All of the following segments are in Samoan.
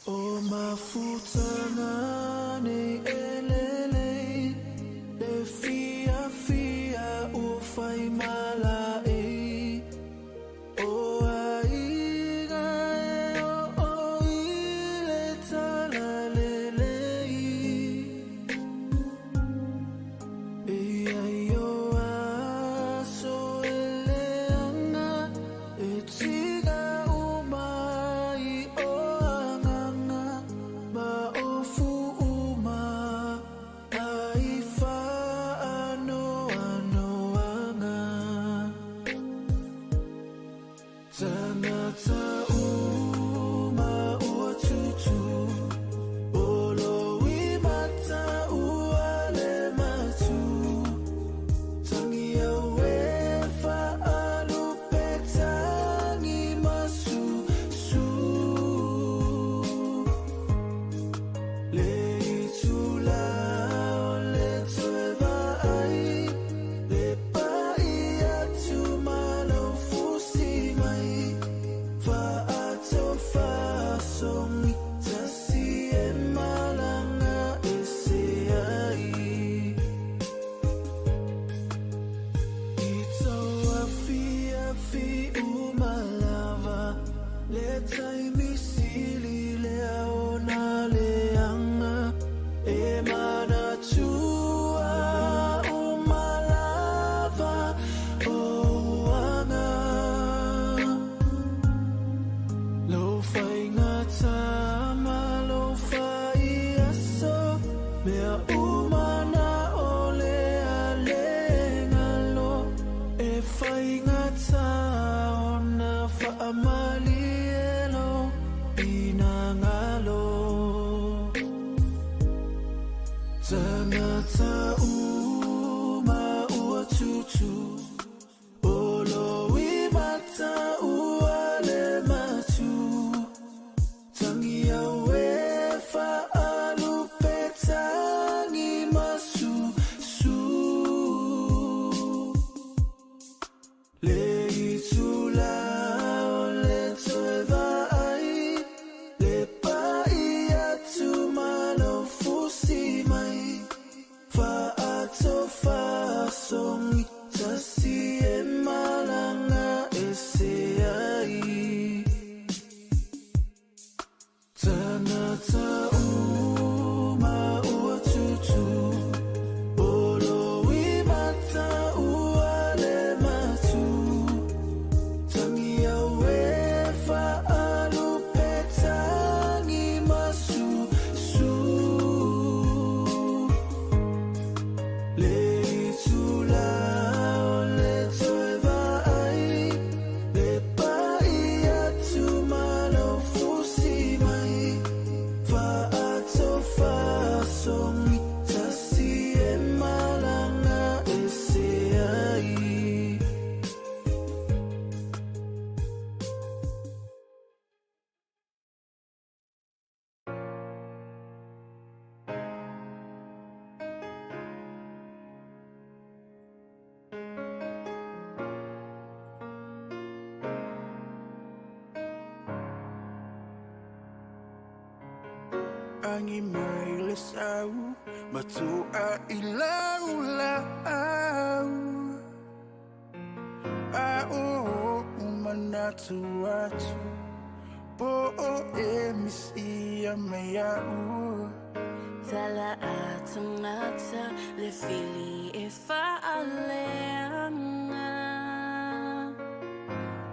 O mafutaga nei e lelei, Le fiafia ua fai malaei, O aiga e oo i le talalelei. E i ai o aso e leaga, E tiga uma ai o agaga, Ma ofu uma ai faanoanoaga. Tagata uma ua tutu, O lo imata ua le matu, Tangi au e faalupe tagi masusu. Le itula o le toe vaai, Le pai atu ma lou fusi mai, Faatofasogi tasi e malaga ese ai. I tau afiafi uma lava, Le taimi sili lea ona leaga, E manatua uma lava ou aga. Lou faigata ma lou faiaso, Mea uma na o le a le galo, E faigata ona faamalie lou finagalo. Tagata uma ua tutu, O lo imata ua le matu, Tangi au e faalupe tagi masusu. Le itula o le toe vaai, Le pai atu ma lou fusi mai, Faatofasogi tasi e malaga ese ai. Tagata uma ua tutu, O lo imata ua le matu, Tangi au e faalupe tagi masusu. Le itula o le toe vaai, Le pai atu ma lou fusi mai, Faatofasogi tasi e malaga ese ai. Agi mai le sau matua i lau laau A o ou manatu atu po o e misia mai au. Tala a tagata le fili e faaleaga,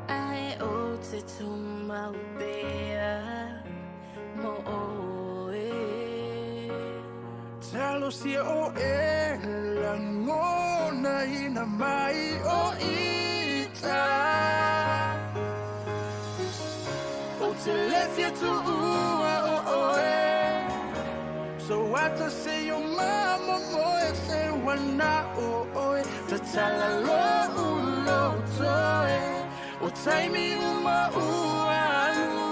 Ae ou te tumau pea mo oe. Talosia o e lagonaina mai o ita. Ou te le fia tuua o oe. So ata se o mamomoe se wana o oe. Tatala lo'u loto e. O taimi uma ua alu.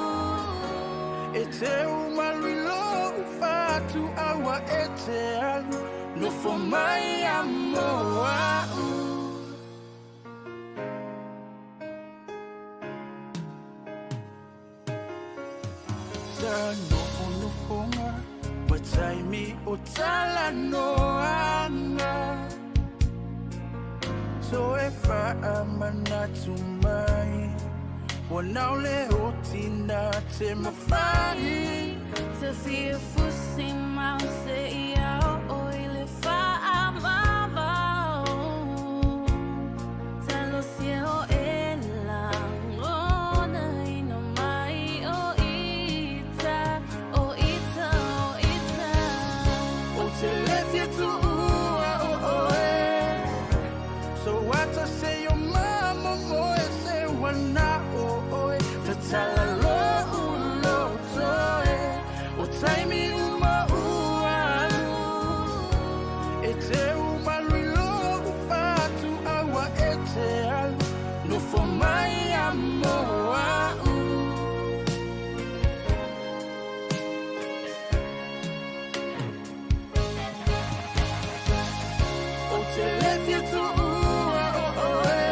E te umalu i lou fatu aua e te alu nofo mai a mo a'u. Sa nofonofoga ma taimi o talanoaga Toe faamanatu mai Ua nao le oti na te mafai. Te fia fusi mau se ia o i le faamamao. Talosia o e lagona ina mai o ita, o ita, o ita. Ou te le fia tuua o oe. So ata se o mamomoe se ua na o oe. Tatala lo'u loto e. O taimi uma ua alu. E te umalu i lou fatu aua e te alu. Nofo mai a mo a'u. Ou te le fia tuua o oe.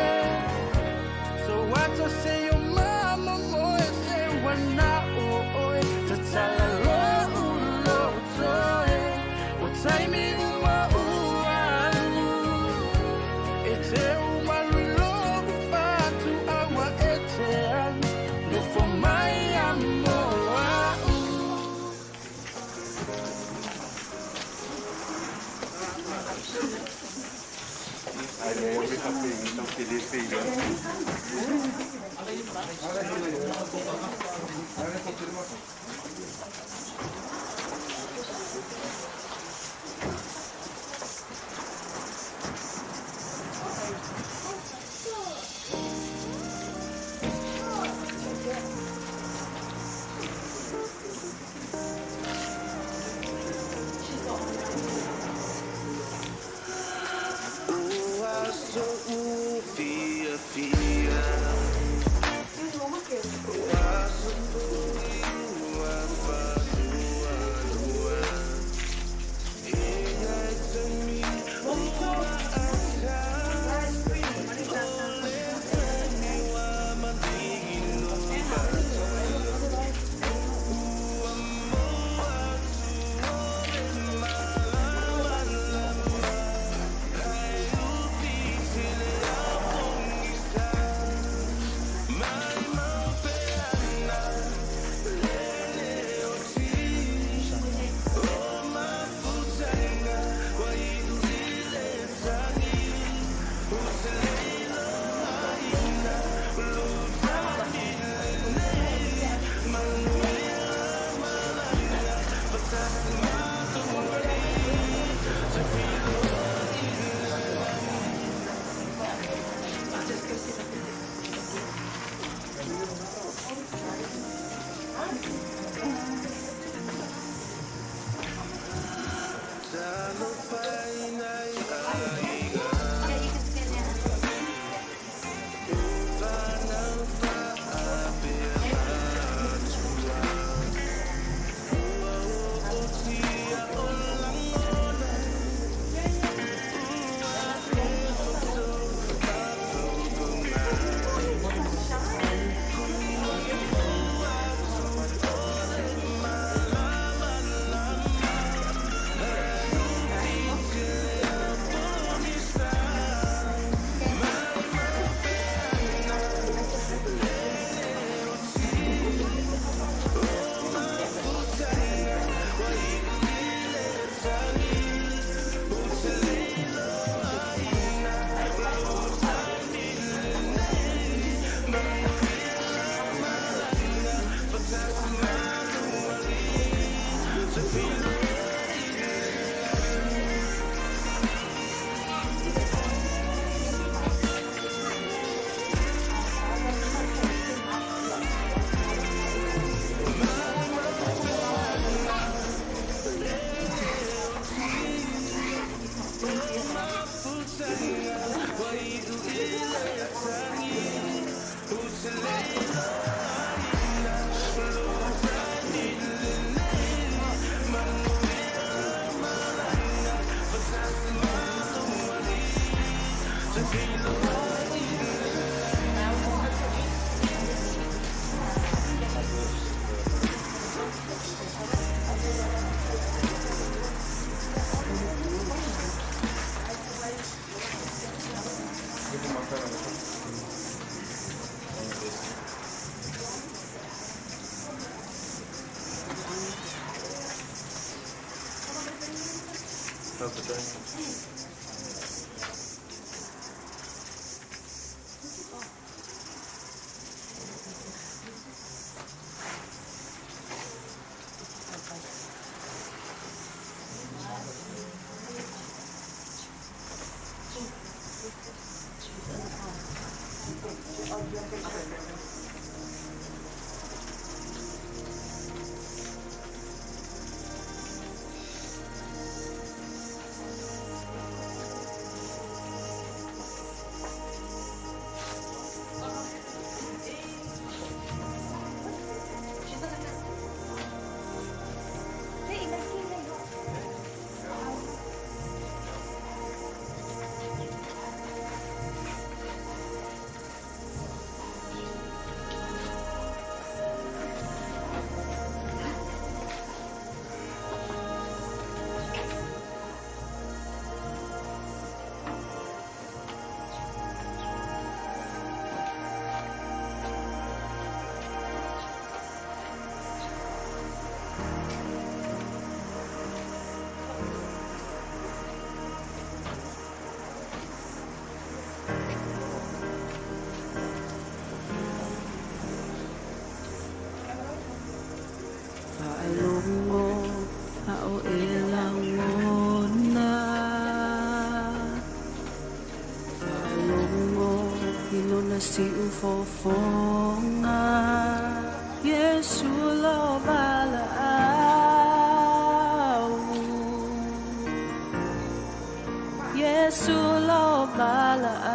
So ata se o mamomoe se ua na o oe. Tatala lo'u loto e. O taimi uma ua alu. E te umalu i lou fatu aua e te alu. Nofo mai a mo a'u. Ua so'u fiafia. Ua so'u ua faalualua. I nai taimi ua ata. O le fanua maligi mata. Ua maua atu o le malamalama. Hai ufi le ao pogisa. Mai mau pea na le oti. O mafutaga ua iu i le lagi. Ou te le iloaina lou taimi lenei. Manuia malaga faatasi matou ai. Toe feiloai i le lagi. Talofa e nai aiga. Fanau faapea matua. Ua ootia o lagona. Ua e mafaufauga. Ua maua atu o le malamalama. Hai ufi le ao pogisa. Mai mau pea na le oti. O mafutaga ua iu i le lagi. Ou te le iloaina lou taimi lenei. Manuia malaga faatasi matou ai. Toe feiloai i le lagi. Mai mau pea na le oti. O mafutaga ua iu i le lagi. Ou te le iloaina lou taimi. Faalogo a o e lagona. Faalogo i lona siufofoga. Iesu lo valaau. Iesu lo valaau.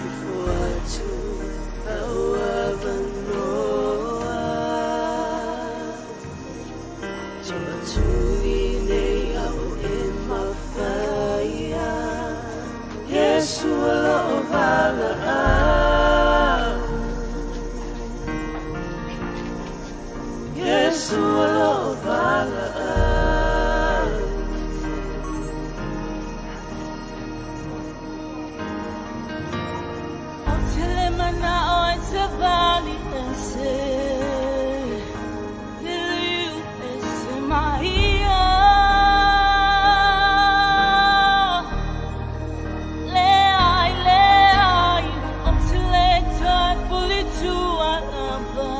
Ifo atu au avanoa. Tuu atu i nei au e mafaia. Iesu lo valaau. Iesu lo valaau. Ou te le manao e te vali ese Liliu ese maia Le ai, le ai, o te le toe pulitua lava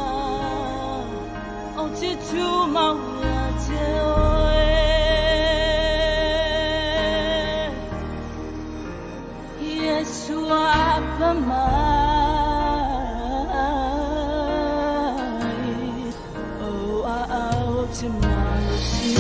O te tu maua te oe Iesu apa mai O a au te malosi.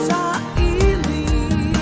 Saili.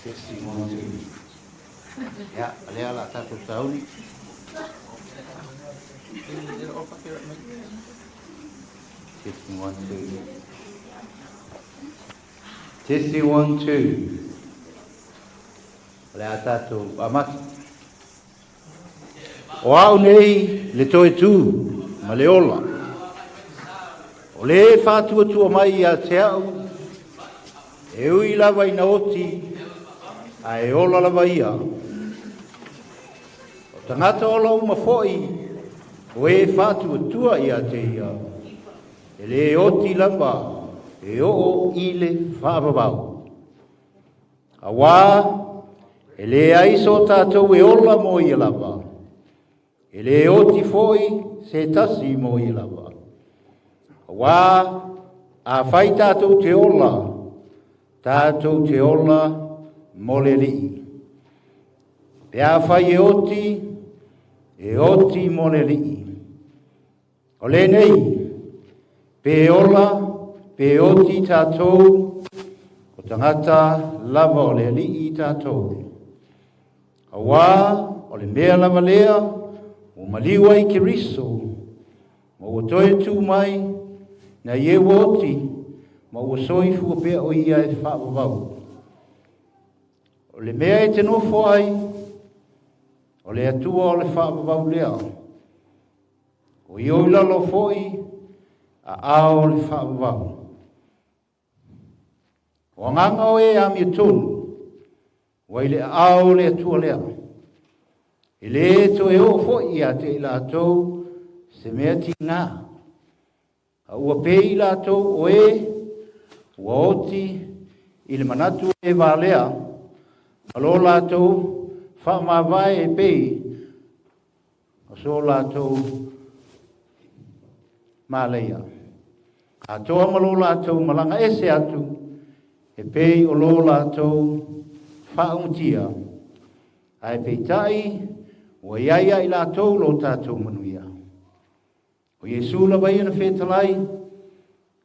Testing 1, 2. Ia, o lea o le a tatou sauni. Testing 1, 2. Testing 1, 2. O le a tatou amata. O au nei le toe tū ma le ola. O le faatuatua mai ia te au, e ui lava ina oti, ae ola lava ia. O tagata ola uma foi, o e faatuatua ia te ia, e le oti lava, e oo i le faavavau. Auā, e leai so tatou e ola mo ia lava, e le oti foi se tasi mo ia lava. Auā, afai tatou te ola, tatou te ola mo le Alii. Pe afai e oti, e oti mo le Alii. O lenei, pe ola, pe oti tatou, o tagata lava o le Alii tatou. Auā, o le mea lava lea, ua maliu ai Keriso, ma ua toe tū mai, nai e ua oti, ma ua soifua pea o ia e faavavau. O le mea e te nofo ai, o le Atua o le faavavau lea. O ia o i lalo foi, aao o le faavavau. O agaga o e amiotonu, ua i le aao o le Atua lea. E le toe oo foi ia te i latou se mea tigā. A ua pei i latou o e ua oti i le manatu e valea, ma lo latou faamavae e pei o so latou malaia. Atoa ma lo latou malaga ese atu, e pei o lo latou faaaugatia. Ae peitai, ua iai ia i latou lo tatou manuia. O Iesu lava ia na fetalai,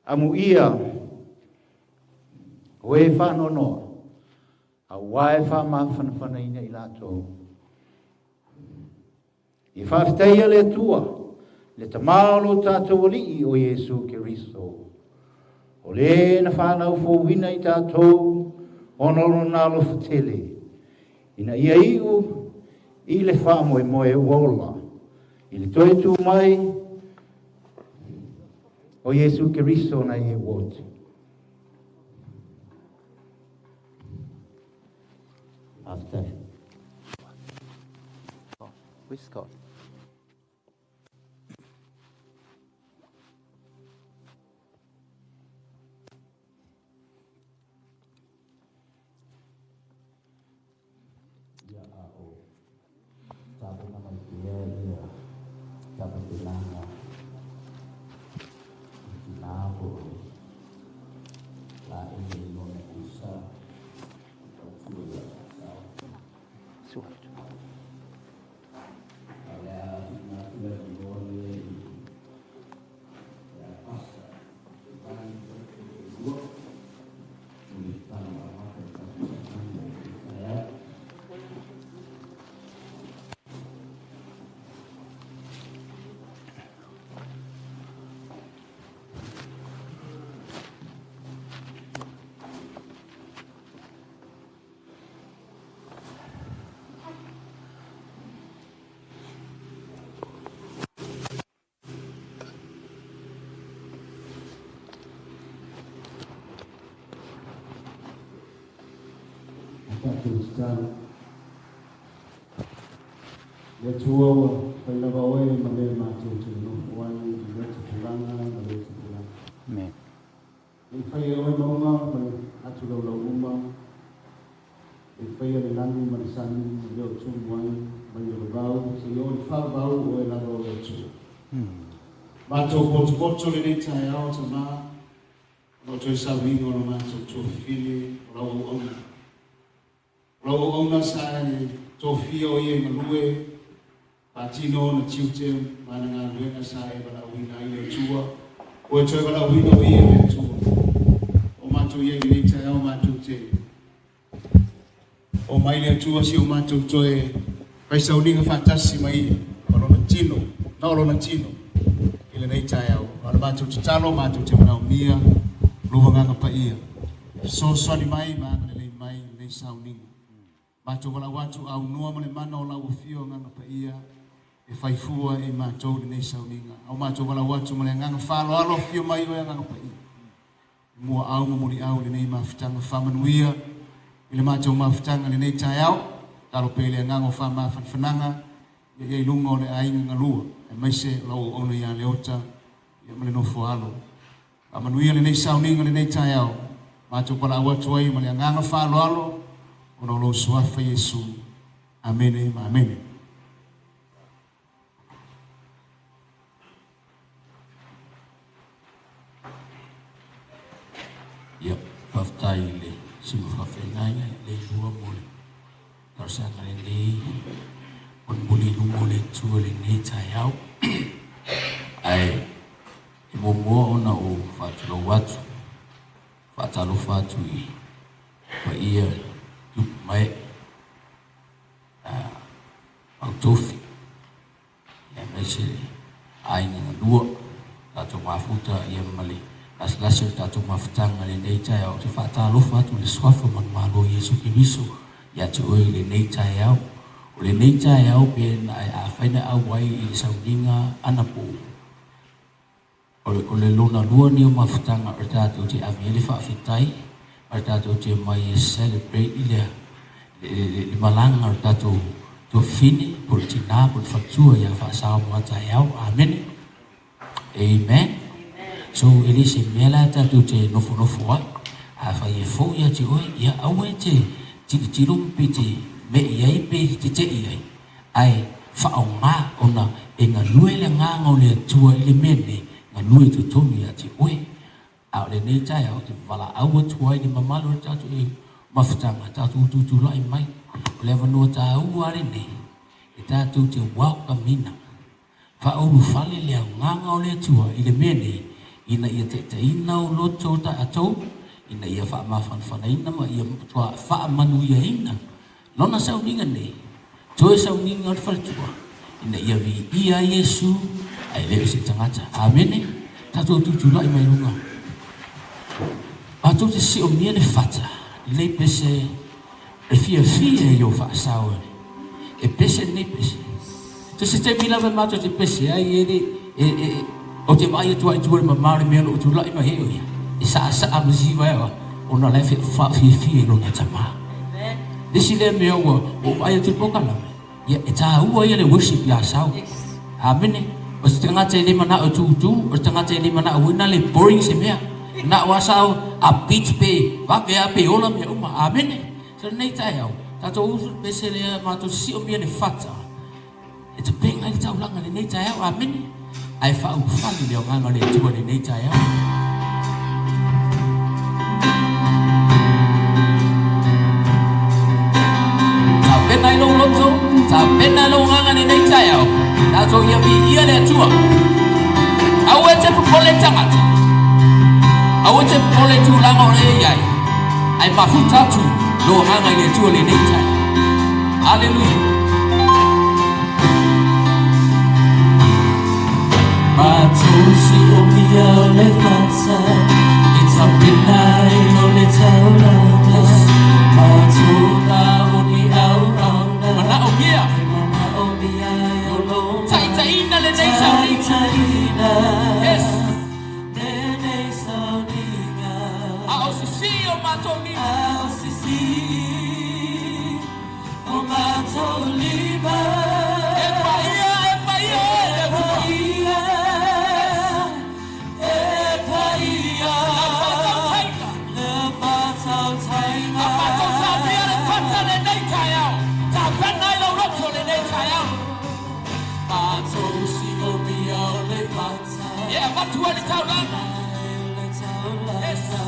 amuia o e faanoanoa, auā e faamafanafanaina i latou. Ia faafetaia le Atua, le Tama o lo tatou Alii o Iesu Keriso, o le na fanau fouina i tatou ona o lona alofa tele, ina ia iu i le faamoemoe ua ola, i le toe tū mai o Iesu Keriso nai e ua oti. Faafetai. Where's Scott? Ia a o tapena mai pea ia tapenaga i tinā po o le laei e igoa o Isa e tautua ia Esau. Sua atu. A o le a tuuina atu le avanoa lea i le Pasa Ivani Toeluatoelua mo le tatalo amata i le tatou sauniga i lenei taeao. A tatou tatalo. Le Atua ua fai lava oe ma mea matou te nonofo ai i lea tupulaga ma lea tupulaga. Amen. Ne i faia e oe mauga ma atu laulau uma, ne i faia le lagi ma le sami ma mea o tumu ai, mai o le vao, seia oo i le faavavau oe lava o le Atua. Matou potopoto lenei taeao, Tama, Ona o toe sauniga o le matou tuafafine o lau auauna. O lau auauna sa e tofia o ia e galue, faatino ona tiute ma ana galuega sa e valaauina ai le Atua. Ua e toe valaauina o ia e le Atua. O matou i ai i lenei taeao matou te oo mai le Atua si o matou toe fai sauniga faatasi ma ia ma lona tino, na o lona tino i lenei taeao. A o le matou tatalo, matou te manaomia lou Agaga Paia, fesoasoani mai ma agalelei mai i lenei sauniga. Matou valaau atu aunoa ma le mana o lau Afio Agaga Paia e fai fua e i matou lenei sauniga. A o matou valaau atu ma le agaga faaaloalo, afio mai oe Agaga Paia. E muaau ma muliau i lenei mafutaga faamanuia i le matou mafutaga i lenei taeao. Talo pea i le agaga o faamafanafanaga ia i ai luga o le aiga galua, aemaise o lau auauna ia Leota ia ma le nofo alo. Faamanuia lenei sauniga lenei taeao, matou valaau atu ai ma le agaga faaaloalo ona o lou suafa Iesu. Amene ma amene. Ia, faafetai i le susuga faafeagaiga i le lua mo le talosaga lelei mulimuli i luma o le Atua i lenei taeao. Ae e muamua ona ou faatulou atu, faatalofa atu i paia tupu mae au tofi, aemaise le aiga galua, tatou mafuta ia ma le lasilasi o le tatou mafutaga lenei taeao. Ou te faatalofa atu i le suafa manumalo o Iesu Keriso ia te oe i lenei taeao. O lenei taeao pe na afai na auai i le sauniga anapo, o le lona lua nei o mafutaga o le tatou te ave ai le faafetai ma le tatou te omai e celebrate i le malaga o le tatou tuafafine po o le tinā po o le faletua ia Faasaoa taeao. Amene. Amen. So e le se mea la tatou te nofonofo ai. Afai e fou ia te oe, ia aua e te tilotilo pe te me'i ai pe te te'i ai, ae faaaoga ona e galue le agaga o le Atua i le mea nei, galue i totonu ia te oe. A o lenei taeao te valaau atu ai i le mamalu o le tatou mafutaga, tatou tutulai mai. O le avanoa taua a lenei e tatou te welcome ina faaulufale le agaga o le Atua i le mea nei, ina ia taitaiina o loto o tatou, ina ia faamafanafanaina ma ia matua faamanuiaina lona sauniga nei, toe sauniga o le faletua, ina ia viia ai Iesu ae le o se tagata. Amene. Tatou tutulai mai luga. Matou te siomia le fata, lenei pese e fiafia i o faasao e pese lenei pese. So se taimi lava e matou te pese ai e le e o te vaai atu ai i tua i le mamao le mea o lo o tulai mai ai o ia, e saasaa ma siva ai ona la e faafiafia i lona tama. Le isi lea mea ua ou vaai atu i le polokalame, ia e taua ia le worship ia Sau. Amene. O se tagata e le manao e tutu, o se tagata e le manao foi na le boring se mea. Na o Sau a beat pe vave a pe ola mea uma. Amene. So lenei taeao, tatou usu le pese lea matou siomia le fata. E tapenga ai le taulaga lenei taeao. Amene. Ae faaulufale le agaga o le Atua lenei taeao. Tapena ai lou loto, tapena lou agaga lenei taeao. Tatou ia viia le Atua. Aua e te popole tagata. Aua e te popole i tulaga o le i ai. Ae mafuta atu lou agaga i le Atua lenei taeao. Haleluia. Matou siomia o le fata e tapena ai lo le taulaga. Matou na o ni auauna Manaomia. e manaomia ai o lo Taitaiina lenei sauniga. Taitaiina Yes. lenei sauniga. A o sisi o matou lima. A o sisi o matou lima. E paia, e paia oe le Atua. E paia, e paia. Le faatautaiga. Le faatautaiga. A matou tapia le fata lenei taeao. Tapena ai lou loto lenei taeao. Matou siomia o le fata. E avatu ai le taulaga. Le taulaga. Yes.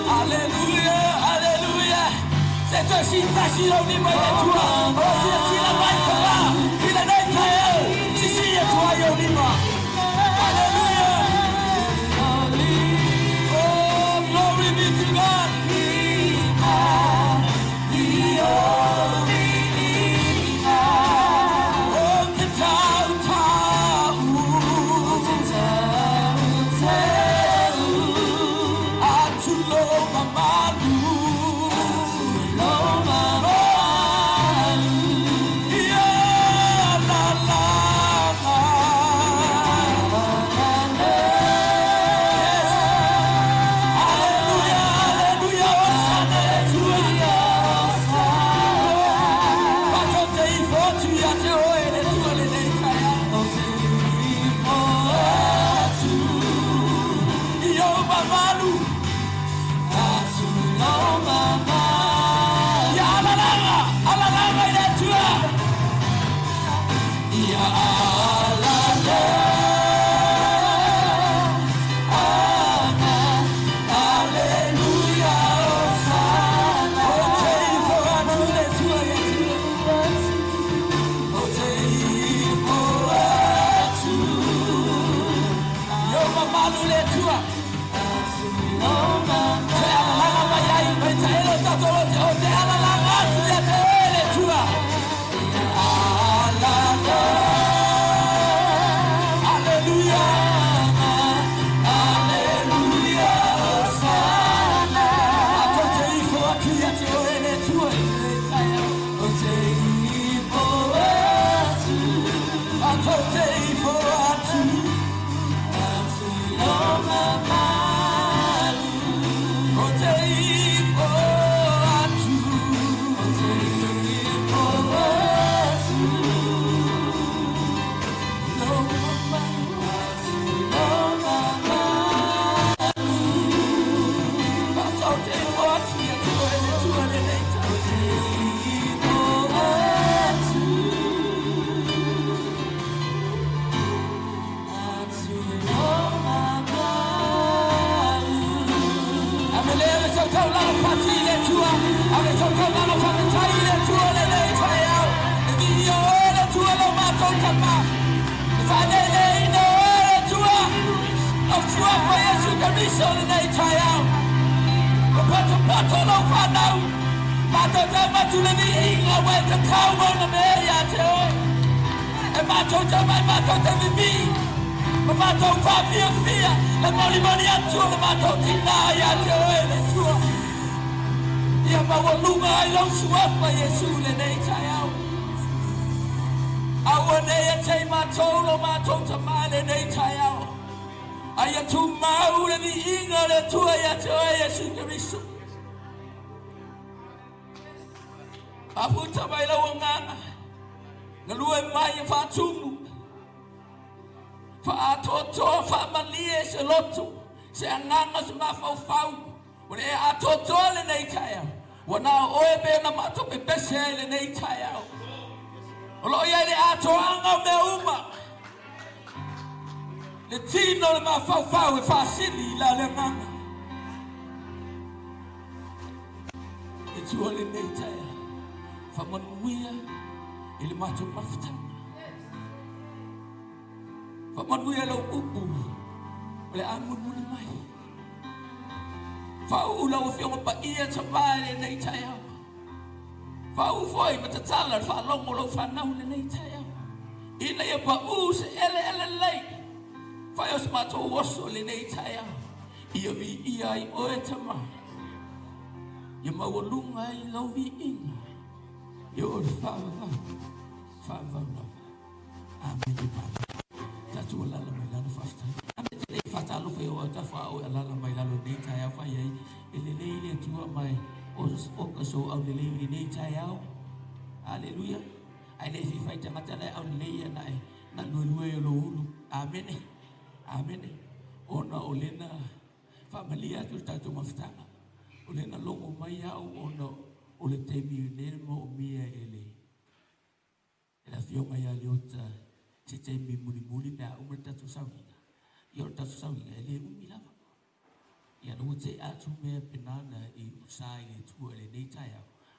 Hallelujah, hallelujah.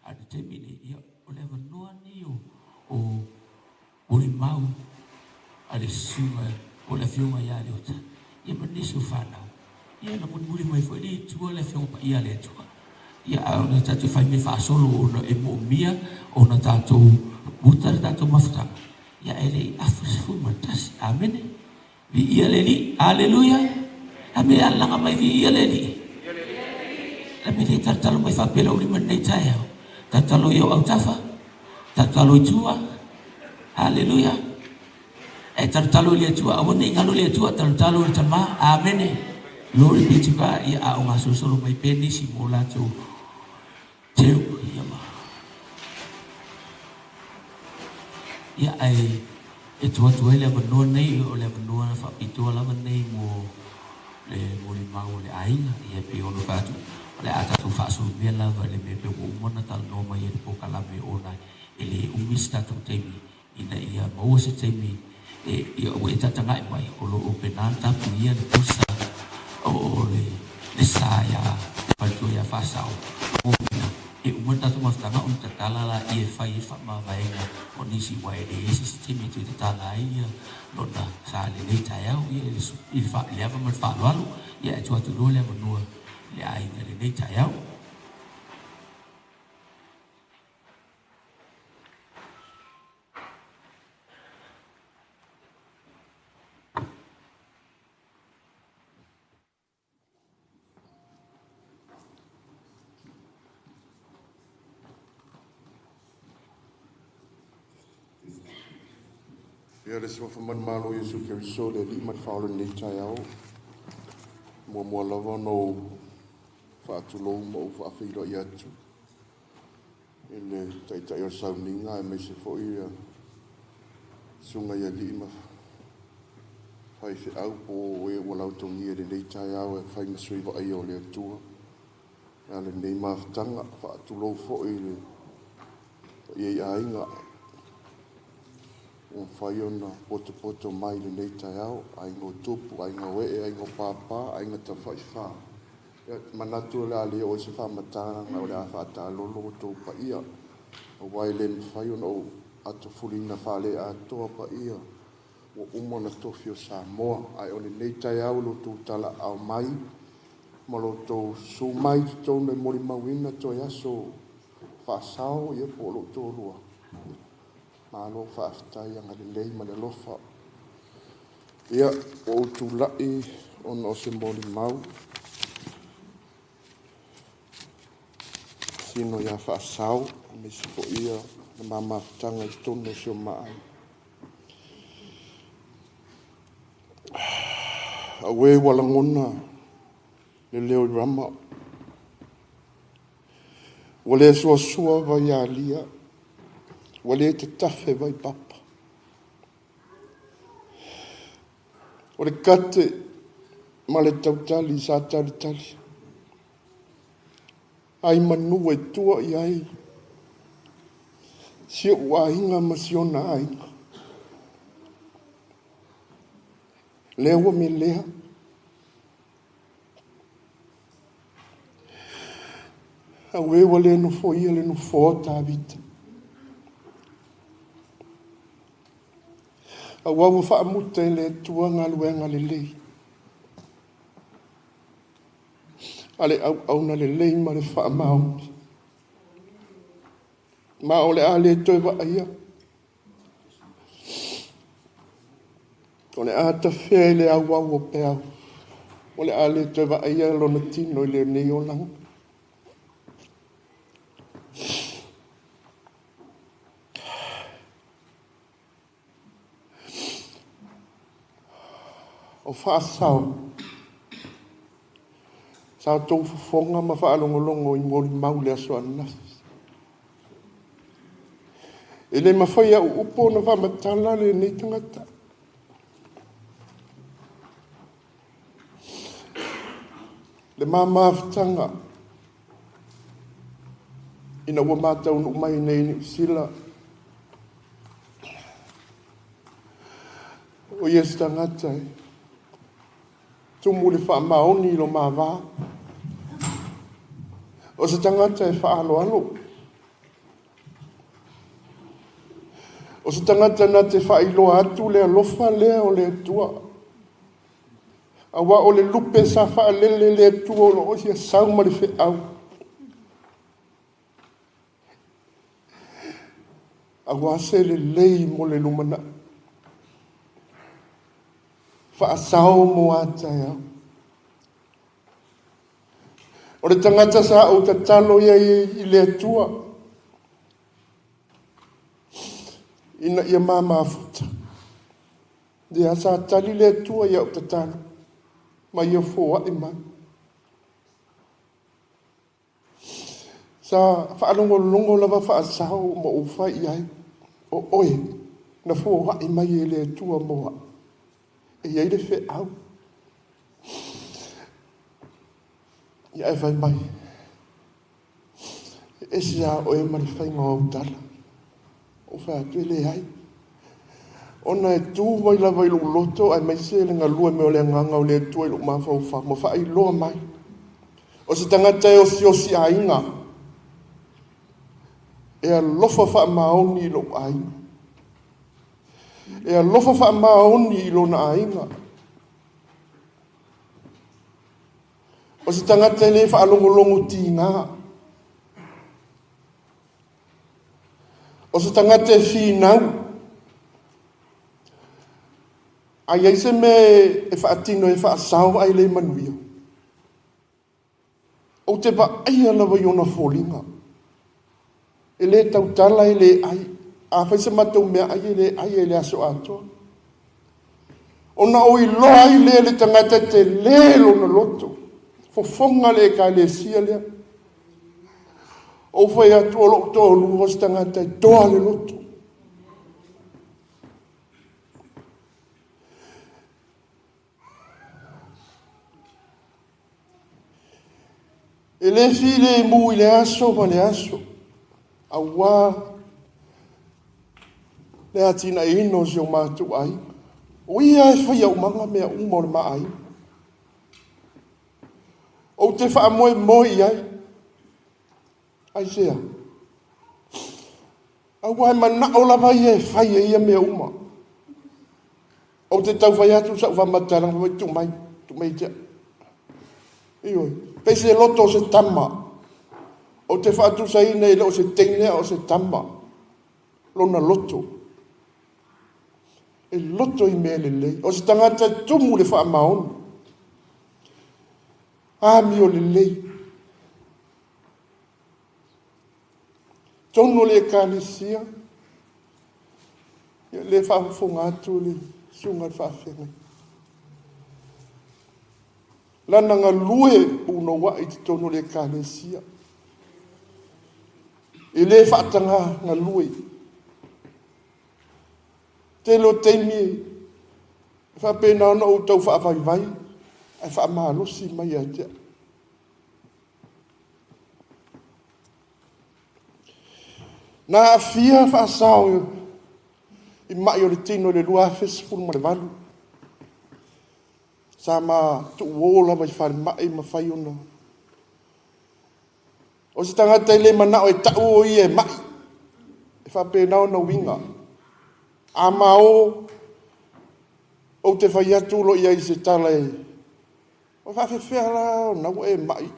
A o le taimi lenei, ia, o le avanoa lenei o, o molimau a le susuga po o le Afioga ia Leota, ia ma nisi o fanau, ia na mulimuli mai foi le i tua le Afioga Paia a le Atua. Ia, a o le tatou fai mea faasolo ona e moomia ona tatou muta le tatou mafutaga, ia ae le i afa 11. Amene. Viia le Alii. Aleluia. A mea e alalaga mai, viia le Alii. A mea le talotalo mai faapea lou lima i lenei taeao. Talotalo i ou autafa, talotalo i tua. Aleluia. E talotalo i le Atua, aua ne i galo le Atua, talotalo i le Tama. Amene. Glory be to God. Ia, a o gasolosolo mai pea nisi mo latou teu, ia ma. Ia, ae e tuu atu ai le avanoa nei, o le avanoa faapitoa lava nei mo le molimau o le aiga. Ia, e pei ona fai atu, o le a tatou faasolomea lava i le mea pei ua uma ona talanoa mai ai le polokalame ona e le umi se tatou taimi ina ia maua se taimi e, ia, ua e tataga'i mai, o lo o pena ona tapuia le posa o le, le sa iā faletua iā Faasao, o mea, e uma le tatou mafutaga ona tatala laia e fai ai le faamavaega o nisi, aua e leai se isi taimi e toe tatala ai ia lona sa i lenei taeao, ia, i le, i le, i le ava ma le faaaloalo, ia ae tuu atu loa le avanoa i le aiga i lenei taeao. Ia le suafa manumalo o Iesu Keriso le Alii ma le Faaola i lenei taeao. Muamua lava ona ou faatulou ma ou faafeiloai atu i le Taitai o le Sauniga aemaise foi ia susuga i alii ma faifeau po o e ua lautogia i lenei taeao e fai ma sui vaaia o le Atua a lenei mafutaga. Faatulou foi i le paia i aiga ua mafai ona potopoto mai i lenei taeao, aiga o tupu, aiga o ee, aiga o papa, aiga tafaifa. Ia, ou te manatu o le a le oo i se faamatalaga, o le a faataalolo outou paia, aua e le mafai ona ou atofulina faale-atoa paia ua uma ona tofi o Samoa. Ae o lenei taeao i lo outou talaaao mai ma lo outou susu mai i totonu e molimauina toe aso faasao, ia po o lou toalua, malo faafetai, agalelei ma le alofa. Ia, ua ou tulai ona o se molimau sino ia Faasao, aemaise foi ia le ma mafutaga i totonu o si o ma aiga. Auē ua lagona le leo i Rama, ua le suasua vai alia, ua le tatafe vai papa. O le kate ma le tautali sa talitali, ai manu e tua i ai si ou aiga ma si ona aiga. Lea ua melea. Auē ua le nofoia le nofoa o Tavita. Aua ua faamuta e le Atua galuega lelei a le auauna lelei ma le faamaoni. Ma o le a le toe vaaia. O le a tafea i le auau o peau. O le a le toe vaaia lona tino i lenei olaga. O Faasao, sa outou fofoga ma faalogologo i molimau i le aso ananafi. E le mafai e au upu ona faamatala lenei tagata. Le ma mafutaga ina ua ma taunuu mai nei i Niu Sila, o ia se tagata e tumu le faamaoni i lo ma va. O se tagata e faaaloalo. O se tagata na te faailoa atu le alofa lea o le Atua. Auā o le lupe sa faalele e le Atua o lo o ia sau ma le feau. Auā se lelei mo le lumanai. Faasao mo a taeao. O le tagata sa ou tatalo i ai i le Atua ina ia ma mafuta. Lea sa tali le Atua i au tatalo ma ia foai mai. Sa faalogologo lava faasao ma ou fai i ai, o oe na foai mai e le Atua mo au. E i ai le feau. Ia ae fai mai, e ese lava oe ma le faiga o au tala. Ou fai atu, e leai. Ona e tu mai lava i lou loto aemaise le galue mai o le Agaga o le Atua i lou mafaufau ma faailoa mai. O se tagata e osiosi aiga, e alofa faamaoni i lou aiga. E alofa faamaoni i lona aiga. O se tagata e le faalogologo tiga. O se tagata e finau, a i ai se mea e faatino e faasao ae le manuia, ou te vaaia lava i ona foliga. E le tautala, e le ai. Afai se matou meaai, e le ai i le aso atoa. Ona ou iloa ai lea le tagata e tele lona loto. Fofoga le Ekalesia lea. Ou fai atu o lou toalua o se tagata e toa le loto. E le filemu i le aso ma le aso, auā le atinaeina o si o matou aiga. O ia e faia umaga mea uma o le ma aiga. Ou te faamoemoe i ai. Aisea? Aua e manao lava ia e fai e ia mea uma. Ou te tau fai atu sau faamatalaga, fai mai, tuu mai, tuu mai ia te au. Ioe, pei se loto o se tama. Ou te faatusaina e le o se teine a o se tama lona loto. E loto i mea lelei. O se tagata e tumu i le faamaoni. Amio lelei. Totonu o le Ekalesia, ia le faafofoga atu le susuga i le faafeagaiga. Lana galue punouai i totonu o le Ekalesia. E le faataga galue. Tele o taimi e faapena ona ou tau faavaivai ae faamalosi mai ia te au. Na aafia faasao i mai o le tino i le 2018. Sa ma tuuo lava i falemai ma fai ona. O se tagata e le manao e tau o ia e mai. E faapena ona uiga. A ma o, ou te fai atu loa i ai i se tala e, o faafefea la ona ua e mai.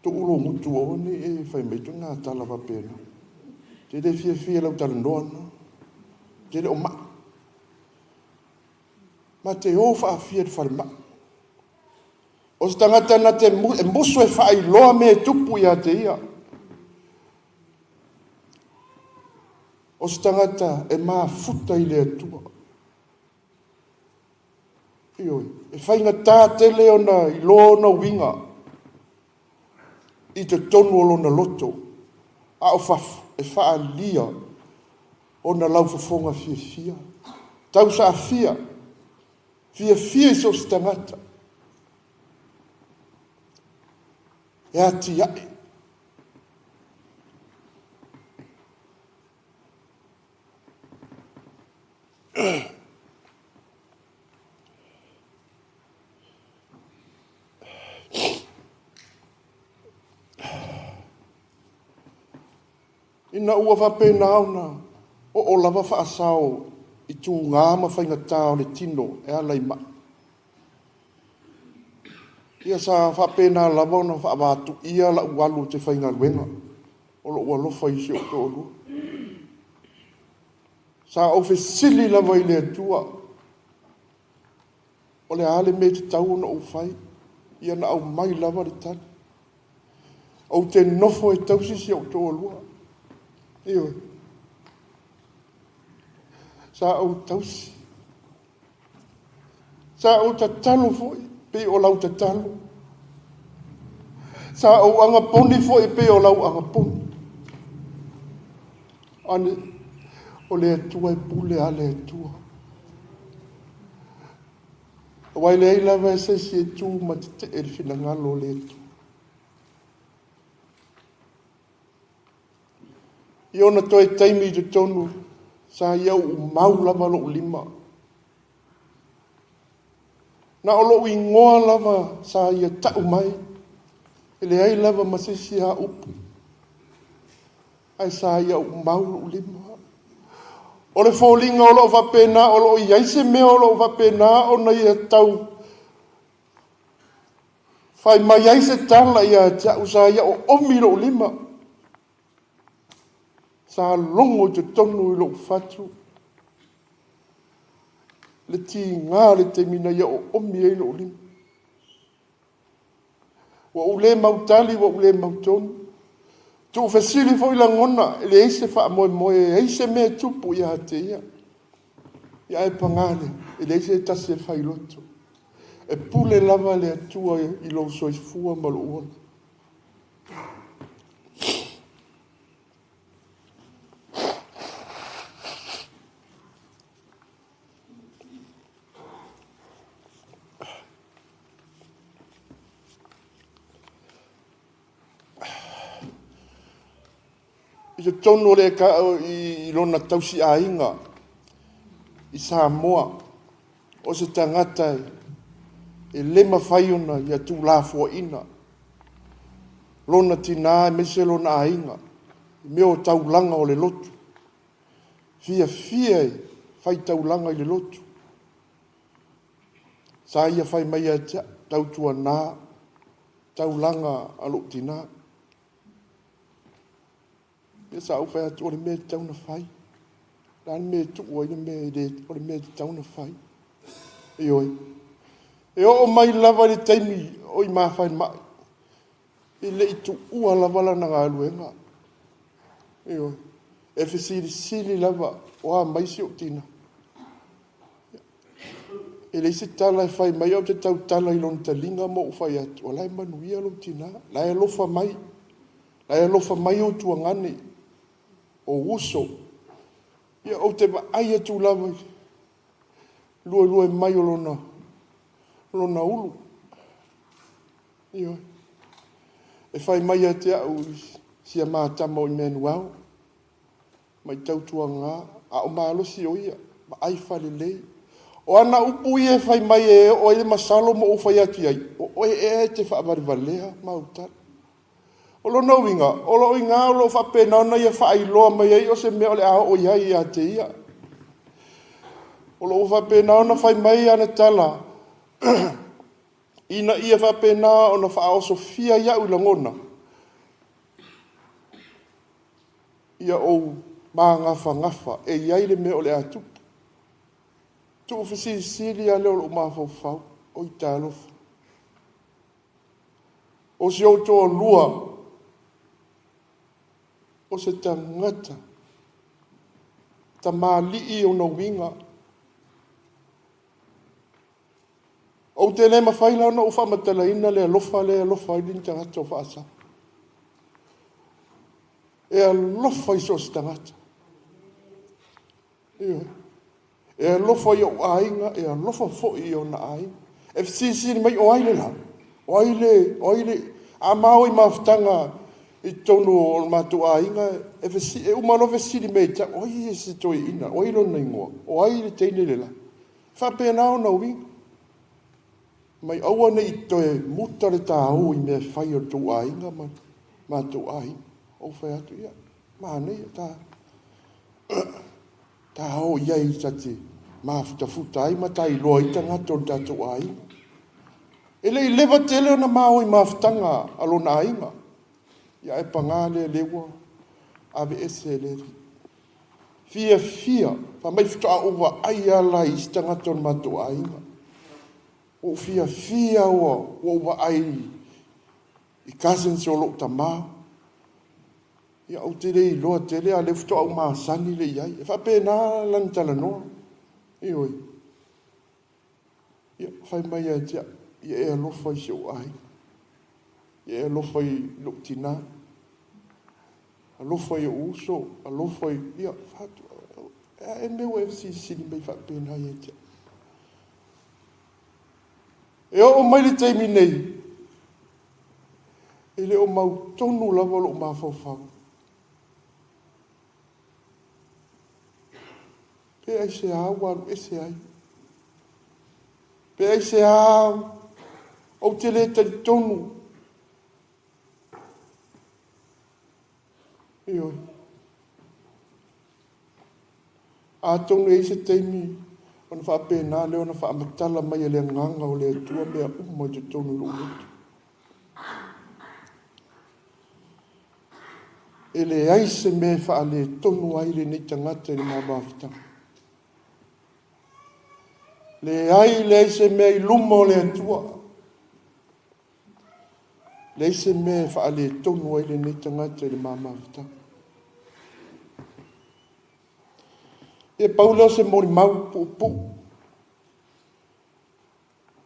Tuu lou gutu aua ne i e fai mai ituaiga tala faapena. Ou te le fiafia i lau talanoa lena. Ou te le o mai. Ma te o faafia i le falemai. O se tagata na te e musu e faailoa mea e tupu ia te ia. O se tagata e mafuta i le Atua. Ioe, e faigata tele ona iloa ona uiga i totonu o lona loto, a o fafo e faaalia ona laufofoga fiafia, tausaafia, fiafia i so o se tagata e atiae. Ina ua faapena ona Oo lava faasao i tugā ma faigatā o le tino e ala i ma'i. Ia sa faapena lava ona faavatuia la'u alu ou te faigaluega o lo'u alofa i si ou toalua. Sa ou fesili lava i le Atua, o le a le mea e tatau ona ou fai, ia na aumai lava le tali. Ou te nofo e tausi si ou toalua. Ioe. Sa ou tausi. Sa ou tatalo foi pei o lau tatalo. Sa ou agaponi foi pei o lau agaponi. Ane, o le Atua e pule a le Atua. Aua e leai lava e se isi e tu ma tetee le finagalo o le Atua. I ona toe taimi i totonu, sa ia uumau lava lou lima. Na o lou igoa lava sa ia ta'u mai, e leai lava ma se isi a upu, ae sa ia uumau lou lima. O le foliga o loo faapena o loo i ai se mea o loo faapena ona ia tau fai mai ai se tala ia te a'u, sa ia oomi lou lima. Sa logo i totonu i lou fatu le tigā le taimi na ia oomi ai lou lima. Ua ou le mautali, ua ou le mautonu. Tuufesili foi lagona, e leai se faamoemoe e ai se mea e tupu ia te ia. Ia ae pagā lea, e leai se tasi e failoto. E pule lava le Atua i lou soifua ma lou ola. I totonu o le i lona tausiaiga i Samoa, o se tagata e le mafai ona ia tuulafoaiina lona tinā aemaise lona aiga i mea o taulaga o le lotu. Fiafia e fai taulaga i le lotu. Sa ia fai mai ia te a'u, tautuanā taulaga a lou tinā. Ia sa ou fai atu, o le mea e tatau ona fai. O le a le mea e tuu ai le mea e le, o le mea e tatau ona fai. Ioe. E oo mai lava i le taimi o i mafalemai, e le i tuua lava lana galuega. Ioe. E fesilisili lava, o a mai si ou tina. E leai se tala e fai mai, ou te tautala i lona taliga ma ou fai atu, o la e manuia lou tinā, la e alofa mai, la e alofa mai ou tuagane, o uso. Ia ou te vaai atu lava i luelue mai o lona ulu. Ioe. E fai mai ia te a'u sia matama o Emanuel, mai tautuagā, a o malosi o ia, vaai falelei. O ana upu ia e fai mai e oo ai le masalo ma ou fai atu i ai, o oe ea e te faavalevalea mautala. O lona uiga, o loo iga o loo faapena ona ia faailoa mai ai o se mea o le a oo i ai ia te ia. O loo faapena ona fai mai ana tala, ina ia faapena ona faaosofia ia'u i lagona, ia ou magafagafa e i ai le mea o le a tupu. Tuufesilisili a lea o lou mafaufau, oi talofa. O si ou toalua, o se tagata, tamalii ona uiga. Ou te le mafai la ona ou faamatalaina le alofa lea e alofa ai le tagata o faasa. E alofa i so o se tagata. Ioe. E alofa i ou aiga, e alofa foi i ona aiga. E fesilisili mai o ai le la? O ai le, o ai le, a ma o i mafutaga i totonu o le matou aiga, e, fesi, e uma loa fesili mai ia te a'u, o ai e se toeaina, o ai lona igoa, o ai le teine le la. Faapena ona uiga. Mai aua ne i toe muta le tāū i mea fai o le tou aiga ma matou aiga. Ou fai atu, ia, manaia ta. Ta o i ai ta te mafutafuta ai ma ta iloa ai tagata o le tatou aiga. E le i leva tele ona ma o i mafutaga a lona aiga. Ia ae paga lea lea ua aveese e le Alii. Fiafia, fai mai faatoa ou vaai lava la i isi tagata o le matou aiga. Ua ou fiafia ua ou vaai i cousins o lou tama. Ia ou te le iloa tele, a o lea faatoa ou masani lea i ai. E faapena lana talanoa. Ioe. Ia, fai mai ia te au, ia e alofa i si ou aiga. Ia e alofa i lou tinā. Alofa i ou uso, alofa i... Ia, fatu, e a mea ua e fesilisili mai faapena ia te au. E oo mai le taimi nei, e le o mautonu lava lou mafaufau. Pe aisea ua alu ese ai? Pe aisea ou te le talitonu? Ioe. Atonu e i ai se taimi ona faapena lea ona faamatala mai e le Agaga o le Atua mea uma i totonu o lou loto. E leai se mea e faaletonu ai lenei tagata i le ma mafutaga. Leai, leai se mea i luma o le Atua. Leai se mea e faaletonu ai lenei tagata i le ma mafutaga. E pau lea o se molimau puupuu.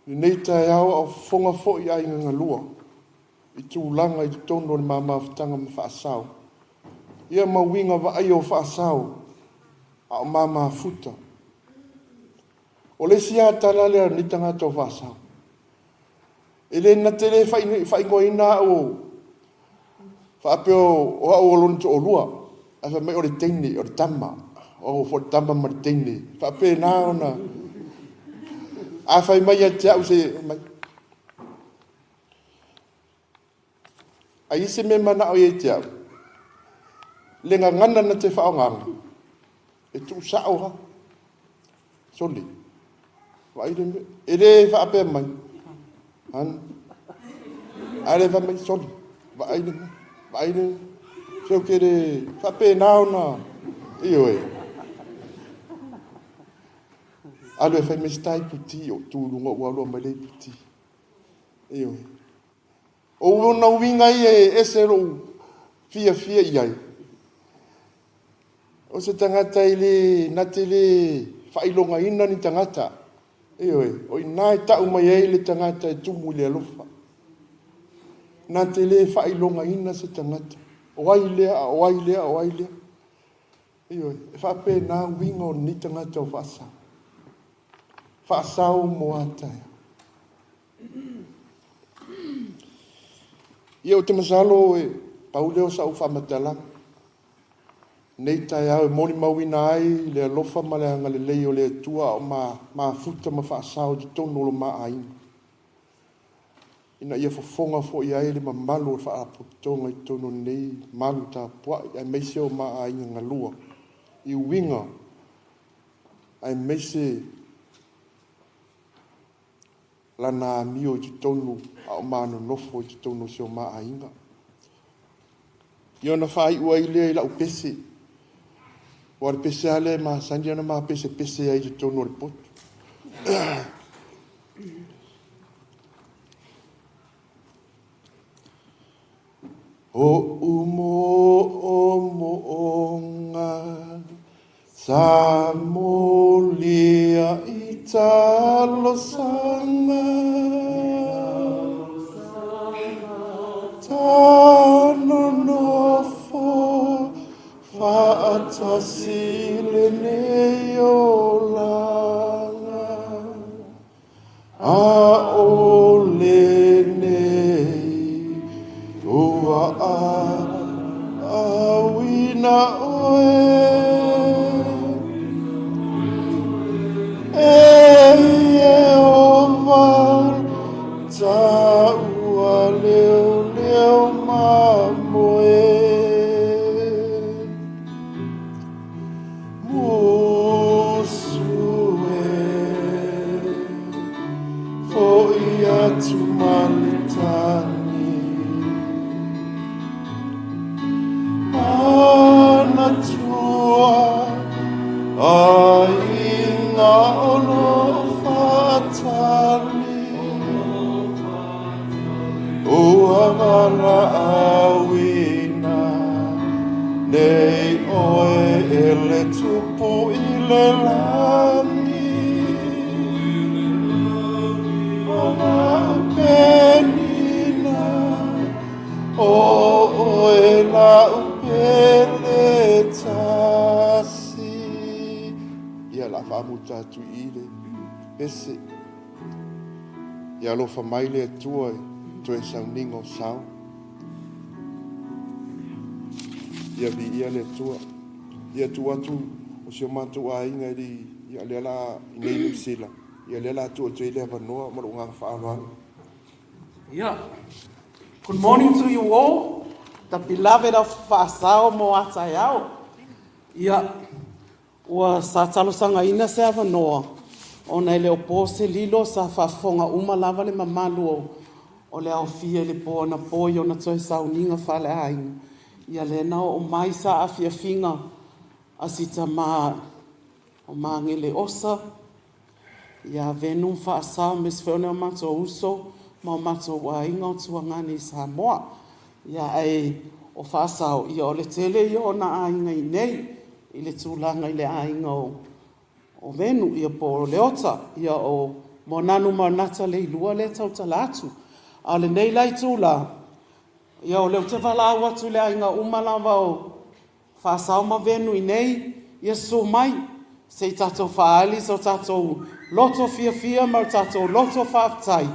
Lenei taeao a o fofoga foi aiga galua i tulaga i totonu o le ma mafutaga ma faasao. Ia ma uiga vaaia o faasao a o ma mafuta. O le isi lava tala lea a lenei tagata o faasao. E le na te le faaigoaina au faapea o au o lona toalua. Ae fai mai o le teine, o le tama. O au foi o le tama ma le teine. Faapena ona... A fai mai ia te au se... Mai. Ai se mea manao ia te au, le gagana na te faaaogaina, e tuusao lava. Sole. Vaai le mea. E le faapea mai. Ana. A le fai mai, sole. Vaai le mea. Vaai le... Se ou te le faapena ona... Ioe. Alu e fai mai se ta iputi o tu i luga ua alu mai le iputi. Ioe. O ona uiga ia e ese lou fiafia i ai. O se tagata e le na te le faailogaina ni tagata. Ioe, o i ina e tau mai ai le tagata e tumu i le alofa. Na te le faailogaina se tagata. O ai lea, a o ai lea, o ai lea. Ioe, e faapena uiga o lenei tagata o faasao. Faasao mo a taeao. Ia ou te masalo e pau lea o sau faamatalaga. Nei taeao e molimauina ai le alofa ma le agalelei o le Atua a o mafuta ma faasao i totonu o lo ma aiga. Ina ia fofoga foi ai le mamalu o le faalapotopotoga i totonu o lenei malu tapuai, aemaise o ma aiga galua i uiga, aemaise lana amio i totonu a o manonofo i totonu o si o ma aiga. Ia ona faaiu ai lea i lau pese. Ua le pese lava lea e masani ona ma pesepese ai i totonu o le potu. O umoomoonga sa molia i talosanga tanonofo faatasi lenei olaga a o lenei ua auina oe e Ieova taua leo leo mamoe. Nei oe e le tupu i le lagi O lau penina O oe lau pele tasi. Ia la faamuta atu i le pese. Ia alofa mai le Atua i toe sauniga o sao. Ia viia le Atua. Ia tuu atu o si o matou aiga i le ia lea la i nei Niu Sila. Ia lea la tuu atu ai le avanoa ma lou agaga faaaloalo. Yeah. Good morning to you all, the beloved of Faasao mo Ataiao. Ia, ua sa talosagaina se avanoa ona e le o po se lilo sa faafofoga uma lava le mamalu o le aofia i le po anapo i ona toe sauniga faaleaiga. Ia lea na oo mai sa afiafiga a si tamā o Magele Osa, ia Venu Faasao aemaise foi o nai o matou uso ma o matou aiga o Tuagane i Samoa. Ia ae o Faasao, ia o le tele ia o ona aiga i nei i le tulaga i le aiga o Venu, ia po o Leota, ia o Moananu ma Nata Leilua lea e tautala atu. A o lenei la itula, ia o lea ou te valaau atu i le aiga uma lava o Faasao ma Venu i nei, ia susu mai se i tatou faaali so tatou loto fiafia ma le tatou loto faafetai.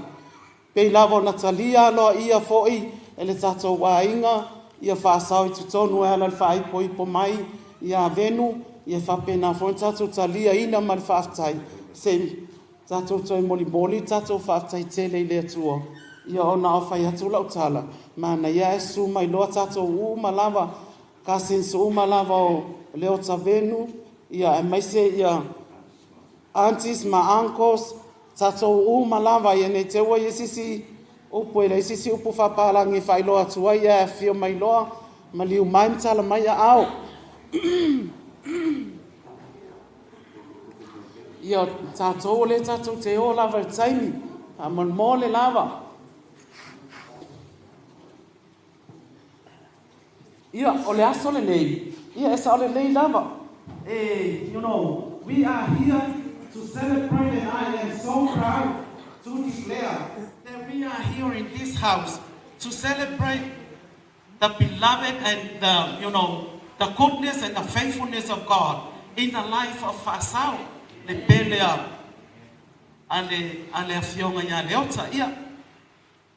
Pei lava ona talia aloaia foi e le tatou aiga ia Faasao i totonu e ala i le faaipoipo mai ia Venu, ia faapena foi ona tatou taliaina ma le faafetai se i tatou toe molimoli le tatou faafetai tele i le Atua. Ia ona o fai atu lau tala, manaia ae susu mai loa tatou uma lava, cousins uma lava o Leota Venu, ia aemaise ia aunties ma uncles, tatou uma lava, ia nei te ua i ai se isi upu e leai se isi upu faapalagi e faailoa atu ai, ae afifio mai loa, maliu mai ma tala mai aao. Ia tatou o lea tatou te o lava i le taimi, faamolemole lava. Ia, o le aso lenei, ia e sao lelei lava. E, we are here to celebrate and I am so proud to declare that we are here in this house to celebrate the beloved and the, the goodness and the faithfulness of God in the life of Faasao, le pele a le afioga ia Leota. Ia,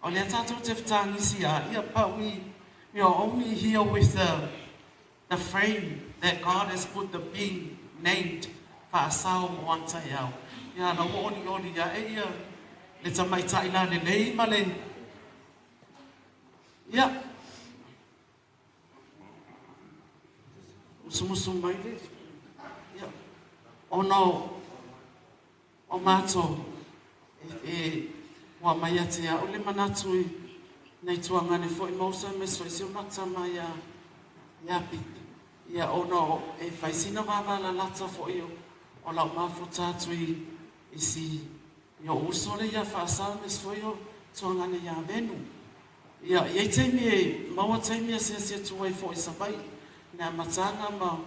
o lea tatou te fetagisi a, ia, but we are only here with the frame that God has put the being named Faasao Moataiao. Ia, la ua oli oli ia e ia le tamaitai la lelei ma le, ia, musumusu mai le, ia, ona o matou e ua mai ia te au le manatu i nai tuagane foi ma uso aemaise foi si o matou tama ia Pita. Ia ona o e fai sina vavalalata foi o lau mafuta atu i si i o uso le ia Faasao aemaise foi o tuagane ia Venu. Ia i ai taimi e maua taimi asiasi atu ai foi i Savaii le amataga ma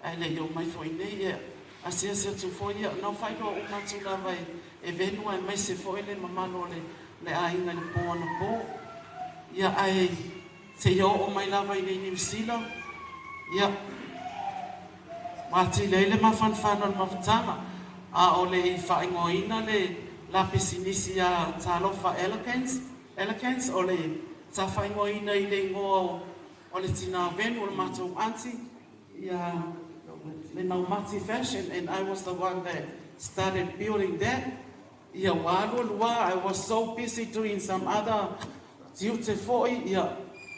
ae le i oo mai foi nei ia asiasi atu foi ia na faailoa uma atu lava e Venu aemaise foi le mamalu o le aiga i le po anapo. Ia ae seia oo mai lava i nei Niu Sila, ia ua atili ai le mafanafana o le mafutaga a o le i faaigoaina le la pisinisi ia Talofa Elegance, Elegance o le sa faaigoaina i le igoa o le tina o Venu o le matou auntie ia le Naumati Fashion, and I was the one that started building that. Ia ua alu alu lava, I was so busy doing some other tiute foi, ia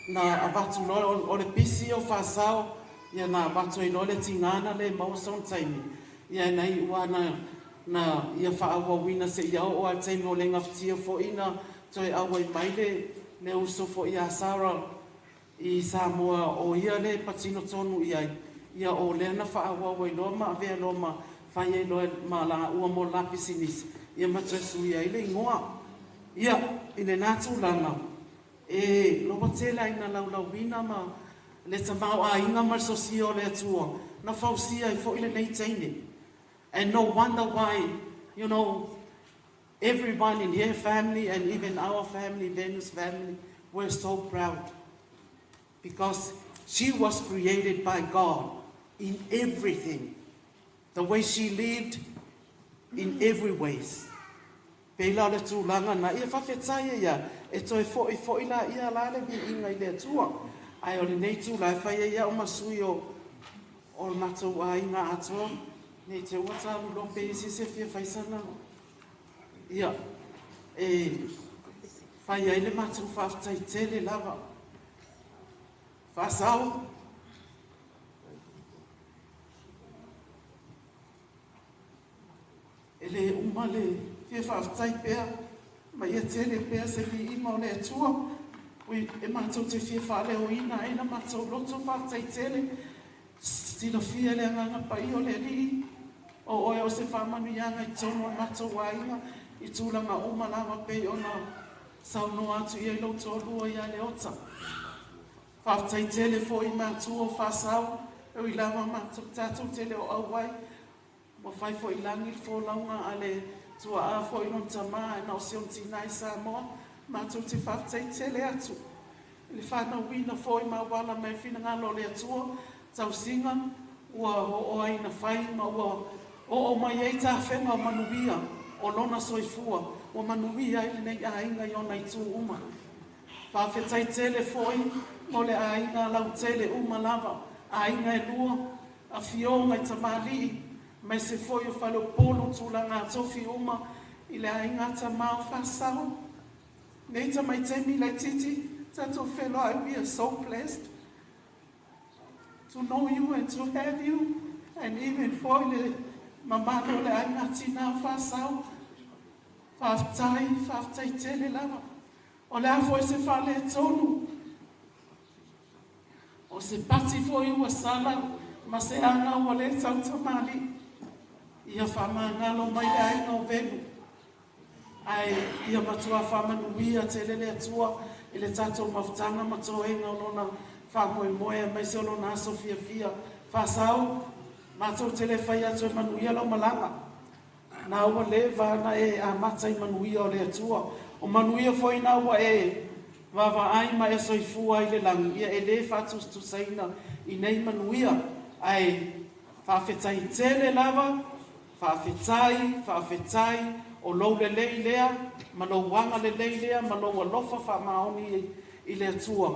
na avatu loa o le pisi o Faasao, ia na avatu ai loa le tigana le maua sona taimi. Ia nai ua na ia faaauauina seia oo lava i le taimi o le gafatia foi na toe auai mai le uso foi ia Sarah i Samoa o ia le patino tonu i ai. Ia o lea na faaauau ai loa ma avea loa ma fai ai loa ma laua mo le la pisinisi, ia ma toe sui ai le igoa. Ia, i lena tulaga, e loa tele ai na laulauina ma le tamaoaiga ma le sosia o le Atua na fausia ai foi lenei teine. And no wonder why, everyone in her family and even our family, Venu's family, were so proud. Because she was created by God in everything. The way she lived in every ways. Pei la o le tulaga na ia faafetai ia e toe foʻifoʻi laia la le viiga i le Atua. Ae o lenei tula e fai ai a'u ma sui o le matou aiga atoa nei te ua taluloa pe isi se fia faisana ia e fai ai le matou faafetai tele lava faasao. E lē uma le fia faafetai pea ma ia tele pea se viiga o le Atua ui e matou te fia faaleoina ai la matou loto faafetai tele. Silafia le agaga paia o le Alii o oe o se faamanuiaga i totonu o le matou aiga i tulaga uma lava pei ona saunoa atu i ai lou toalua ia Leota. Faafetai tele foʻi matua o Faasao e ui lava matou tatou tele o auai ua fai foʻi lagi le folauga a le tuaa foʻi lona tamā e na o si ona tinā i Samoa. Matou te faafetai tele atu i le fanauina foʻi ma auala mai finagalo o le Atua tausiga ua oo ai na fai ma ua oo mai ai tafega o manuia o lona soifua ua manuia ai lenei aiga i ona itu uma. Faafetai tele foʻi mo le aiga lautele uma lava aiga e lua afioga i tamalii mai se foi o faleupolu tulaga tofi uma i le aiga tamā o Faasao. Nei tamaitaimi laititi tatou feloai, we are so blessed to know you and to have you, and even for le mamalu o le aiga tinā o Faasao. Faafetai, faafetai tele lava. O le a foi se faaletonu o se pati foi ua sala ma se aga ua lē tautamalii ia faamagalo mai le aiga o Venu ae ia matua faamanuia tele le Atua i le tatou mafutaga ma toega o lona faamoemoe aemaise o lona aso fiafia. Faasao, matou te le fai atu e manuia lau malaga na ua leva na e amata i manuia o le Atua o manuia foi na ua e vaavaai ma e soifua i le lagi ia e lē faatusatusaina i nei manuia ae faafetai tele lava. Faafetai, faafetai o lou lelei lea ma lou aga lelei lea ma lou alofa faamaoni i le Atua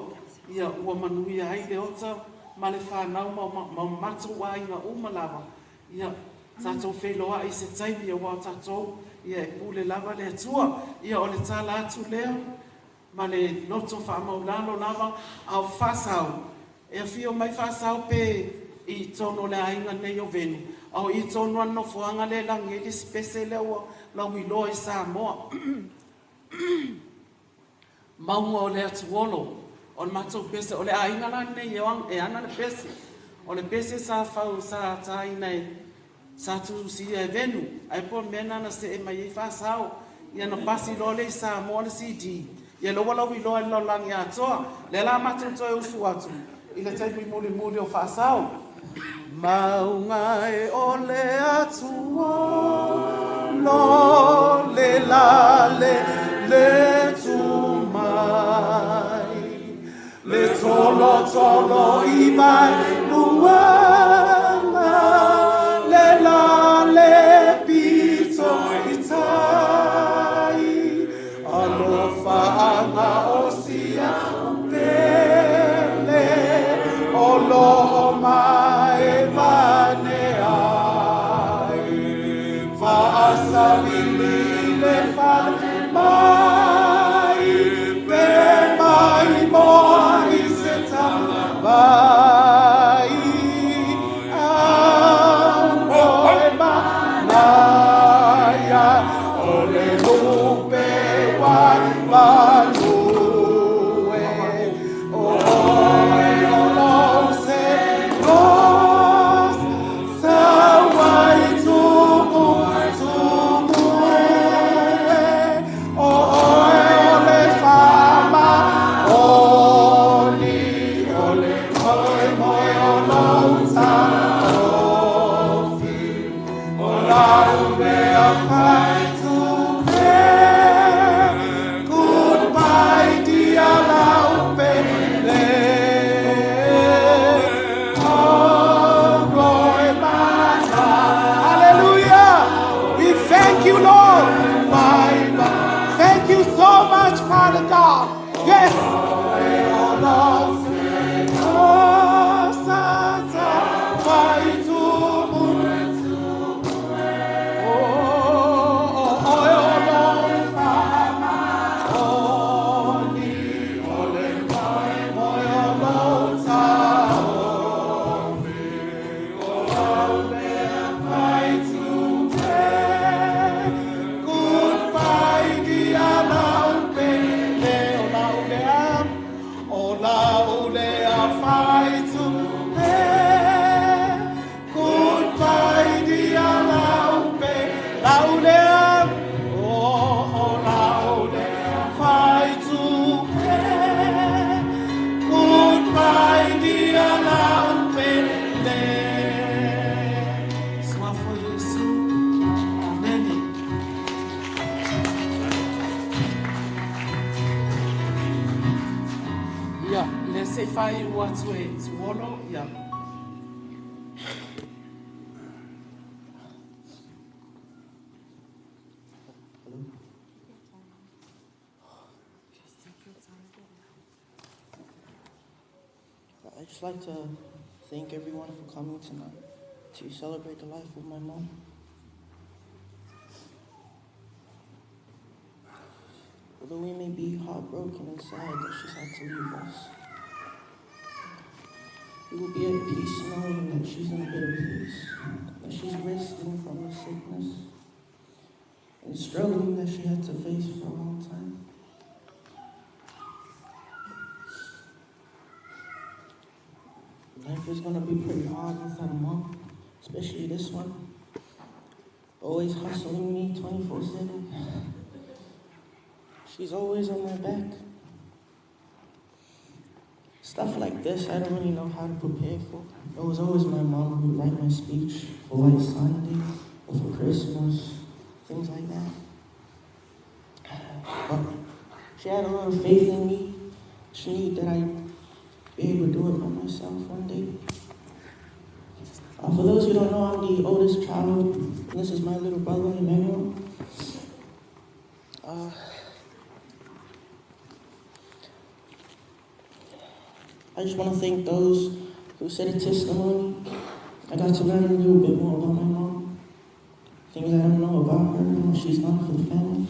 ia ua manuia ai Leota ma le fanau ma matou aiga uma lava. Ia tatou feiloai se taimi auā tatou ia e pule lava le Atua. Ia o le tala atu lea ma le loto faamaulalo lava a o Faasao e afio mai Faasao pe i tonu o le aiga nei o Venu a o i tonu a le nofoaga le lagi ai le sipese lea ua lauiloa i Samoa mauga o le atuolo o le matou pese o le aiga la lenei e ana le pese o le pese sa fau sa taina e sa tusia e Venu ae po o mea na see mai ai Faasao ia na pasi loa le i Samoa le CD ia lea ua lauiloa i le lalolagi atoa lea la matou toe usu atu i le taimi mulimuli o Faasao. Mauga e o le Atua lo le la le tu mai le tolo tolo i vai luanga le la le pito i tai alofa anga o sia pele o lo mai vane ai faasavili le fale mai pe mai moa i se tavai. faaiu atu e Tuolo, ia. I'd just like to thank everyone for coming tonight to celebrate the life of my mom. Although we may be heartbroken and sad that she's had to leave us, we will be at peace knowing that she's in a better place, that she's resting from the sickness and struggling that she had to face for a long time. Life is gonna be pretty hard without a mom, especially this one. Always hustling me 24/7. She's always on my back. Stuff like this, I don't really know how to prepare for. It was always my mom who would write my speech for White Sunday or for Christmas, things like that. But she had a lot of faith in me. She knew that I'd be able to do it by myself one day. For those who don't know, I'm the oldest child. And this is my little brother, Emmanuel. I just want to thank those who said a testimony. I got to learn a little bit more about my mom. Things I don't know about her and what she's done for the family.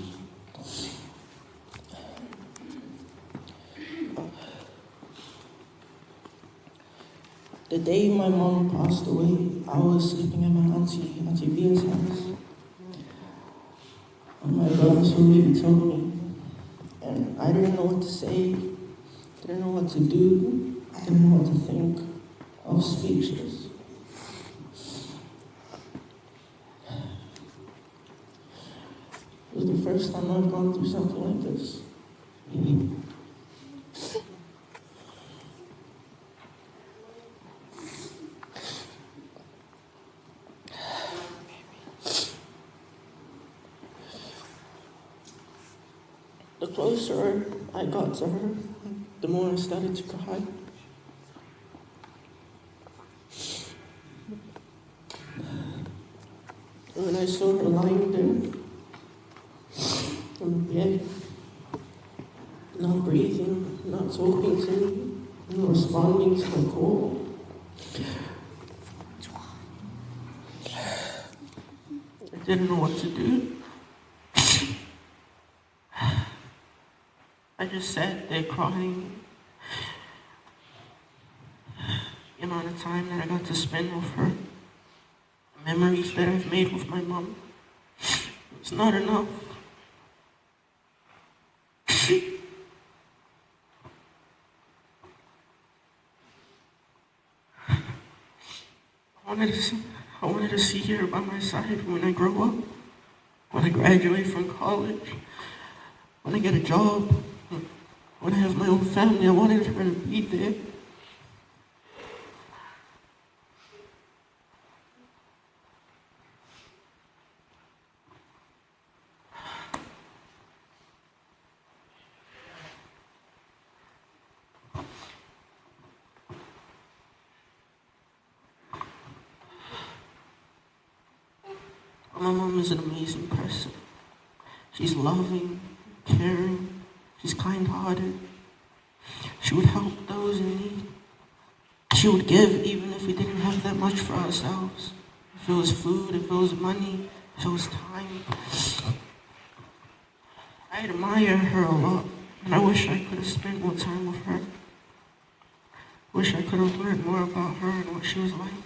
The day my mom passed away, I was sleeping at my Auntie Via's house. And my brother Sulibi told me, and I didn't know what to say, didn't know what to do, didn't know what to think. I was speechless. It was the first time I've gone through something like this. The closer I got to her, the more I started to cry. When I saw her lying there on the bed, not breathing, not talking to me, not responding to my call, I didn't know what to do. I just sat there crying. The amount of time that I got to spend with her, the memories that I've made with my mom, it's not enough. I wanted to see her by my side when I grow up, when I graduate from college, when I get a job, when I have my own family. I wanted her to be there. My mom is an amazing person. She's loving, caring, she's kind-hearted. She would help those in need. She would give even if we didn't have that much for ourselves. If it was food, if it was money, if it was time. I admire her a lot, and I wish I could have spent more time with her. Wish I could have learned more about her and what she was like.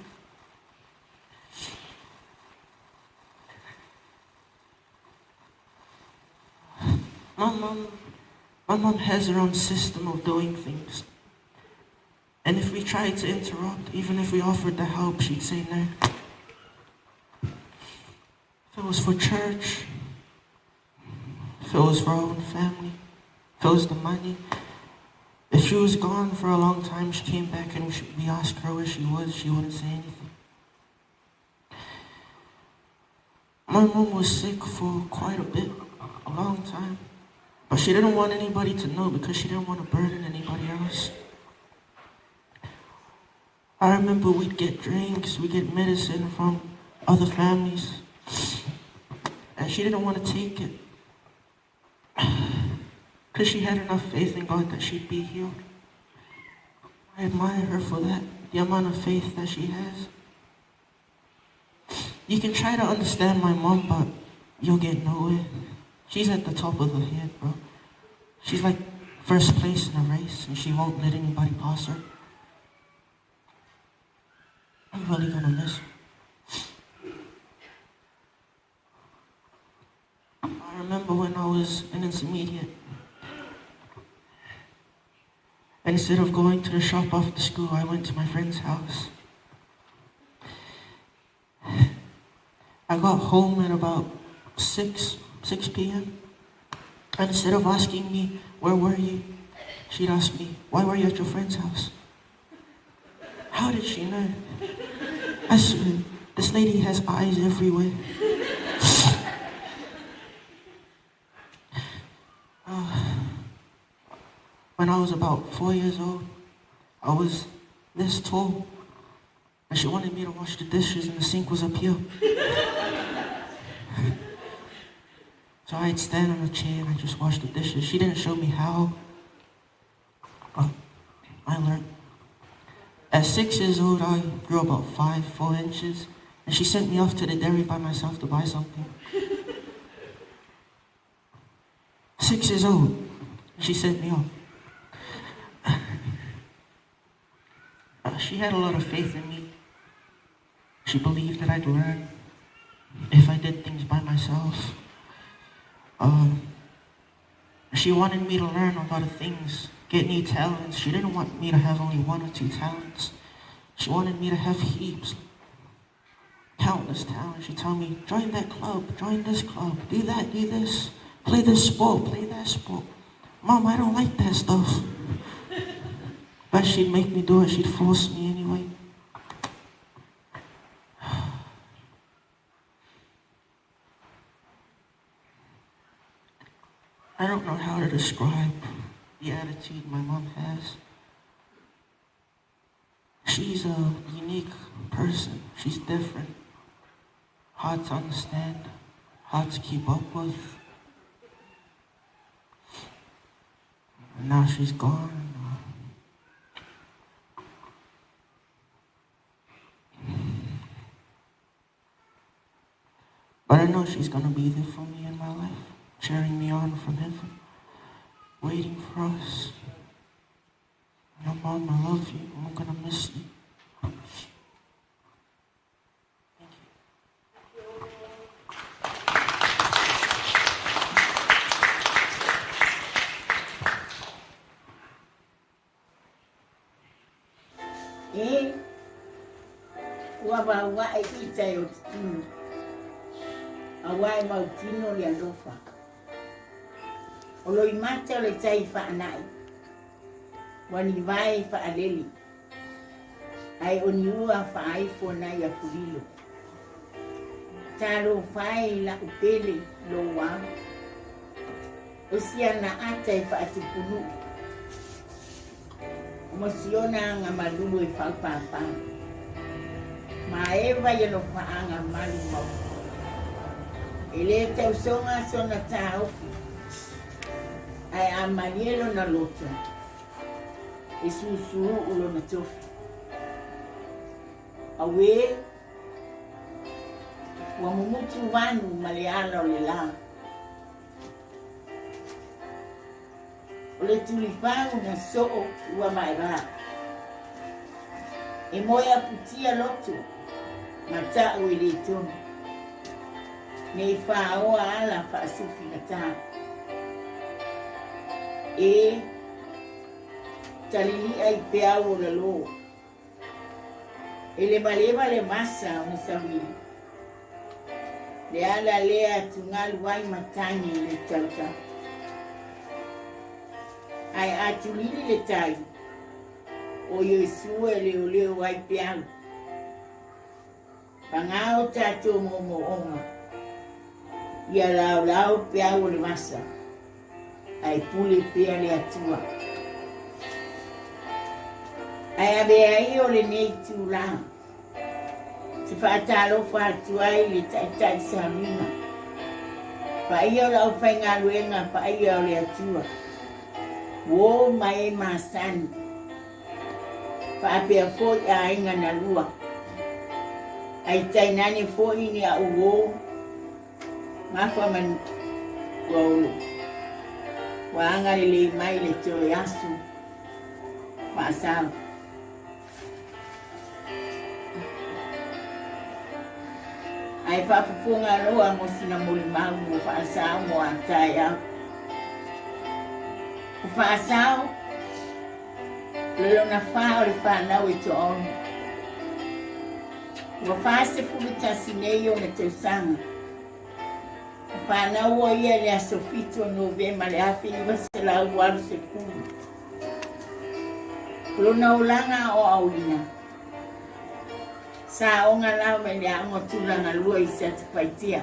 My mom has her own system of doing things. And if we tried to interrupt, even if we offered to help, she'd say no. If it was for church, if it was for our own family, if it was the money. If she was gone for a long time, she came back and we asked her where she was, she wouldn't say anything. My mom was sick for quite a bit, a long time. But she didn't want anybody to know because she didn't want to burden anybody else. I remember we'd get drinks, we'd get medicine from other families, and she didn't want to take it because she had enough faith in God that she'd be healed. I admire her for that, the amount of faith that she has. You can try to understand my mom, but you'll get nowhere. She's at the top of the head, bro. She's like first place in a race, and she won't let anybody pass her. I'm really gonna miss her. I remember when I was an intermediate. Instead of going to the shop after school, I went to my friend's house. I got home at about 6, 6 p.m. And instead of asking me, where were you? She'd ask me, why were you at your friend's house? How did she know? I swear, this lady has eyes everywhere. When I was about 4 years old, I was this tall. And she wanted me to wash the dishes and the sink was up here. So I'd stand on a chair and I'd just wash the dishes. She didn't show me how, but I learned. At 6 years old, I grew about 5, 4 inches. And she sent me off to the dairy by myself to buy something. 6 years old, she sent me off. She had a lot of faith in me. She believed that I'd learn if I did things by myself. She wanted me to learn a lot of things, get new talents. She didn't want me to have only 1 or 2 talents. She wanted me to have heaps, countless talents. She'd tell me, join that club, join this club, do that, do this, play this sport, play that sport. Mom, I don't like that stuff. But she'd make me do it, she'd force me anyway. I don't know how to describe the attitude my mom has. She's a unique person. She's different. Hard to understand, hard to keep up with. And now she's gone. But I know she's going to be there for me in my life, cheering me on from heaven, waiting for us. Your mom, I love you. I'm going to miss you. Thank you. E ua vauaʻe ita e o te tino, auā e mautino le alofa. O loimata o le tai faanaʻi, ua ni vae faalele, ae o ni ua faaifo nai afulilo. Talofa e laʻu pele lou ao, o siana ata e faatupunuʻu. O mo siona aga malulu e faupāpā, ma eva i alofaaga malu mau. E lē tausoga sona taofi, ae a malie lona loto, e susuuʻu lona tofi. Auē, ua mumutu vanu ma le ala o le lā. O le tulifau na soo ua maevā. E moe aputia loto ma taʻu e lē tonu. Nei fāoa ala faasufigatā. E taliliʻa i peau o lalō. E levaleva le vasa o na sauili. Le ala lea atugalu ai matagi i le tautau. Ae a tulili le tai, o Iesu e leoleo ai peau. Pagā o tatou moomooga, ia laolao peau o le vasa, ae pule pea le Atua. Ae avea ai o lenei itulā te faatalofa atu ai i le Taitai Sauniga, paia o le aufaigaluega paia o le Atua, uo ma e masani, faapea foi aiga na lua, ae tainane foi ni a'u uo Gafa ma ua olo. Ua agalelei mai le toe aso faasao. Ae faafofoga loa mo sina molimau mo faasao mo a taeao. O faasao, o le lona fa o le whanau e toaono. Ua 41 nei ona tausaga. Na fanau o ia i le aso 7 o Novema le 1980. O lona olaga aoaoina, sa aoga lava i le aoga tulaga lua i Satupaitea.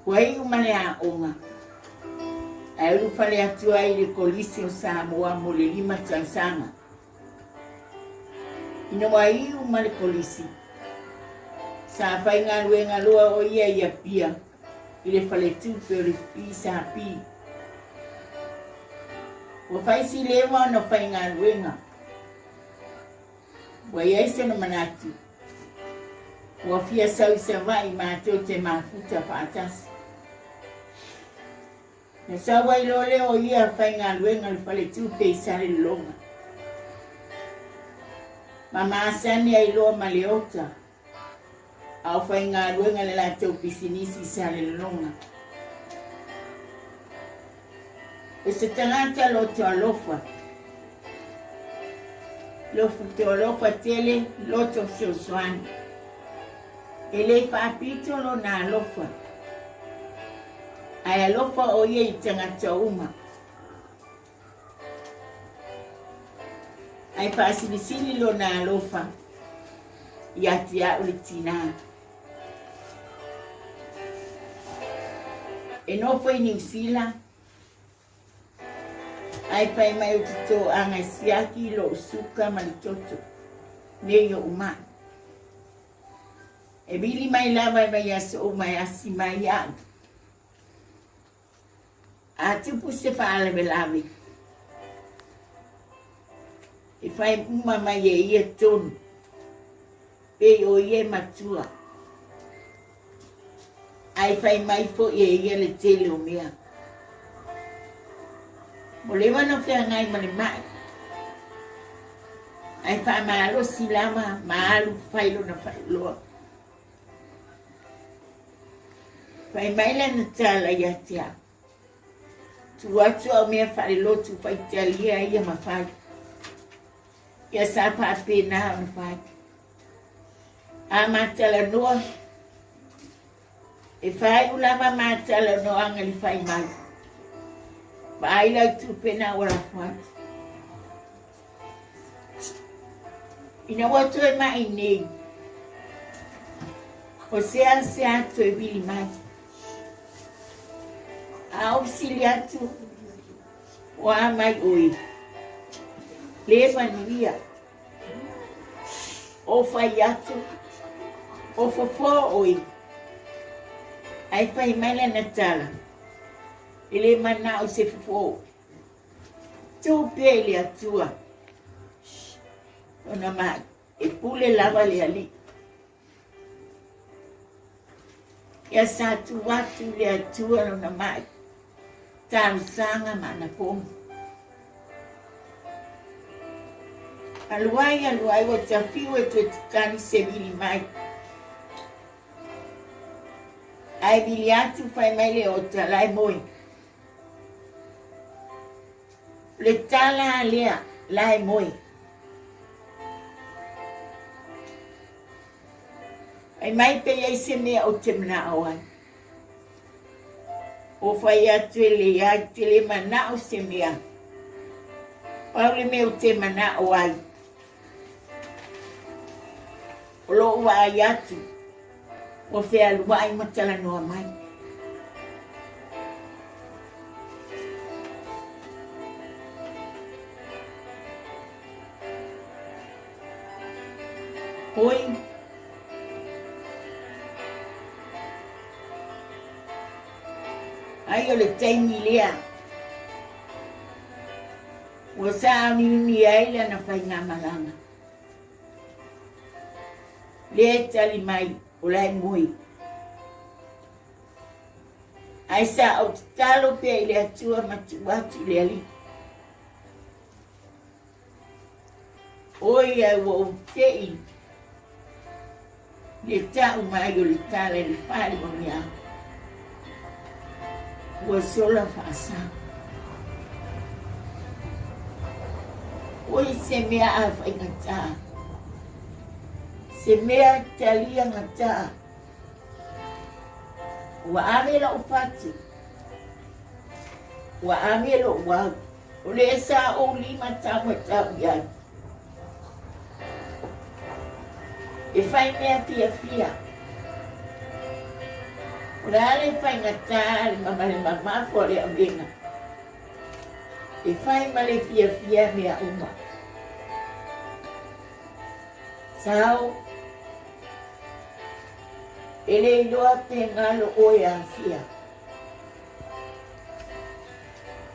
Ua iu ma le aoga, ae ulufale atu ai i le Kolisi o Samoa mo le 5 tausaga. Ina ua iu ma le kolisi, sa faigaluega loa o ia i Apia i le faletupe o le PSP. Ua fai si lewa ona faigaluega. Ua i ai sona manatu, ua fia sau i Savaii matou te mafuta faatasi. Na sau ai loa lea o ia faigaluega i le faletupe i Salelologa. Ma masani ai loa ma Leota, a o faigaluega le latou pisinisi i Salelologa. O se tagata loto alofa, loto alofa tele, loto fesoasoani. E le faapito lona alofa. Ae alofa o ia i tagata uma. Ae faasilisili lona alofa ia te a'u le tinā. E nofo i Niu Sila, ae fai mai ou te toaga e siaki i lo'u suka ma le toto nei o'u ma'i. E vili mai lava i vaiaso uma e asi mai iaʻu. A tupu se faalavelave, e fai uma mai e ia tonu, pei o ia e matua, ae fai mai foi e ia le tele o mea. Ua leva ona feagai ma le maʻi, ae faamalosi lava ma alu fai lona faailoa. Fai mai lana tala ia te au, Tu atu au mea faalelotu faitalia ia ma fai. Ia sa faapena ona fai. A ma talanoa, E faaiu lava ma talanoaga i le fai mai. Vaai lau tupe na ua lafo atu. Ina ua toe mai nei, o sea sea toe vili mai. A ou sili atu, ua a mai ʻoe. Le manuia. O fai atu, o fofo ʻoe. Ae fai mai lana tala, e le manao i se fofo. Tuu pea i le Atua lona maʻi, e pule lava le Alii. Ia sa tuu atu i le Atua lona maʻi, talosaga ma anapogi. Alu ai, alu ai, ua tafiu e toe tatali se vili mai. Ae vili atu fai mai le ota la e moe. O le tala a lea la e moe. Fai mai pe i ai se mea ou te manao ai. O fai atu e leai, te le manao se mea. Pau le mea ou te manao ai. O lo'u vaai atu, ua fealuai ma talanoa mai. Oi. Ai o le taimi lea ua sauniuni ai lana faigamalaga. Lea e tali mai o la e moe. Ae sa ou tatalo pea i le Atua ma tuu atu i le Alii. Oi ae ua ou tei le tau mai o le tala i le fale o mea ua sola faasau. Oi se mea a faigata, se mea talia gata, ua ave lou fatu, ua ave lou au. O lea sa ou lima taumatau i ai. E fai mea fiafia. O le a le faigata le ma le mamafa o le avega. E fai ma le fiafia mea uma. Sao, e le iloa pe galo oe afia.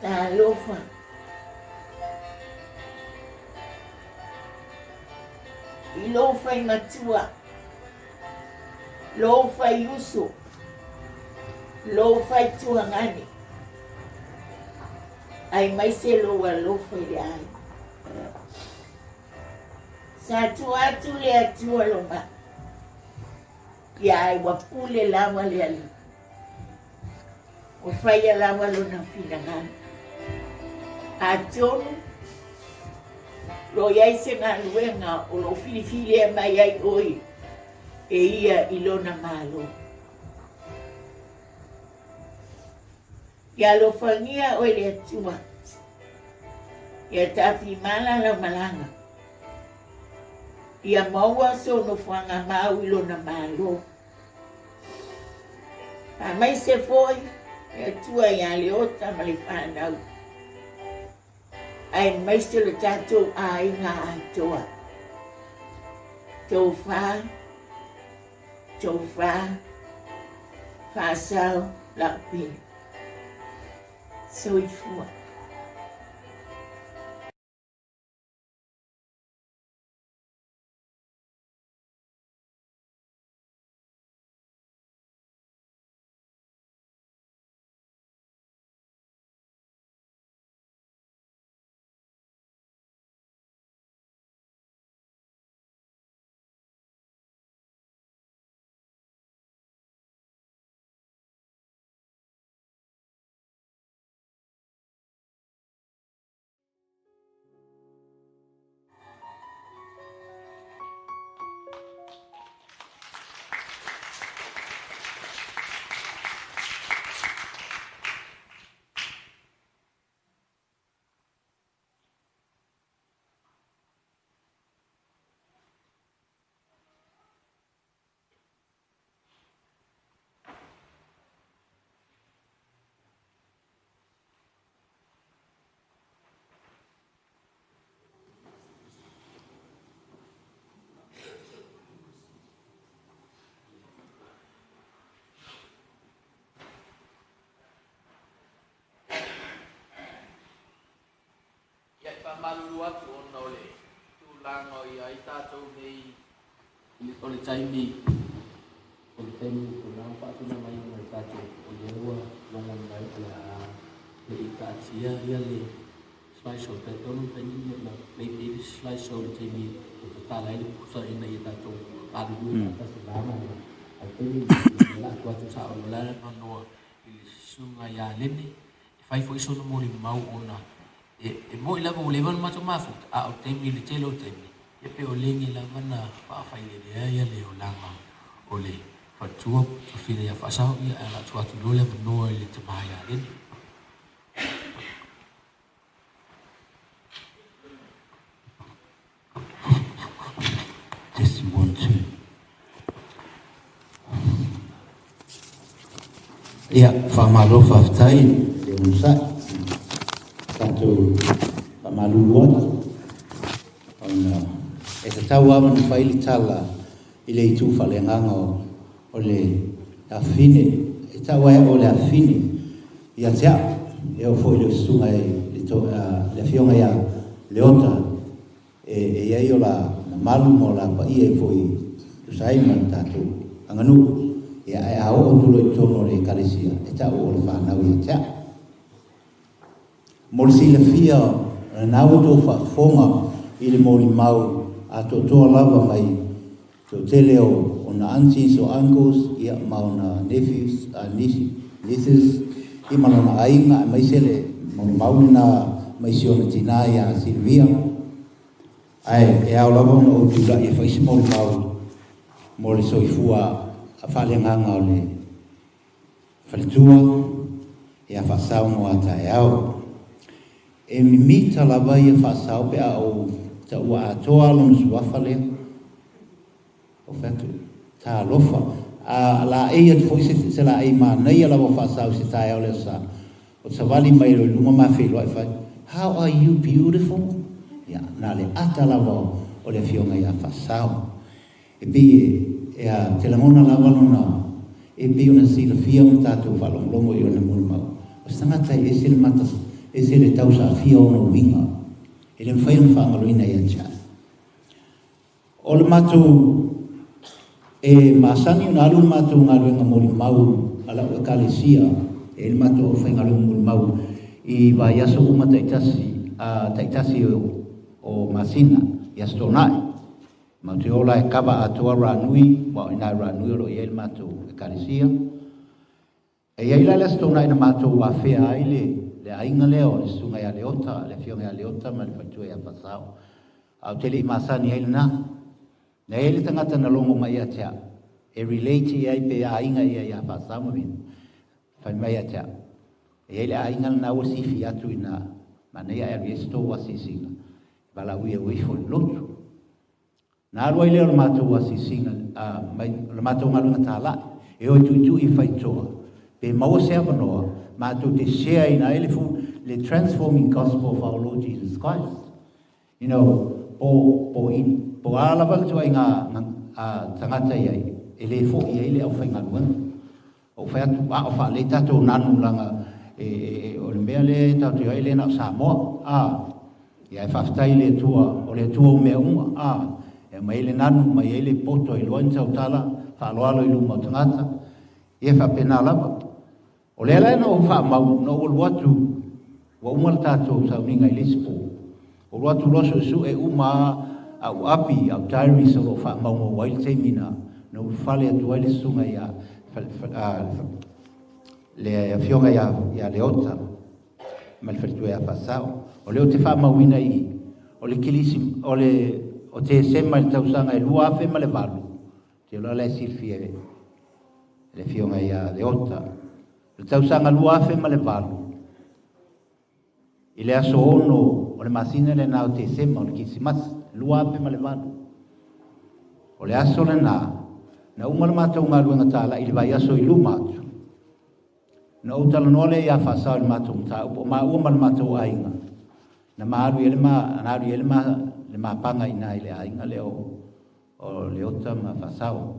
Talofa. I lou fai matua, lou fai uso, lou fai tuagane, aemaise lou alofa i le aiga. Sa tua atu le Atua lo mai, ia ai ua pule lava le Alii. Ua faia lava lona finagalo. Atonu, lo i ai se galuega o lo o filifilia mai ai oe e ia i lona Malo. Ia alofagia oe le Atua, ia tafimala lau malaga, ia maua sou nofoaga mau i lona Malo. Aemaise foi le Atua ia Leota ma le fanau, aemaise lo tatou aiga atoa. Tofa, tofa, faasao lau pele. Soifua. Ia, e faamalulu atu ona o le tulaga o i ai tatou nei o le taimi o le taimi o na faatulaga mai o tatou o lea ua logo mai o le a le i taatia ia le slide show talitonu taimi na play pay le slide show le taimi o tatala ai le pusa ina ia tatou galulue faatasi vaega lea. A o le taimi lenei, la atu atu sa o le avanoa i le susuga ia Lene e fai foi sona molimau ona e moni lava ua leva ona matou mafuta, a o le taimi i le tele o taimi, ia pei o Lene lava na faafailelea ia le olaga o le faletua tafina ia Faasao, ia ae o le a tuu atu loa le avanoa i le tama ia Lene. Testing 1, 2. Ia, faamalo faafetai le onosai. Tatou faamalulu atu ona E tatau lava ona fai le tala i le itu faaleagaga o le afafine, e tau ai o le afafine ia te au, e oo foi i le susuga i le Afioga ia Leota, e i ai o la mamalu ma o la paia foi e tusa ai ma le tatou aganuu. Ia, ae a oo atu loa i totonu o le Ekalesia, e tau o le fanau ia te au. Mo le silafia, o lena ua outou faafofoga i le molimau atoatoa lava mai toatele o ona aunties o uncles ia ma ona nephews, nieces ia ma lona aiga aemaise le molimau lena mai si ona tina ia Sylvia. Ae e ao lava ona ou tulai e fai se molimau mo le soifua faaleagaga o le faletua ia faasao mo a taeao. E mimita lava ia faasao pe a ou taua atoa lona suafa lea. Ou fai atu, Talofa, a laei atu foi se laei manaia lava o faasao i se taeao le aso Sa, o te savali mai loa i luga ma feiloai fai, How are you beautiful? Ia, na o le ata lava o le afioga ia Faasao. E pei e a te lagona lava lona, e pei ona silafia ma tatou faalogologo i ona molimau, o se tagata e ese le mata, ese le tausafia o ona uiga, e le mafai ona faagaloina ia te au. O le matou, e masani ona alu le matou galuega molimau a lau Ekalesia, e i ai le matou aufaigaluega molimau i vaiaso uma taitasi, a taitasi o masina i Aso Toonai. Matou te ola e kava atoa Ranui, aua o i ina i Ranui o lo o i ai le matou Ekalesia. E i ai la le Aso Toonai na matou afea ai le le aiga lea o le susuga ia Leota, le afioga ia Leota ma le faletua ia Faasao. Ae ou te le i masani ai lena. Na i ai le tagata na logo mai ia te au, e relate i ai pe aiga ia ia Faasao ma Vina. Fai mai ia te au, e i ai le aiga lena ua sifi atu ina, manaia ae alu i ai se tou asiasiga, e valaaulia ua ifo i le lotu. Na alu ai lea o le matou asiasiga, a, mai, o le matou galuega tālai, e o e tuitui i faitotoa, pe maua se avanoa, matou te share ina ai le, le transforming gospel of our Lord Jesus Christ. You know, po, po, in, po a lava le tuaiga a, tagata i ai, e le fo'i ai le aufaigaluega. Ou fai atu, a o faalelei tatou nanu laga e, e, o le mea lea tatou te ai le na o Samoa. A, ia e faafetai i le Atua, o le Atua o mea uma. A, e aumai ai le nanu, aumai ai le poto e iloa ai ni tautala, faaaloalo i luma o tagata. Ia e faapena lava. O lea la na ou faamau, na ou alu atu, ua uma le tatou sauniga i le isi po. Ou alu atu loa suesue uma a au api, au diaries o lo o faamaumau ai le taimi na na ulufale atu ai le susuga ia le afioga ia ia Leota ma le faletua ia Faasao. O lea ou te faamauina i i, o le kilisi, o le o Tesema i le tausaga e 2008, te iloa la e silafia e le afioga ia Leota. O le tausaga 2008, I le aso 6 o le masina lena o Tesema o le Kirisimasi 2008, o le aso lena, na uma le matou galuega tāla'i i le vaiaso i luma atu. Na ou talanoa lea ia Faasao i le matou mataupu, o maua ma le matou aiga, na ma alu i ai le ma, na alu i ai le ma, le mapaga i ina i le aiga lea o, o Leota ma Faasao.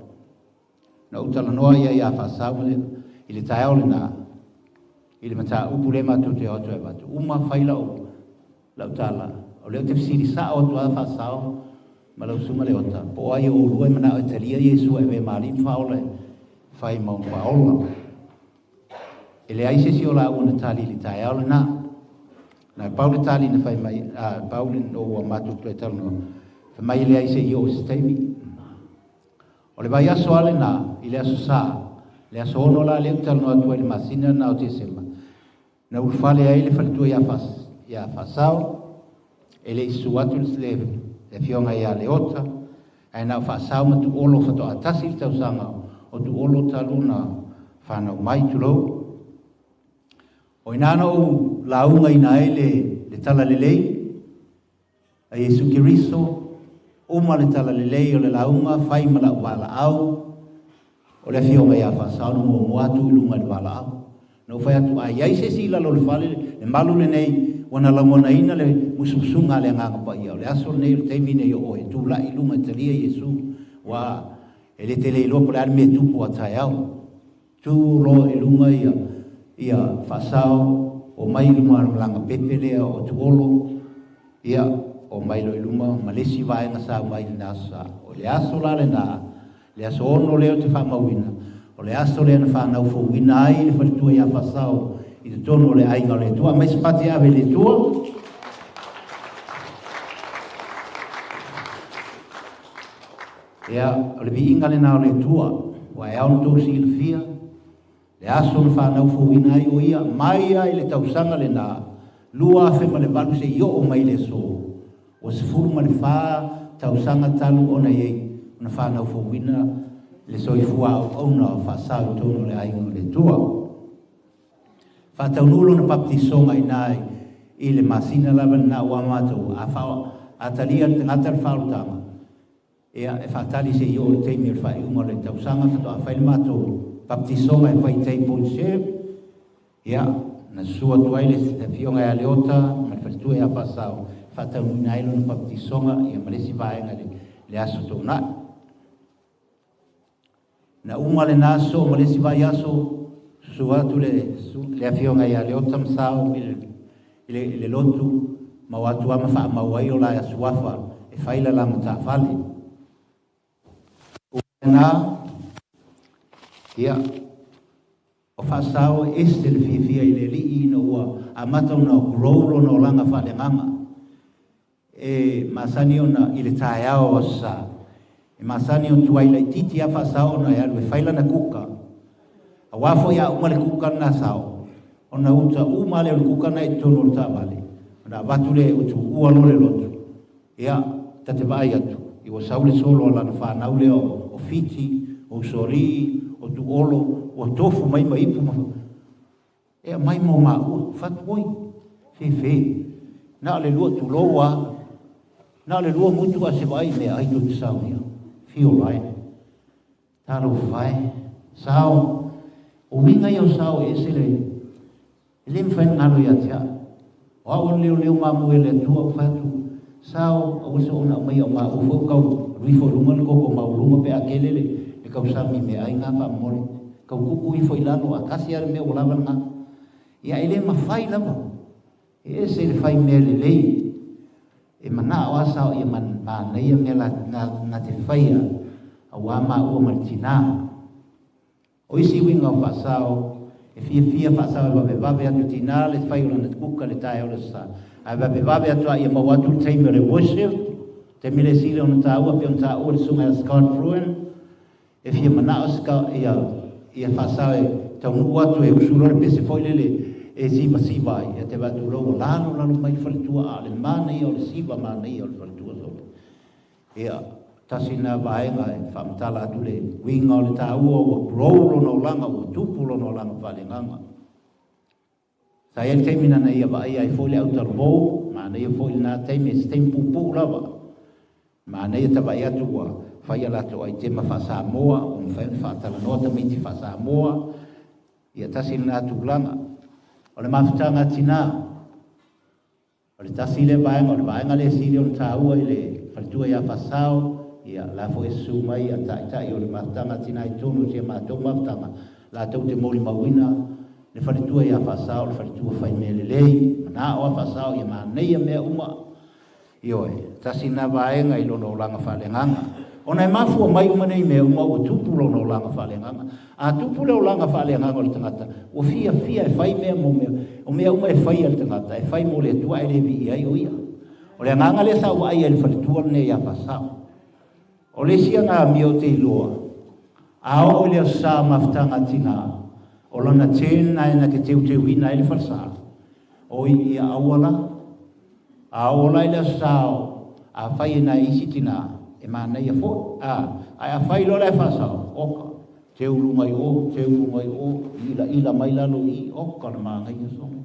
Na ou talanoa ia ia Faasao i le taeao lena, i le mataupu lea matou te o atu e avatu. Uma fai lau, lau tala, o lea ou te fesili sao atu lava Faasao ma lau susuga Leota, po o ai o oulua e manao e talia Iesu e avea ma Alii ma Faaola e fai ma ona faaola. E leai se isi o laua na tali i le taeao lena. Na pau le tali na fai mai, a, pau le no ua matou toe talanoa, fai mai e leai se i oo i se taimi. O le vaiaso lava lena, i le aso Sa, le aso 6 la lea ou te talanoa atu ai i le masina lena o Tesema, na ulufale ai le faletua ia, Fas, ia Faasao, e le i susu atu le, le afioga ia Leota, ae na o Faasao ma Tuolo faatoa tasi le tausaga o Tuolo talu ona fanau mai, tulou. O i ina na ou laugaina ai le, le talalelei, A Iesu Keriso, uma le talalelei o le lauga fai ma la'u valaau, o le Afioga ia Faasao na muamua atu i luga i le valaau. Na ou fai atu, a i ai se isi i lalo o le fale, le malu lenei, Ua na lagonaina le musumusuga a le Agaga Paia, o le aso lenei o le taimi lenei o oe, e tulai i luga e talia Iesu, ua e le te le iloa po o le a le mea e tupu a taeao. Tu loa i luga ia, ia faasao, omai i luma o le malaga pepe lea o Tuolo, ia, omai loa i luma ma le isi vaega sa omai i lena aso sa. O le aso la lena, le aso 6 lea ou te faamauina, o le aso lea na fanau fouina ai le faletua ia Faasao i totonu o le aiga o le Atua. Aumai se pati e ave i le Atua. Ia, o le viiga lena o le Atua, ua e ao ona outou silafia, le aso na fanau fouina ai o ia, mai lava i le tausaga lena, 2008 seia oo mai i le aso, ua 14 tausaga talu ona i ai ona fanau fouina le soifua auauna o faasao i totonu o le aiga o le Atua. Faataunuu lona baptisoga i ina i le masina lava lena ua matou a fa a talia le tagata le faaolataga, ia e faatali se i oo i le taimi o le faaiuga o le tausaga faatoa fai le matou baptisoga e fai i tai Point Serve. Ia, na susu atu ai le afioga ia Leota ma le faletua ia Faasao e faataunuuina ai lona baptisoga ia ma le isi vaega i le aso Toonai. Na uma lena aso ma le isi vaiaso, susu atu le, le afioga ia Leota ma Sao i le, i le, i le lotu, ma o atu lava ma faamau ai o la suafa e fai la la matafale. Lena, ia, o Faasao e ese le fiafia i le Alii ina ua amata ona grow lona olaga faaleagaga. E masani ona i le taeao o Aso Sa, e masani ona tuai laitiiti lava Faasao ona e alu e fai lana kuka. Aua foi a uma le kuka lena Sao, ona uta uma lea o le kuka lena i totonu o le taavale, ona avatu lea e utuua loa le lotu. Ia, ta te vaai atu, i ua sau le solo a lana fanau lea o Fiti, o Usoalii, o Tuolo, ua tofu mai ma ipu ma e aumai mo maua, fatu oi, fefe. Na o le lua tulou a, na o le lua gutu a se vaai i meaai tou te saunia. Fio lai. Talofa e. Sao, o uiga ia o sao e ese le, E le mafai ona galo ia te au. O au o le leoleo mamoe a le Atua, ua fai atu, Sao, aua se ona aumaia o maua foi ua tau alu ifo i luga le koko maualuga pe a tele le, le tausami i meaai na faamolemole. Tau tutu ifo i lalo, a tasi lava le mea ua lava lena. Ia e le mafai lava. E ese le fai mea lelei. E manao lava sao ia manaia mea la, na, na te faia aua maua ma le tinā. O isi uiga o faasao, e fiafia faasao e vavevave atu tinā le fai o lana kuka le taeao le sa. Ae vavevave atu a ia maua atu le taimi o le worship, taimi le sili ona taua pe ona taua le susuga ia Scott Fruin, e fia manao Scott ia, ia faasao e taunuu atu e usu loa le pese foi lele e sivasiva ai, ia te vaai atu loa ua lalolalo mai le faletua a o le manaia o le siva manaia o le faletua solo. Ia, tasi lena vaega e faamatala atu le uiga o le taua ua grow lona olaga, ua tupu lona olaga faaleagaga. Sa i ai le taimi na na ia vaaia ai foi le autalavou, manaia foi lena taimi, se taimi puupuu lava. Manaia ta vaai atu ua fai a latou aitema faa-Samoa, ua mafai ona faatalanoa tamaiti faa-Samoa. Ia, tasi lena tulaga. O le mafutaga a tinā. O le tasi lea vaega, o le vaega lea e sili ona taua i le faletua ia Faasao, ia, la foi e susu mai ia Taitai o le mafutaga a Tina i totonu o si a matou mafutaga, latou te molimauina le faletua ia Faasao, o le faletua fai mea lelei, manao a Faasao ia manaia mea uma. Ioe, tasi lena vaega i lona olaga faaleagaga. Ona e mafua mai uma nei mea uma ua tupu lona olaga faaleagaga. A tupu le olaga faaleagaga o le tagata, ua fiafia e fai mea mo mea, o mea uma e faia e le tagata, e fai mo le Atua ae le viia ai o ia. O le agaga lea sa ou vaaia i le faletua lenei ia Faasao. O le isi aga amio ou te iloa, a oo i le Aso Sa mafutaga a tinā, o lana turn na e na te teuteuina ai le falesa, oi ia aua la. A oo la i le Aso Sa o, afai e nai isi tinā, e manaia foi, a, ae afai loa la e faasao, oka, teu luga i o, teu luga i o, ilaila mai lalo i i, oka le manaia solo.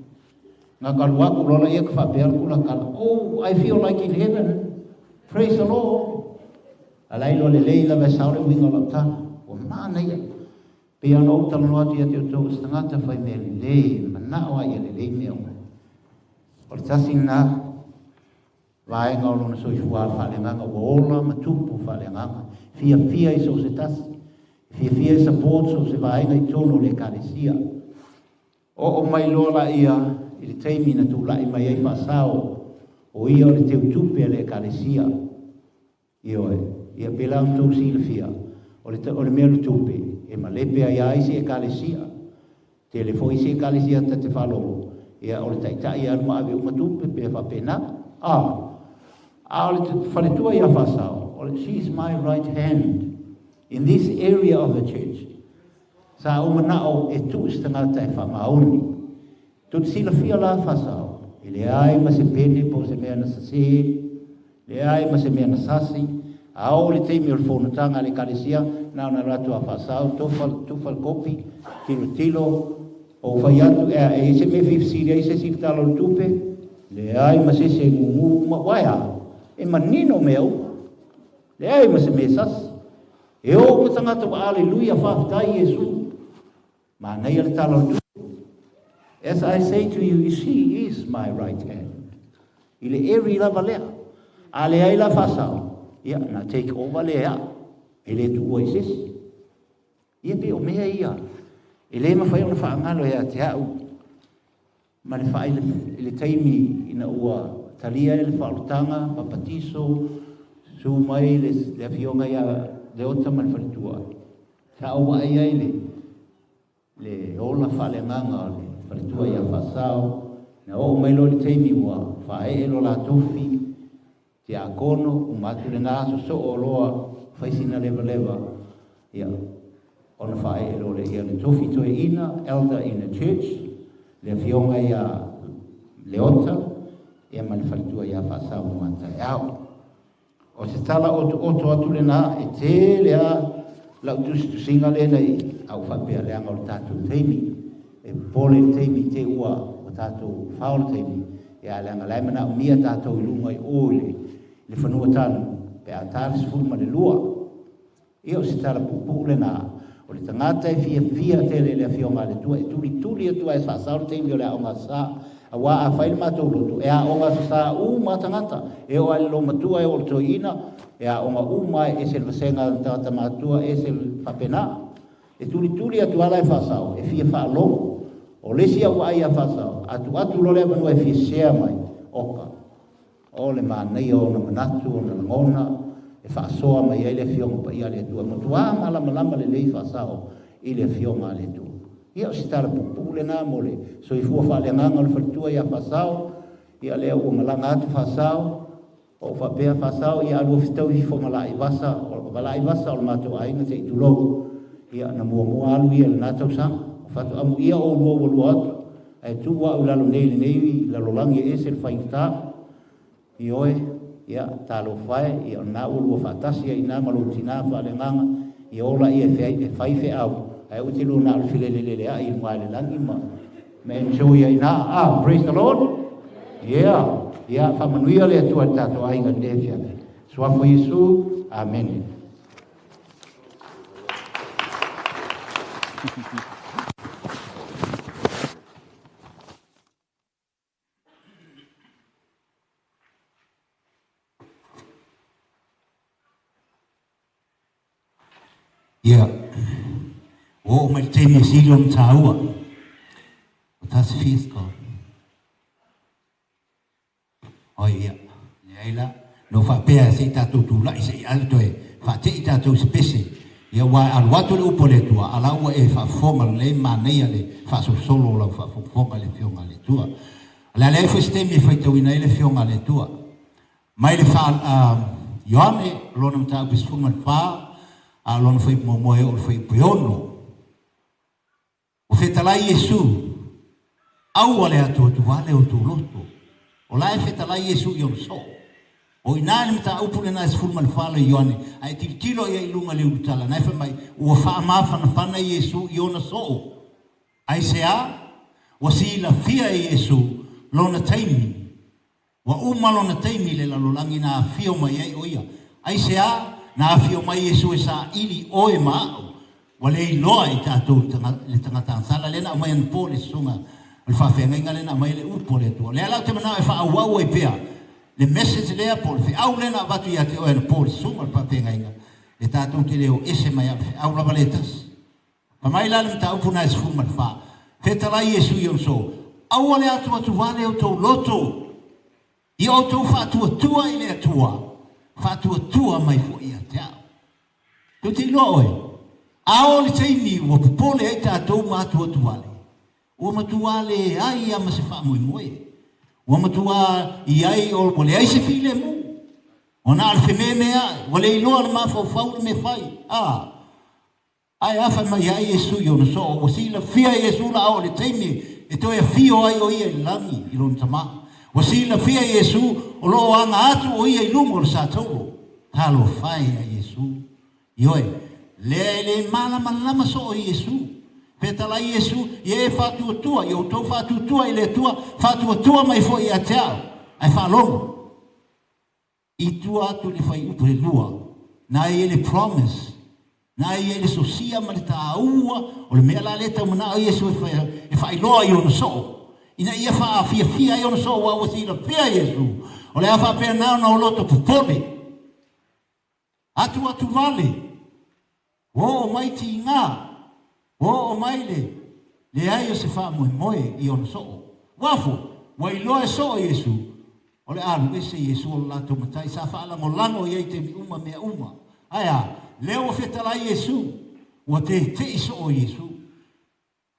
Na ka alu aku loa laia ka faapea le kulakala, Oh, I feel like in heaven. Praise the Lord. A la iloa lelei lava e sao le uiga o lau tala. Ua manaia. Pei ona ou talanoa atu ia te outou, o se tagata fai mea lelei, e manao lava ia lelei mea uma. O le tasi lena vaega o lona soifua faaleagaga ua ola ma tupu faaleagaga. Fiafia i so o se tasi. Fiafia e support so o se vaega i totonu o le ekalesia. Oo mai loa laia i le taimi na tulai mai ai Faasao, o ia o le teutupe a le ekalesia. Ioe, ia pēlā ona outou silafia, o le, o le mea o le tupe, e malepe ai lava isi ekalesia. Tele foi isi ekalesia ta te faalogo, ia o le taitai e alu ma ave uma tupe, pea faapena. A, a o le faletua ia Faasao, o le, she is my right hand in this area of the church. Sa ou manao e tuu se tagata e faamaoni. Tou te silafia la Faasao, e leai ma se pene po o se mea na sasē, leai ma se mea na sasi, a oo i le taimi o le fonotaga a le Ekalesia, na ona alu atu a Faasao, tofa, tufa le kopi, tilotilo, ou fai atu, ea, e i ai se mea e fia fesili ai se isi i le Tala o le Tupe? Leai ma se isi e gugu uma, uae a? E manino mea uma. Leai ma se mea e sasi. E oo uma tagata ua aleluia, faafetai Iesu. Manaia le Tala o le Tupe. As I say to you, she is my right hand. I le eri lava lea. A leai la faasao, ia, na take over lea e au. E le tuua i se isi. Ia pei o mea ia, e le mafai ona faagalo ia te au ma le faa i le taimi ina ua talia ai le faaolataga, papatiso, susu mai le, le afioga ia Leota ma le faletua. Sa ou vaai ai le, le ola faaleagaga o le faletua ia Faasao, na oo mai loa le taimi ua faaee lo la tofi, tiakono, uma atu lena aso soo loa fai sina levaleva, ia, ona faaee loa lea ia le tofi toeaina, elder in a church, le afioga ia Leota, ia ma le faletua ia Faasao Mataeao. O se tala otooto atu lena, e tele a lau tusitusiga lea i au faapea leaga o le tatou taimi, e popole i le taimi te ua ua tatou fao le taimi, ia leaga la e manaomia tatou i luga i o i le fanua tanu pe a ta le 12. Ia o se tala puupuu lena, o le tagata e fiafia tele i le Afioga a le Atua, e tulituli atu ai e faasao le taimi o le aoga aso Sa, aua a fai le matou lotu, e aoga aso Sa uma a tagata, e oo lava i le loomatua, e oo i le toeaina, e aoga uma lava, e ese le vasega a tagata matutua, ese le faapena. E tulituli atu lava la e faasao, e fia faalogo. O le isi au vaai ia faasao, a tuu atu loa le avanoa e fia share mai, oka. O le manaia o ona manatu, ona lagona, e faasoa mai ai le Afioga Paia a le Atua. E matua malamalama lelei faasao i le Afioga a le Atua. Ia, o se tala puupuu lena mo le soifua faaleagaga o le faletua ia Faasao. Ia, lea ua malaga atu Faasao, o faapea Faasao, ia alua fetau ifo ma Laaivasa, o Laaivasa o le matou aiga se i tulou. Ia, na muamua alu ia i lena tausaga. O faatoamuia oulua ua lua atu, Ae tuu au i lalo nei i lenei lalolagi e ese le faigata. Ioe, ia, talofa e, ia o lena ua lua faatasi ai i ina ma lou tina faaleagaga, ia ola ia e fai feau, ae aua te lua na o le feleleleleai i luga i le lagi ma, ma enjoy ai i ina. Ah, praise the Lord! Yeah, ia, faamanuia le Atua i le tatou aiga i lenei afiafi. Suafa o Iesu, Amene. Ia, ua oo mai le taimi e sili ona taua. O ta se fiasco. Oi ia, leai la, na ou faapea se i tatou tulai se i alu toe faate'i tatou i se pese, ia aua e alu atu le upu a le Atua, a la ua e faafofoga lelei ma manaia le faasolosolo o lau faafogafoga i le Afioga a le Atua. O le a leai foi se taimi e faitauina ai le Afioga a le Atua. Mai le faa, Ioane, lona mataupu e 14, a o lona fuaiupu muamua e oo i le fuaiupu e 6. Ua fetalai Iesu, Aua le atuatuvale outou loto. O la e fetalai Iesu i ona soo. O i ina le mataupu lena e 14 o Ioane, a e tilotilo i ai i luga i le ulutala, na e fai mai, Ua faamafanafana Iesu i ona soo. Aisea? Ua silafia e Iesu lona taimi. Ua uma lona taimi i le lalolagi na afio mai ai ʻo ia. Aisea na afio mai Iesu e saili ʻoe ma aʻu? Ua le iloa i tatou le tagata agasala lea na aumai anapo le susuga O le faafeagaiga lea na aumai ai le Upu a le Atua. O lea la ou te manao e faaauau ai pea le message lea po o le feau lea na avatu ia te oe anapo i le susuga o le faafeagaiga, e tatou te le o ese mai lava o le feau lava lea e tasi. Fai mai la le mataupu na e 14, Fetalai Iesu i ona soo, Aua le atuatuvale outou loto ia outou faatuatua i le Atua, faatuatua mai foi ia te au. Tou te iloa oe, a oo le taimi ua popole ai tatou ma atuatuvale, ua matuā leai a ma se faamoemoe. Ua matuā i ai o ua leai se filemu. Ua na o le fememea'i, ua le iloa le mafaufau le mea fai. A, Ae a fai mai ai Iesu i ona soo, ua silafia e Iesu la oo le taimi e toe afio ai o ia i le lagi i lona Tama. Ua silafia e Iesu o lo o aga atu o ia i luga o le satauro. Talofa e ia Iesu. Ioe, lea e le malamalama soo i Iesu. Fetalai Iesu, ia e faatuatua, ia outou faatuatua i le Atua, faatuatua mai foi ia te au, ae faalogo. I tua atu i le fuaiupu e lua, na e i ai le promise, na e i ai le sosia ma le taua o le mea la lea e tau manao Iesu e faailoa i ona soo, ina ia faafiafia ai ona soo aua ua silafia Iesu, o le a faapena ona o loto popole, atuatuvale, Ua oo mai tiga, ua oo mai le leai o se faamoemoe i ona soo. Ua foi, ua iloa e soo Iesu, o le alu ese Iesu o lo latou matai sa faalagolago i ai taimi uma mea uma. Ae a? Lea ua fetalai Iesu, ua tete'i soo Iesu.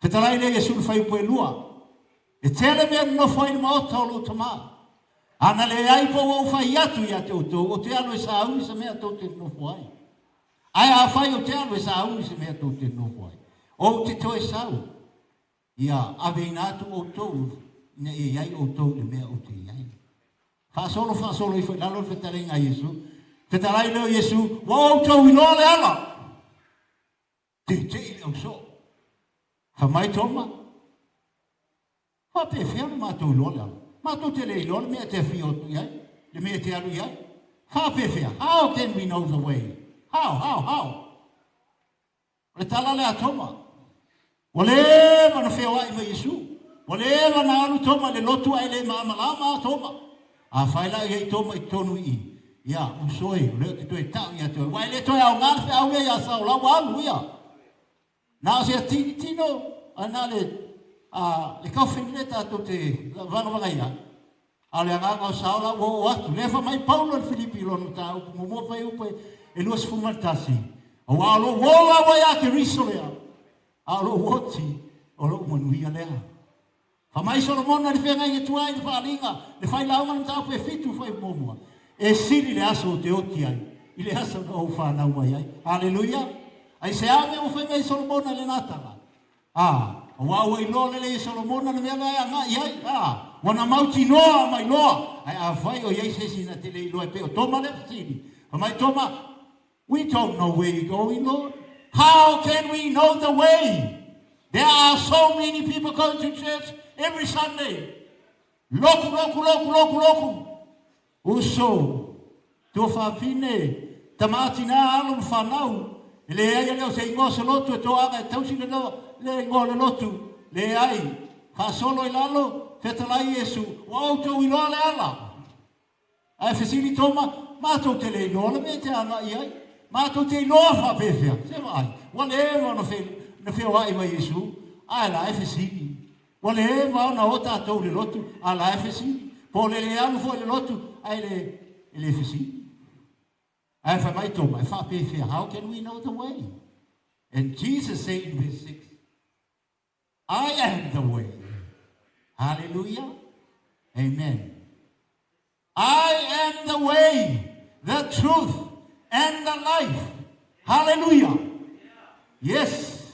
Fetalai lea Iesu le fuaiupu e lua, E tele mea nonofo ai le maota o lou Tama. A na leai po ua ou fai atu ia te outou, ou te alu e sauni se mea tou te nonofo ai. Ae afai ou te alu e sauni se mea tou te nonofo ai, ou te toe sau, ia aveina atu outou ina ia i ai outou i le mea ou te i ai. Faasolo faasolo ifo i lalo le fetalaiga a Iesu. Fetalai lea o Iesu, ua outou iloa le ala. Tete'i le ausoo. Fai mai Toma, Faapefea ona matou iloa le ala? Matou te le iloa le mea e te afio atu i ai, le mea e te alu i ai. Faapefea? How can we know the way? How, how, how? O le tala lea a Toma. Ua leva ona feoai ma Iesu. Ua leva ona alu Toma i le lotu ae le malamalama a Toma. Afai la e i ai Toma i totonu i i, ia, uso e, o lea ou te toe tau ia te oe, aua e le toe aoga le feau lea ia Saola, ua alu ia. Na o se atini tino, ae na o le, a, le coffin lea tatou te vagavagaina, a o le agaga o Saola ua oo atu. Lea fai mai Paulo i le Filipi i lona mataupu muamua fuaiupu e 21, aua o lou ola ua ia Keriso lea, a o lou oti, o lou manuia lea. Fai mai Solomona i le feagaiga tuai i le faaaliga, le failauga le mataupu e fitu fai muamua, E sili le aso ou te oti ai i le aso na ou fanau mai ai. Aleluia! Aisea mea ua fai mai ai Solomona i lena tala? A, aua ua iloa lelei e Solomona le mea lea e agai ai. A, ua na mautinoa ma iloa. Ae afai o i ai se isi na te le iloa e pei o Toma lea fesili. Fai mai Toma, We don't know where you're going, Lord. How can we know the way? There are so many people going to church every Sunday. Loku, loku, loku, loku, loku. Uso, tuafafine, tama tina, alo ma whanau. E leai ale o se ingoa se lotu e toaga e tausi le, le ingoa le lotu. Leai, faasolo i lalo, fetalai Iesu, ua outou iloa le ala. Ae fesili Toma, Matou te le iloa le mea e te agai ai. Matou te iloa faapefea? Se vaai, ua leva ona ona feoai ma Iesu, ae la e fesili. Ua leva ona o tatou i le lotu, a la e fesili. Po o le le alu foi i le lotu, ae le, e le fesili. Ae fai mai Toma, e faapefea? How can we know the way? And Jesus said in verse 6, I am the way. Hallelujah. Amen. I am the way, the truth, and the life. Hallelujah. Yes.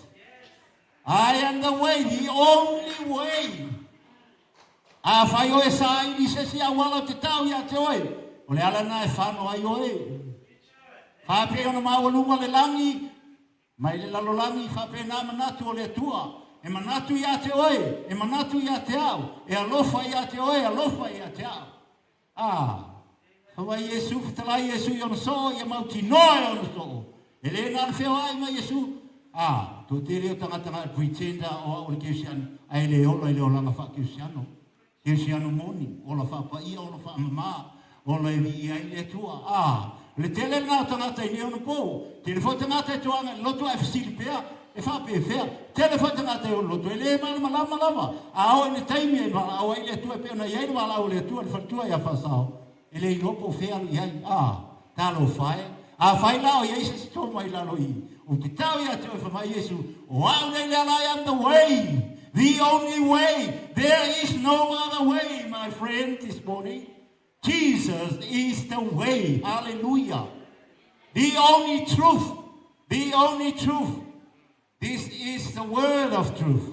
I am the way, the only way. Afai oe saili se isi auala o te tau ia te oe, o le ala lena e fano ai oe. Faapei ona maualuga le lagi, Mai le lalolagi faapena manatu o le Atua, e manatu ia te oe, e manatu ia te au, e alofa ia te oe, alofa ia te au. A, fai mai Iesu, fetalai Iesu i ona soo, ia mautinoa e ona soo. E le na o le feoai mai Iesu, a, Toatele o tagata na pretend o au o le Kerisiano, ae le ola i le olaga faa-Kerisiano. Kerisiano moni, ola faapaia, ola faamama, ola e viia ai le Atua. A, o le tele lena o tagata i nei ona po. Tele foi tagata e toaga i le loto ae fesili pea, e faapefea. Tele foi tagata e o i le loto e le malamalama lava. A oo i le taimi e valaau ai le Atua e pei ona i ai le valaau a le Atua i le faletua ia Faasao, E le iloa po o fea alu i ai. A, talofa e! Afai la o i ai se isi toma i lalo i i, ou te tau ia te oe fai mai Iesu, O au nei le ala, I am the way, the only way, there is no other way, my friend, this morning. Jesus is the way. Hallelujah. The only truth. The only truth. This is the word of truth.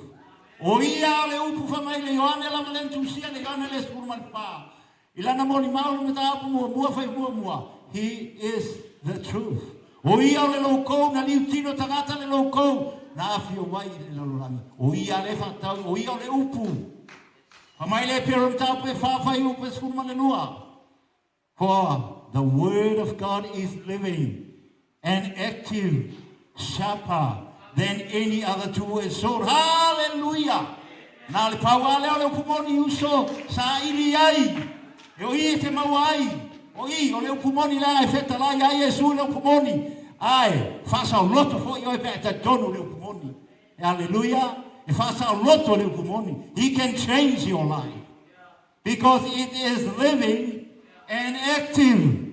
O ia le upu fai mai le Ioane lava le tusia le Ioane le 14. I lana molimau le mataupu muamua fai muamua. He is the truth. O ia o le loukou na liutino tagata le loukou na afio mai i le lalolagi. O ia le whaatau, o ia o le upu. Fai mai le Epera mataupu e wha fai upu e 12. For the word of God is living and active, sharper than any other two-edged sword. Hallelujah! Na le pau a lea o le upu moni uso sa ili ai. E o i e te maua ai. O i, o le upu moni leaga e fetalai ai Iesu i le upu moni. Ae, faasaoloto foi oe pe a e talitonu i le upu moni. Hallelujah! E faasaoloto le upu moni. He can change your life. Because it is living and active.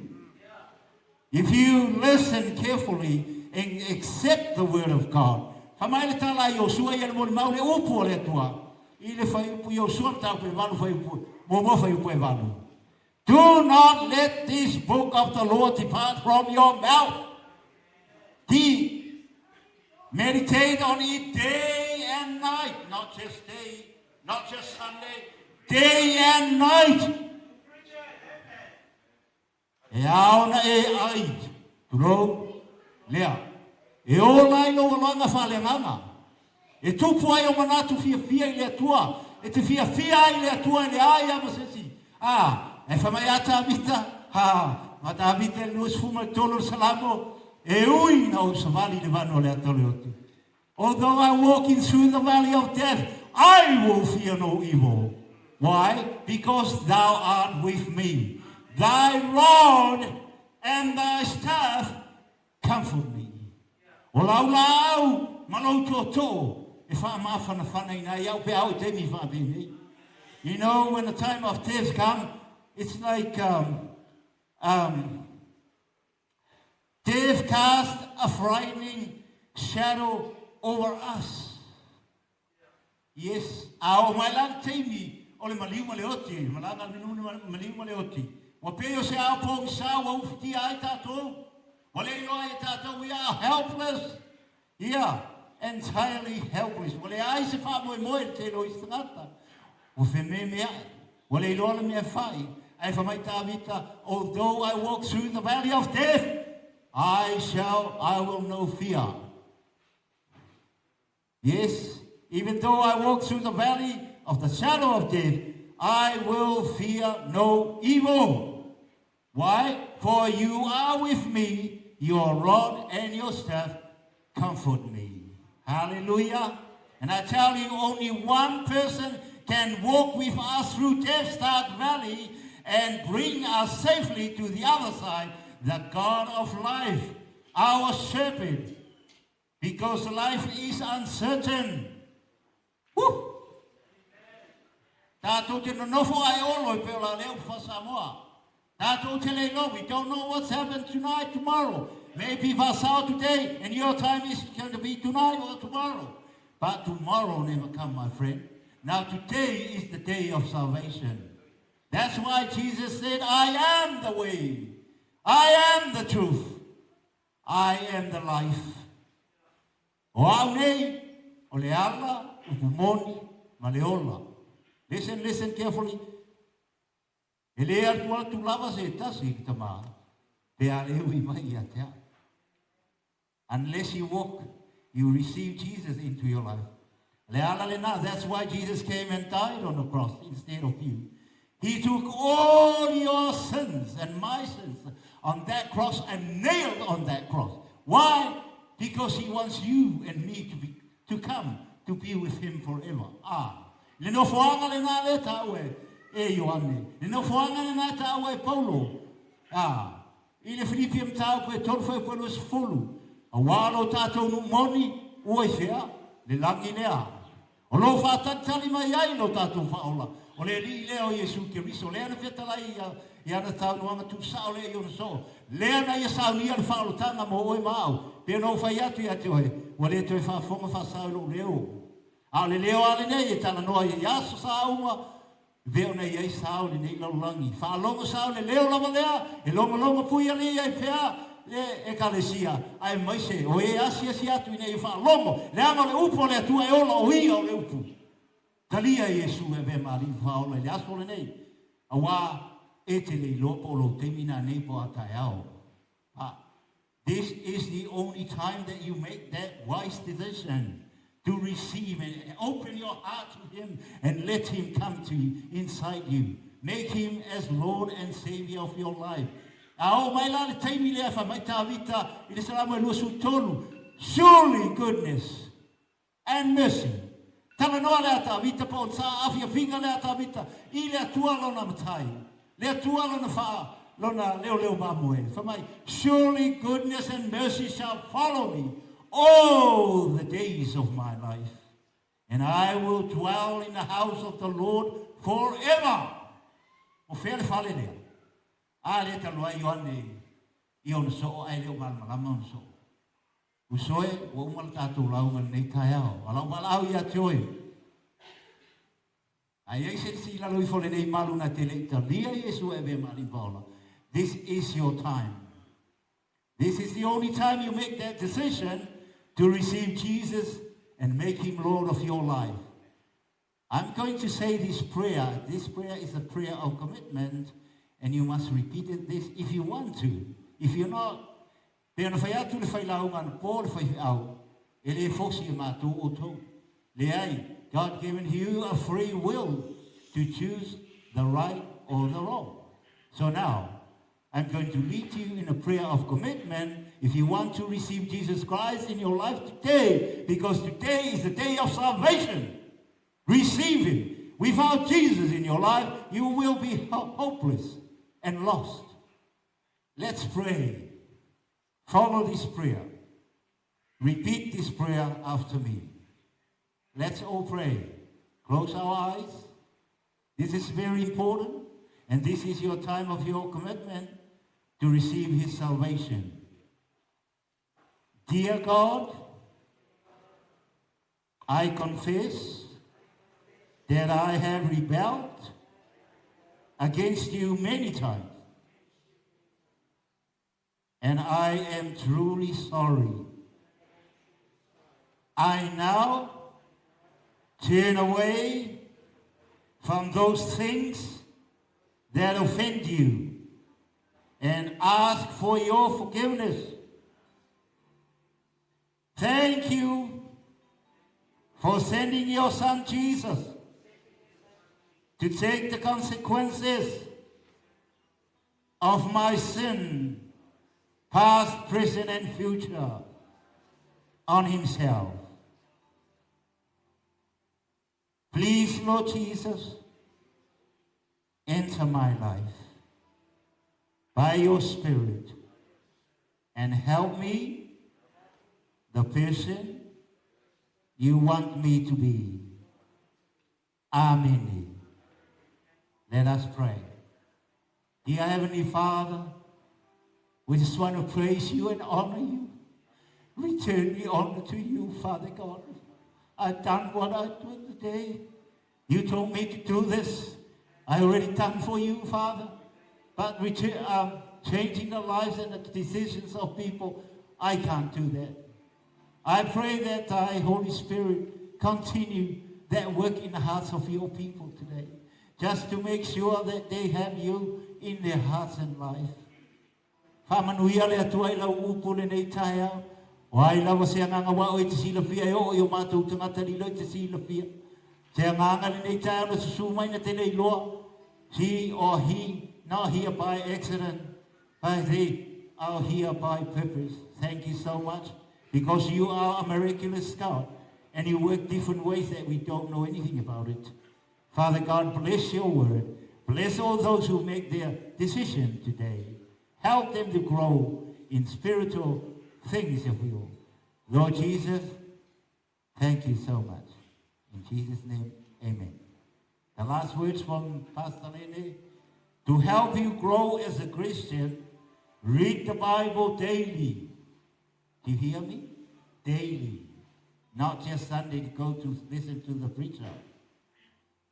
If you listen carefully and accept the word of God, fai mai le tala a Iosua ia le molimau le upu o le Atua i le fuaiupu Iosua mataupu e valu fuaiupu muamua fuaiupu e valu. Do not let this book of the law depart from your mouth. Di meditate on it day and night, not just day, not just Sunday, day and night. E ao na e ai, tulou, lea. E ola ai lou aloaga faaleagaga. E tupu ai o manatu fiafia i le Atua, e te fiafia ai i le Atua e leai lava se isi. A, e fai mai a Tavita, ha, ma Tavita i le 23 o le Salamo, E ui na ou savali i le vanu o le ata o le oti. Although I walk in through the valley of death, I will fear no evil. Why? Because thou art with me. Thy rod and thy staff comfort me. O lau laau ma lou tootoo e faamafanafanaina ai au pe a oo i taimi faapenei. You know, when the time of death come, it's like death cast a frightening shadow over us. Yes, a oo mai la le taimi o le maliu ma le oti, malaga le manu maliu ma le oti. Ua pei o se ao pogisa ua ufitia ai tatou. Ua le iloa ai e tatou, we are helpless. Yeah, entirely helpless. Ua leai se faamoemoe i le tele o isi tagata. Ua fememeai. Ua le iloa le mea e fai. Ae fai mai Tavita, Although I walk through the valley of death, I shall, I will no fear. Yes, even though I walk through the valley of the shadow of death, I will fear no evil. Why? For you are with me, your rod and your staff comfort me. Hallelujah. And I tell you, only one person can walk with us through death's dark valley and bring us safely to the other side, the God of life, our shepherd. Because life is uncertain. Woo! Tātou te nonofo ai olo i peo la leo fa Samoa. Tātou te le iloa, we don't know what's happened tonight, tomorrow. Maybe Vasao today, and your time is going to be tonight or tomorrow. But tomorrow never come, my friend. Now today is the day of salvation. That's why Jesus said, I am the way. I am the truth. I am the life. O au nei, o le ala, upu moni, ma le ola. Listen, listen carefully. E le atu atu lava se tasi i le tama, pe a le ui mai ia te au. Unless you walk, you receive Jesus into your life. Le ala lena, that's why Jesus came and died on the cross instead of you. He took all your sins and my sins on that cross and nailed on that cross. Why? Because he wants you and me to be, to come to be with him forever. A, le nofoaga lenā lea taua e, e Ioane. Le nofoaga lenā taua e Paulo. A, i le Filipi mataupu e 3 fuaiupu e 20, auā lo tatou nuu moni, ua i fea? Le lagi lea. O lo o faatalitali mai ai lo tatou Faaola, o le Alii lea o Iesu Keriso, lea na fetalai ia i ana saunoaga tuusao lea i ona soo, lea na ia saunia le faaolataga mo oe ma au, pei ona ou fai atu ia te oe, ua le toe faafofoga faasao i lou leo. A o le leo a lenei e talanoa i aso sa uma, Vea ona i ai sao i lenei lalolagi. Faalogo sao le leo lava lea, e logologo pui alii ai fea le Ekalesia, aemaise o e asiasi atu ina ia faalogo, leaga o le upu a le Atua e ola, o Ia o le upu. Talia Iesu e avea ma Alii Faaola i le aso lenei, auā e te le iloa po o lou taimi nanei po o a taeao. A This is the only time that you make that wise decision to receive and open your heart to Him and let Him come to inside you. Make Him as Lord and Savior of your life. A oo mai la le taimi lea fai mai Tavita i le Salamo e 23, Surely goodness and mercy. Talanoa le a Tavita po o sa afiafiga le a Tavita i le Atua lona matai, le Atua lona faa, lona leoleo mamoe. Fai mai, Surely goodness and mercy shall follow me all the days of my life, and I will dwell in the house of the Lord forever. O fea le fale lea? A lea talu ai Ioane i ona soo ae le o malamalama ona soo. Uso e, ua uma le tatou lauga i lenei taeao. A lau valaau ia te oe, a i ai se isi i lalo ifo o lenei malu na te le i talia Iesu e avea ma Alii Paola, this is your time. This is the only time you make that decision to receive Jesus and make him Lord of your life. I'm going to say this prayer. This prayer is a prayer of commitment, and you must repeat it this if you want to. If you're not, pe ona fai atu le failauga anapo le faifeau, e le fosi e mātou outou. Leai, God given you a free will to choose the right or the wrong. So now, I'm going to lead you in a prayer of commitment if you want to receive Jesus Christ in your life today, because today is the day of salvation. Receive him. Without Jesus in your life, you will be hopeless and lost. Let's pray. Follow this prayer. Repeat this prayer after me. Let's all pray. Close our eyes. This is very important, and this is your time of your commitment to receive his salvation. Dear God, I confess that I have rebelled against you many times, and I am truly sorry. I now turn away from those things that offend you and ask for your forgiveness. Thank you for sending your son Jesus to take the consequences of my sin, past, present, and future, on himself. Please, Lord Jesus, enter my life by your Spirit and help me, the person you want me to be. Amen. Let us pray. Dear Heavenly Father, we just want to praise you and honor you. Return the honor to you, Father God. I've done what I did today. You told me to do this. I already done for you, Father. But return, changing the lives and the decisions of people, I can't do that. I pray that thy Holy Spirit continue that work in the hearts of your people today, just to make sure that they have you in their hearts and life. Faamanuia le Atua i lau upu lenei taeao. O ai lava se agaga ua o i te silafia e oo i o matou tagata lilo i te silafia. Se agaga lenei taeao na susu mai na te le iloa. She or he not here by accident, but they are here by purpose. Thank you so much. Because you are a miraculous God and you work different ways that we don't know anything about it. Father God, bless your word. Bless all those who make their decision today. Help them to grow in spiritual things of you. Lord Jesus, thank you so much. In Jesus' name, amen. The last words from Pastor Lene. To help you grow as a Christian, read the Bible daily. Do you hear me? Daily. Not just Sunday to go to listen to the preacher.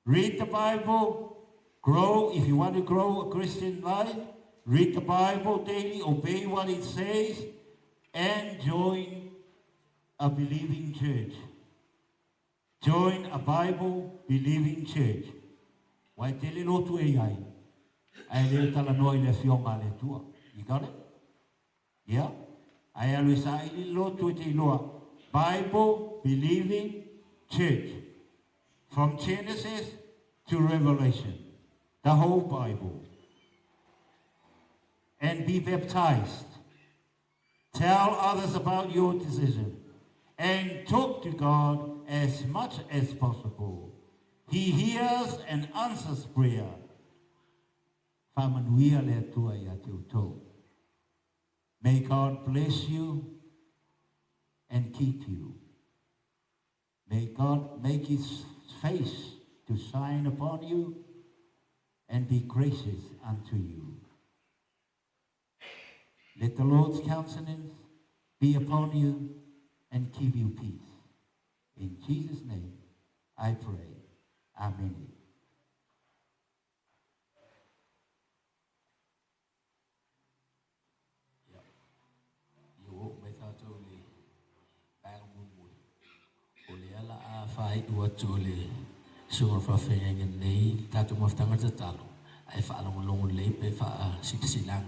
Read the Bible, grow. If you want to grow a Christian life, read the Bible daily, obey what it says, and join a believing church. Join a Bible believing church. Wai tele lotu e ai. Ai leo talanoa i le afioga a le Atua. You got it? Yeah? Ai alu e saili lotu e te iloa. Bible believing church. From Genesis to Revelation. The whole Bible. And be baptized. Tell others about your decision and talk to God as much as possible. He hears and answers prayer. Faamanuia le Atua ia te outou. May God bless you and keep you. May God make his face to shine upon you and be gracious unto you. Let the Lord's countenance be upon you and give you peace. In Jesus' name, I pray. Amen. Ia, ia ua oo mai tatou i le vaega mulimuli, o lea la a faaiu atu e le Susuga o le Faafeagaiga nei le tatou mafutaga tatalo, ae faalogologo lelei pe faasilasila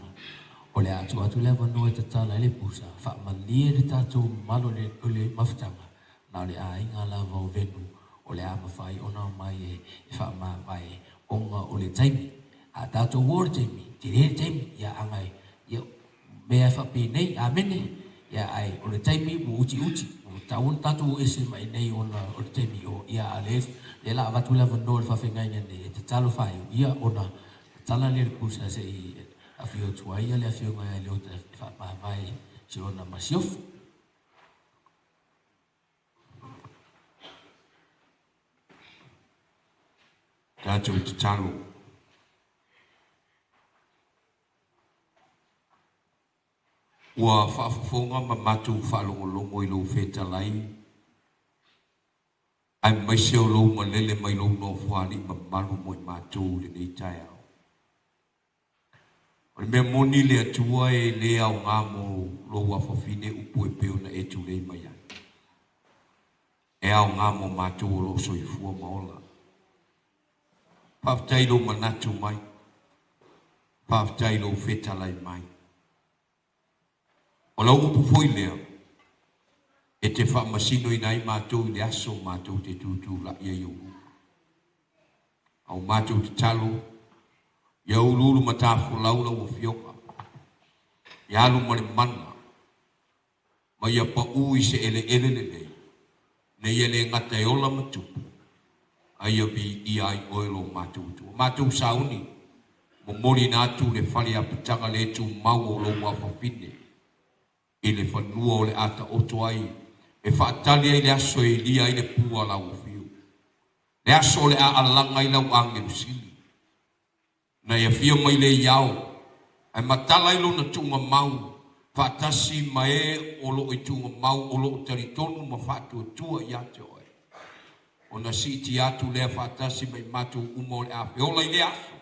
o le a tuu atu le avanoa e tatala ai le pusa, faamalie le tatou mamalu o le mafutaga, na o le aiga lava o Venu o le a mafai ona omai e faamavae ona o le taimi. A tatou o i le taimi, tele le taimi, ia agai, ia, mea e faapenei, amene, ia, ae o le taimi ua utiuti, ua tatau ona tatou o ese mai i inei ona o le taimi o, ia, a o lea, lea la avatu le avanoa i le faafeagaiga nei e tatalo faaiu, ia, ona tatala lea o le pusa se i afio atu ai le Afioga ia Leota e faamavae si ona masiofo. Tatou tatalo. Ua faafofoga ma matou faalogologo i lou fetalai, aemaise o lou malele mai lou Nofoalii mamalu mo i matou i lenei taeao. O le mea moni le Atua e le aoga mo lou afafine upu e pei ona e tulei mai ai. E aoga mo matou o lo o soifua ma ola. Faafetai i lou manatu mai. Faafetai i lou fetalai mai. O lau upu foi lea, e te faamasinoina ai matou i le aso matou te tutulai ai i ou luma. A o matou tatalo, ia uluulu matafolau lau Afioga, ia alu ma le mana, ma ia pau i se eleele lelei, ina ia le gata e ola ma tupu, a ia viia ai oe lo matou Atua. Matou sauni, momoliina atu le fale apitaga le tumau o lou afafine i le fanua o le a taoto ai e faatali ai le aso e ilia ai le pua lau afio, le aso o le a alaga ai lau agelu sili. Na e afio mai le iao, ae matala ai lona tuugamau faatasi ma e o lo o i tuugamau o lo o talitonu ma faatuatua ia te oe. Ona siitia atu lea faatasi ma i matou uma o le a feola i lea aso,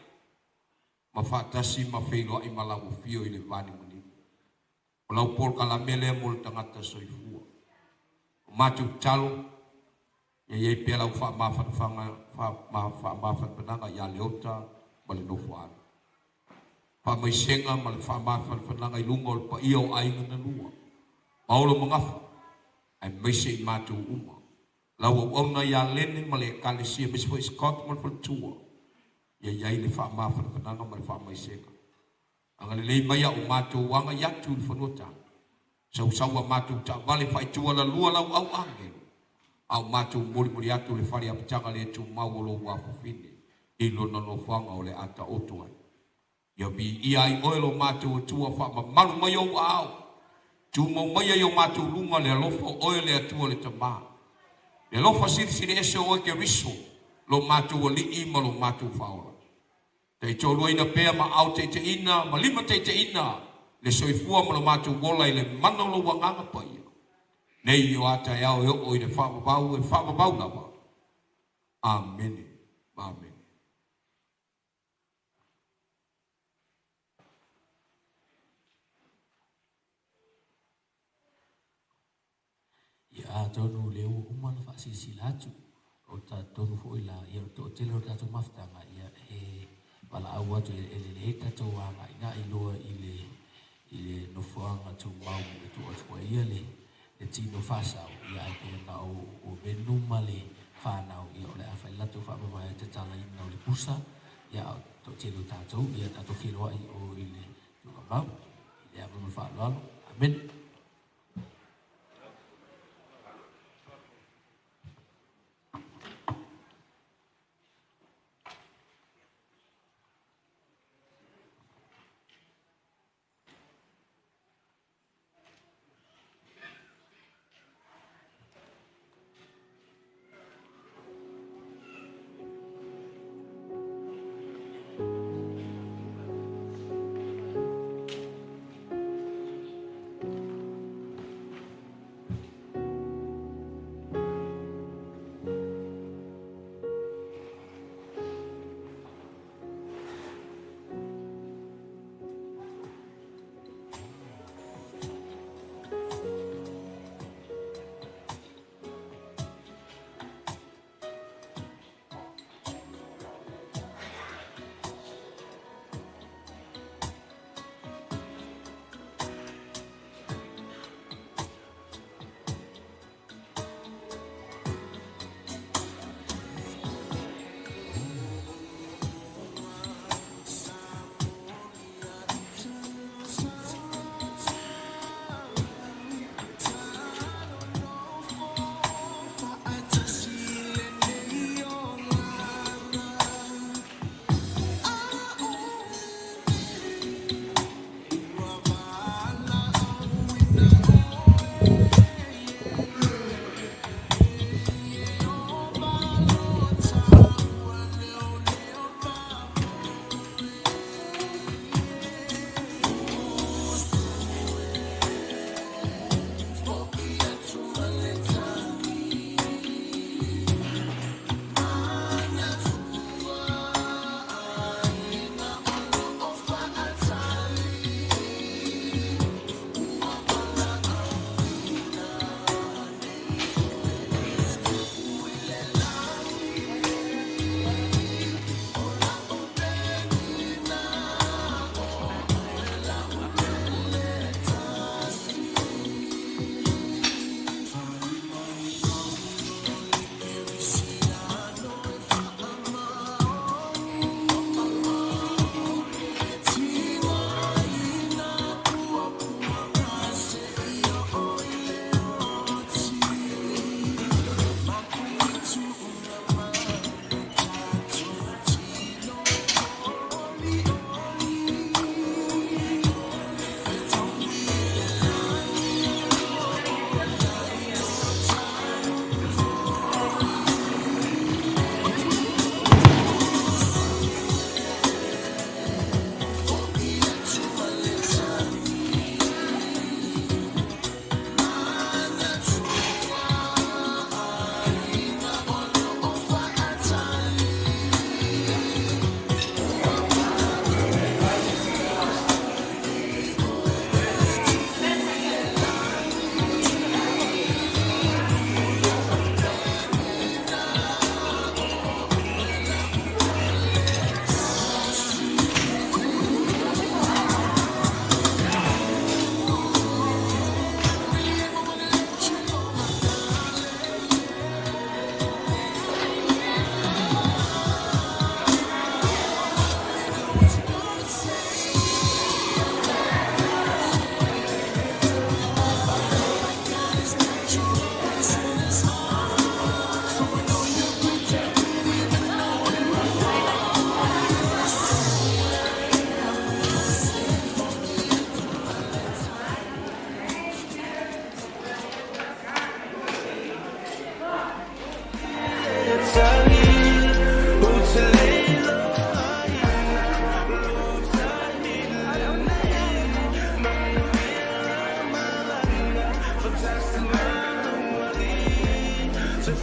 ma faatasi ma feiloai ma lau afio i le vanimonimo. O lau polokalame lea mo le tagata soifua. O matou tatalo, ia i ai pea lau faamafanafanaga ia Leota ma le nofoaalo. Faamaisega ma le faamafanafanaga i luga o le paia o aiga na lua, Paolo ma Gafa, aemaise i matou uma. Lau auauna ia Lene ma le Ekalesia, aemaise foi Scott ma le faletua, ia i ai le faamafanafanaga ma le faamaisega. Agalelei mai a o matou agai atu i le fanua tano. Sausau a matou taavale faaitualalua lau au agelu, a o matou molimoli atu le fale apitaga le tumau o lou afafine i lona nofoaga o le a taoto ai. Ia viia ai oe lo matou Atua, faamamalu mai ou aao, tumau maia i o matou luga le alofa o oe le Atua le Tama, le alofa silisili ese o oe Keriso, lo matou Alii ma lo matou Faaola. Taitoaluaina pea ma aao taitaiina ma lima taitaiina le soifua ma lo matou ola i le mana o lou Agaga Paia, nei i o a taeao e oo i le faavavau e faavavau lava. Amene. Amene. Ia atonu o lea ua uma ona faasilasila atu, o talitonu foi la, ia o le toatele o le tatou mafutaga, ia e valaau atu e lelei le tatou agaigai loa i le i le nofoaga tumau e tuu atu ai ia le le tino faasao, ia ae pei ona o o Venu ma le fanau, ia o le a fai le latou faamavae tatalaina o le pusa, ia a o le toatele o tatou, ia tatou feiloai i o i le tuugamau i le ava ma le faaaloalo. Amene.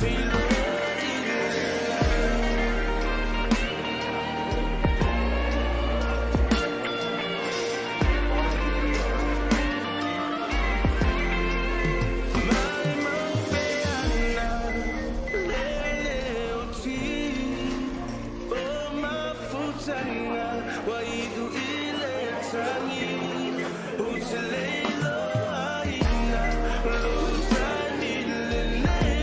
feiloai i le lagi. Maimau pe ana le leoti o mafutaga ua iu i le tagi. Ou te le iloaina lou taimi lenei.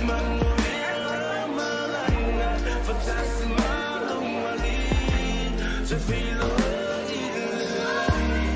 Manuia lau malaga, faatasi ma lou Alii. Te feiloai i le lagi.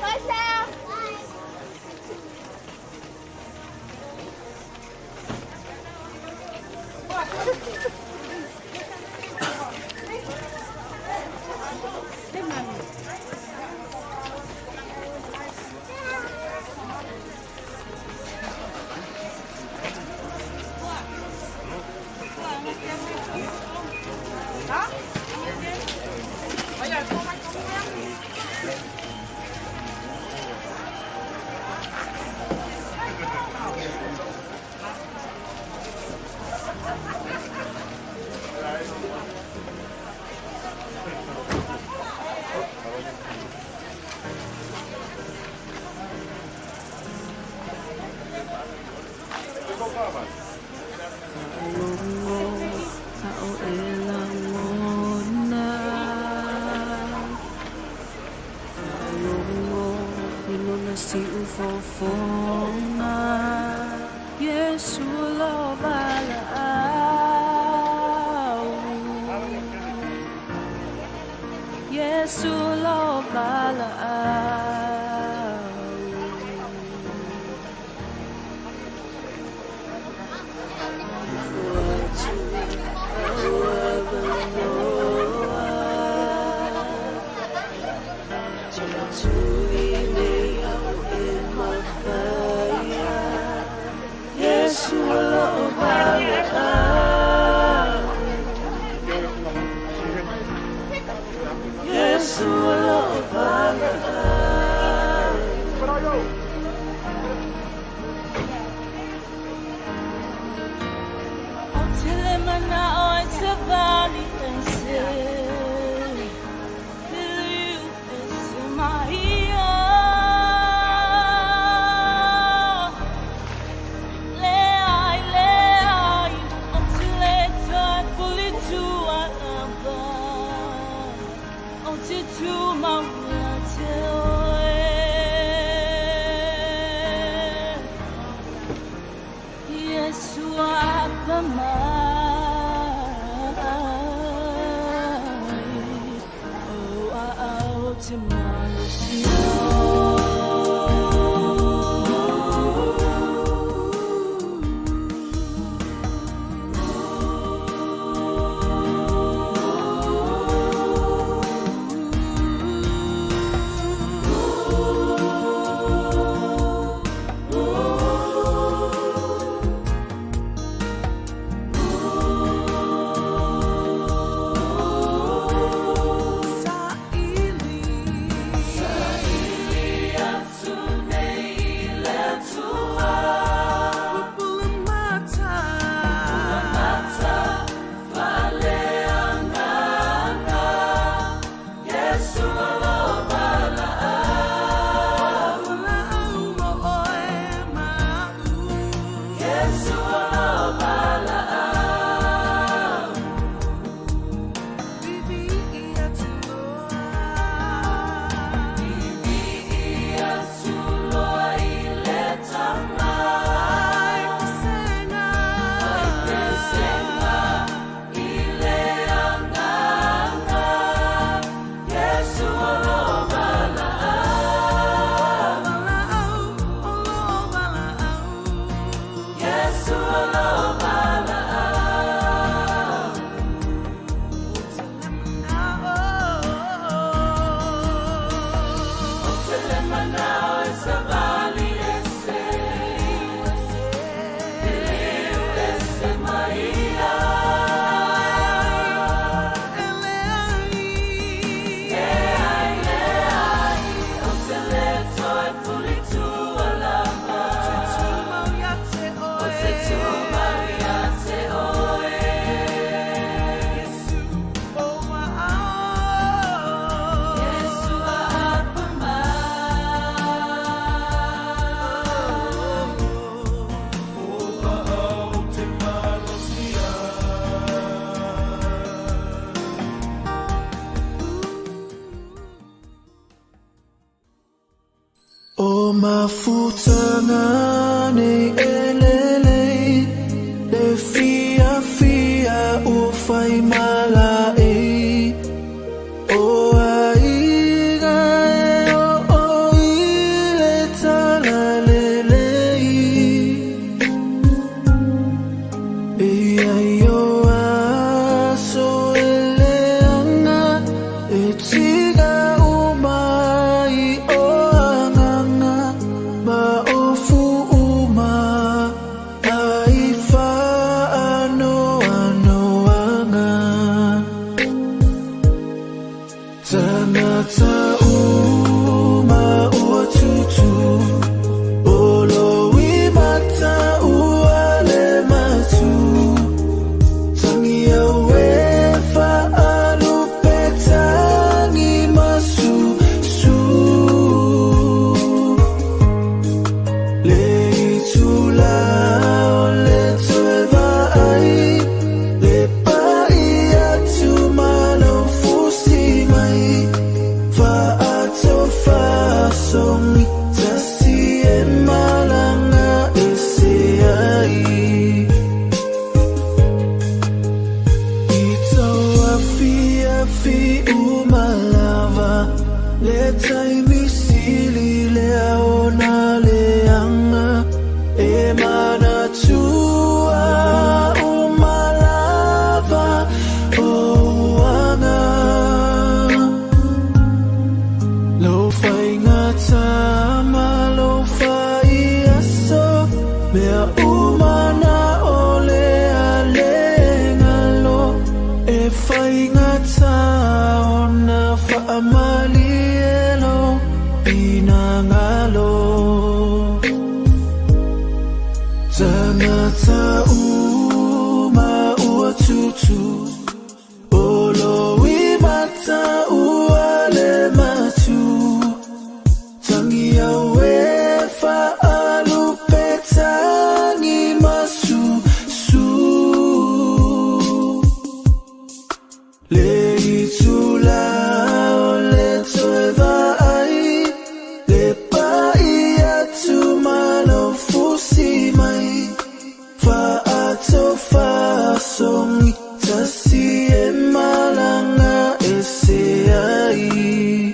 Bye, Sam. Bye. Faalogo a o e lagona. Faalogo i lona siufofoga. Iesu lo valaau. Iesu lo valaau. Atu au avanoa. Tumatui nei au e mafaia. Iesu lo valaau. Iesu lo valaau. Ou te le manao e savali ese. Liliu ese maia. Leai, leai, ou te le toe fulitua lava. Ou te tumau ia te oe. Iesu apa mai. O aao te malosi. Saili O mafutaga nei e lelei le fiafia ua fai malaei O aiga e oo i le talalelei E i ai o aso e leaga e tiga uma ai o agaga ma ofu uma ai faanoanoaga. Tagata uma ua tutu o loimata ua le matu Tangia e faalupe tagi masusu Le itula o le toe vaai Le pai atu ma lou fusi mai Faatofasogi tasi e malaga ese ai I tau afiafi uma lava Le taimi sili lea ona leaga E manatua uma lava ou aga Lou faigata ma lou faiaso Mea uma na o le a le galo E faigata ona faamalie lou finagalo Tagata uma ua tutu O loimata ua le matu Tangia e faalupe tagi masusu Le itula o le toe vaai Le pai atu ma lou fusi mai Faatofasogi tasi e malaga ese ai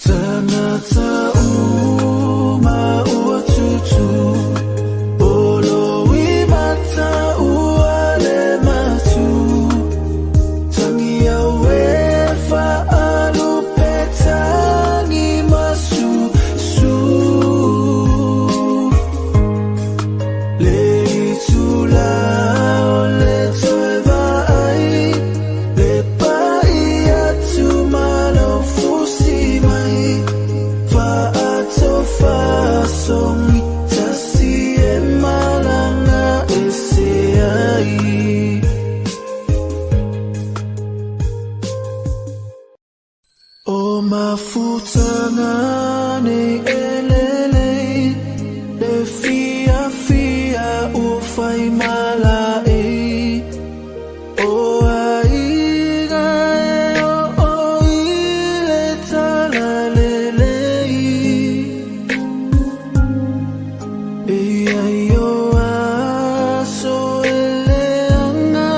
Tagata uma ua tutu O loimata ua le matu Tangia e faalupe tagi masusu Le itula o le toe vaai Le pai atu ma lou fusi mai Faatofasogi tasi e malaga ese ai O mafutaga nei e lelei Le fiafia ua fai malaei O aiga e oo i le talalelei E i ai o aso e leaga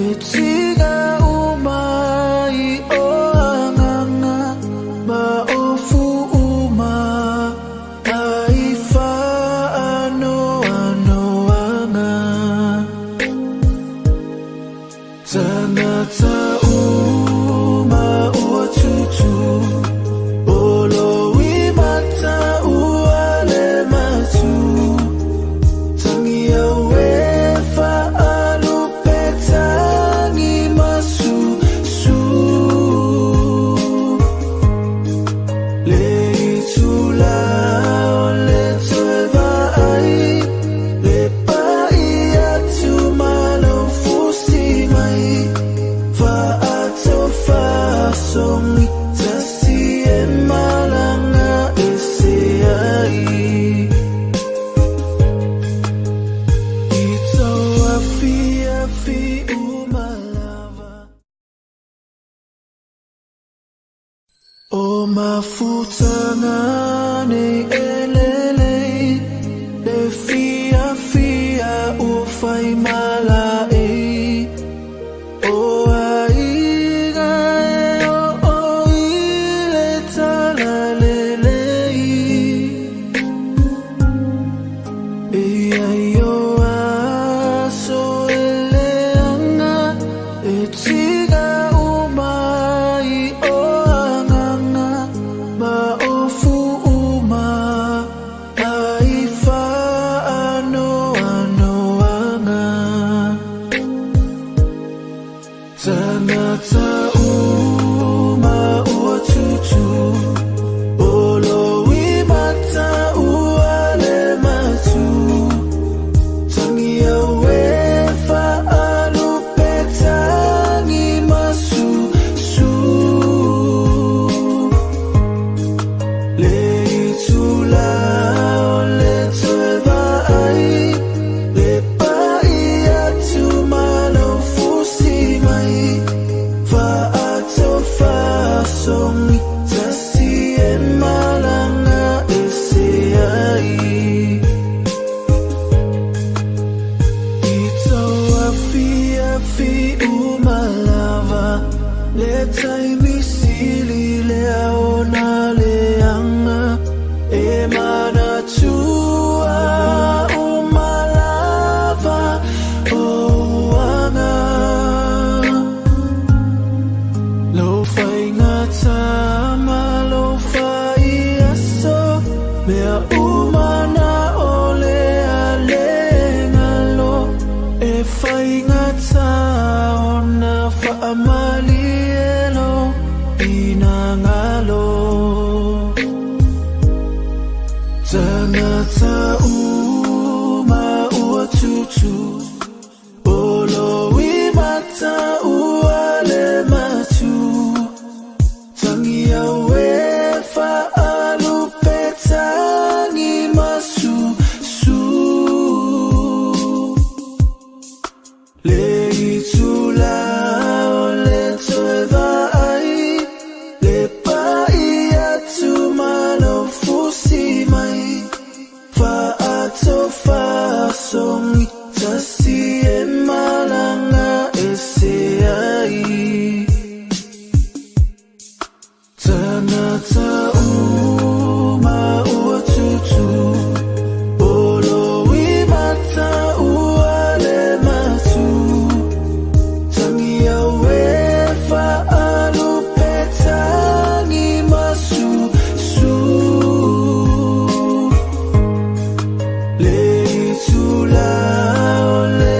e tiga uma ai o agaga ma ofu uma ai faanoanoaga. Mafutaga nei e lelei le fiafia ua fai malaei o aiga e oo i le talalelei. E i ai o aso e leaga e tiga uma ai o agaga ma ofu uma ai faanoanoaga. Tagata uma ua tutu o loimata ua le matu Tangi au e faalupe tagi masusu Le itula o le toe vaai Le pai atu ma lou fusi mai Faatofasogi tasi e malaga ese ai I tau afiafi uma lava Le taimi sili lea ona leaga E manatua uma lava ou aga Lou faigata ma lou faiaso Mea uma na o le a le galo E faigata ona faamalie lou finagalo Tagata uma ua tutu O loimata ua le matu Tangi au e faalupe tagi masusu Le itula o le toe vaai Le pai atu ma lou fusi mai Faatofasogi tasi e malaga ese ai Tagata uma ua tutu O loimata ua le matu Tangi au e faalupe tagi masusu Le itula o le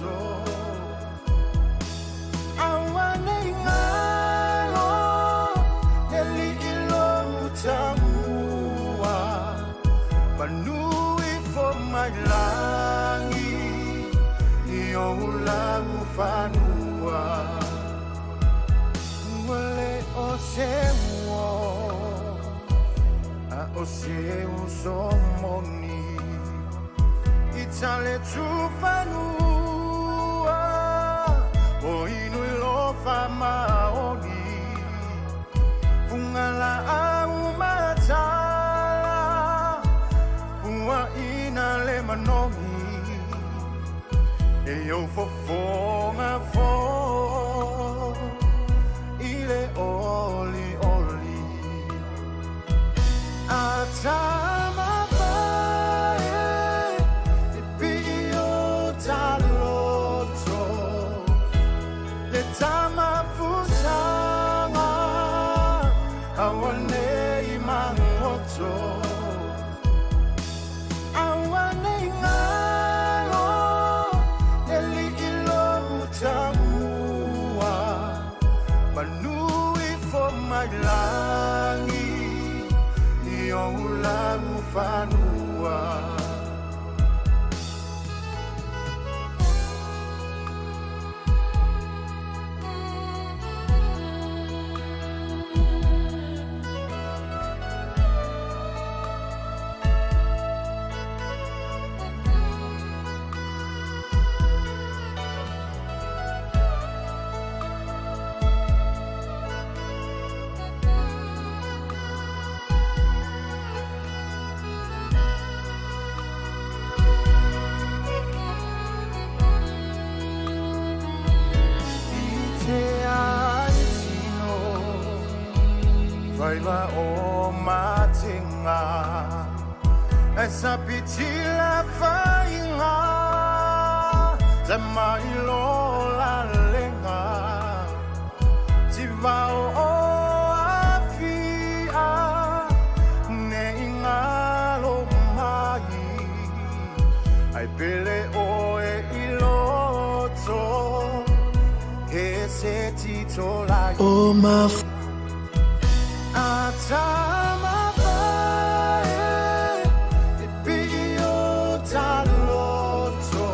taloto. Aua nei galo le alii lou tamua, manu ifo mai lagi i ou laufanua. Ua le o se uo a o se uso moni i tale tufanua o inu i lofa maoni fugala au matala ua ina le manogi e ou fofoga fo i le oli oli a tama e pii o taloto le tamafutaga aua nei magoto aua nei galo le alii lou tamua manu ifo mai lagi i ou laufanua. I te ai tino faiva o matenga e sapitila faiga tamailo lalega tivao o afia nei galo mai ai pele oe i loto he se titolagi O ma a tama e pii o taloto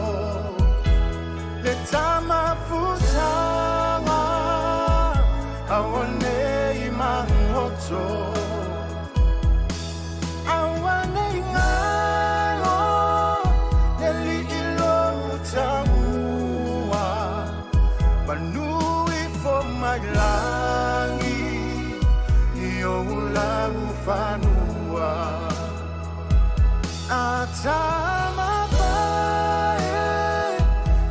le tamafutaga aua nei magoto aua nei galo le alii lou tamua manu ifo mai lagi i ou laufanua a tama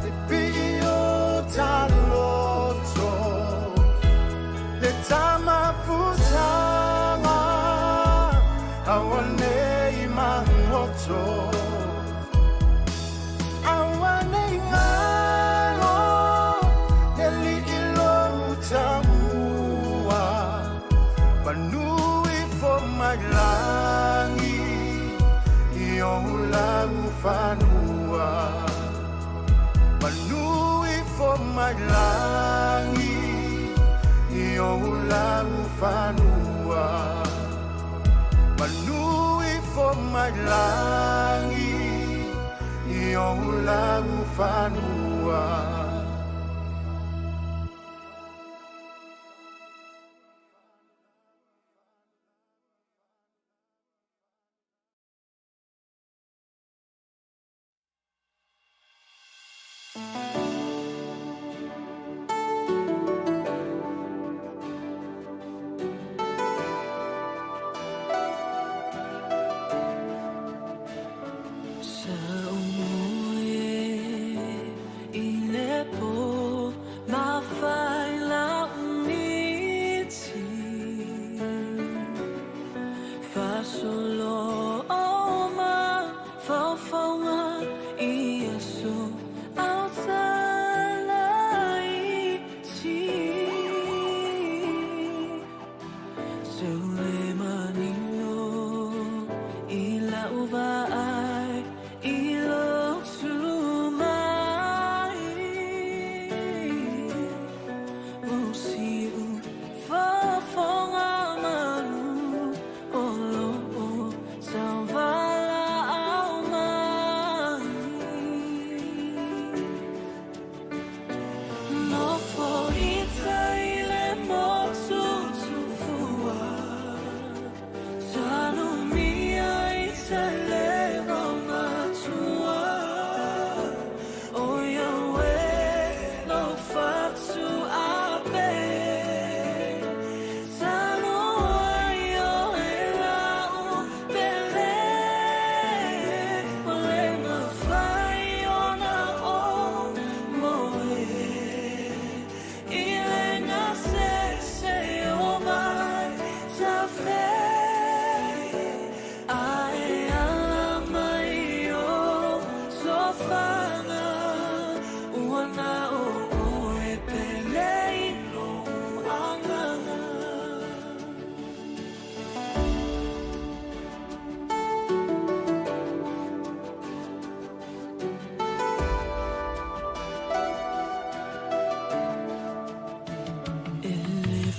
e pii o taloto le tamafutaga aua nei magoto aua nei galo le alii lou tamua manu ifo mai lagi i ou laufanua manu ifo mai lagi i ou laufanua manu ifo mai lagi i ou laufanua. Sa umoe i le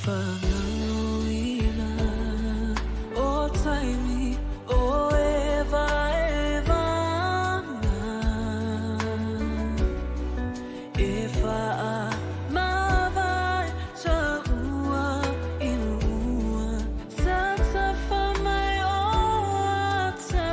Whangauina o taimi o e vaevaga E whaamavae taua i lua Tatafa mai o ata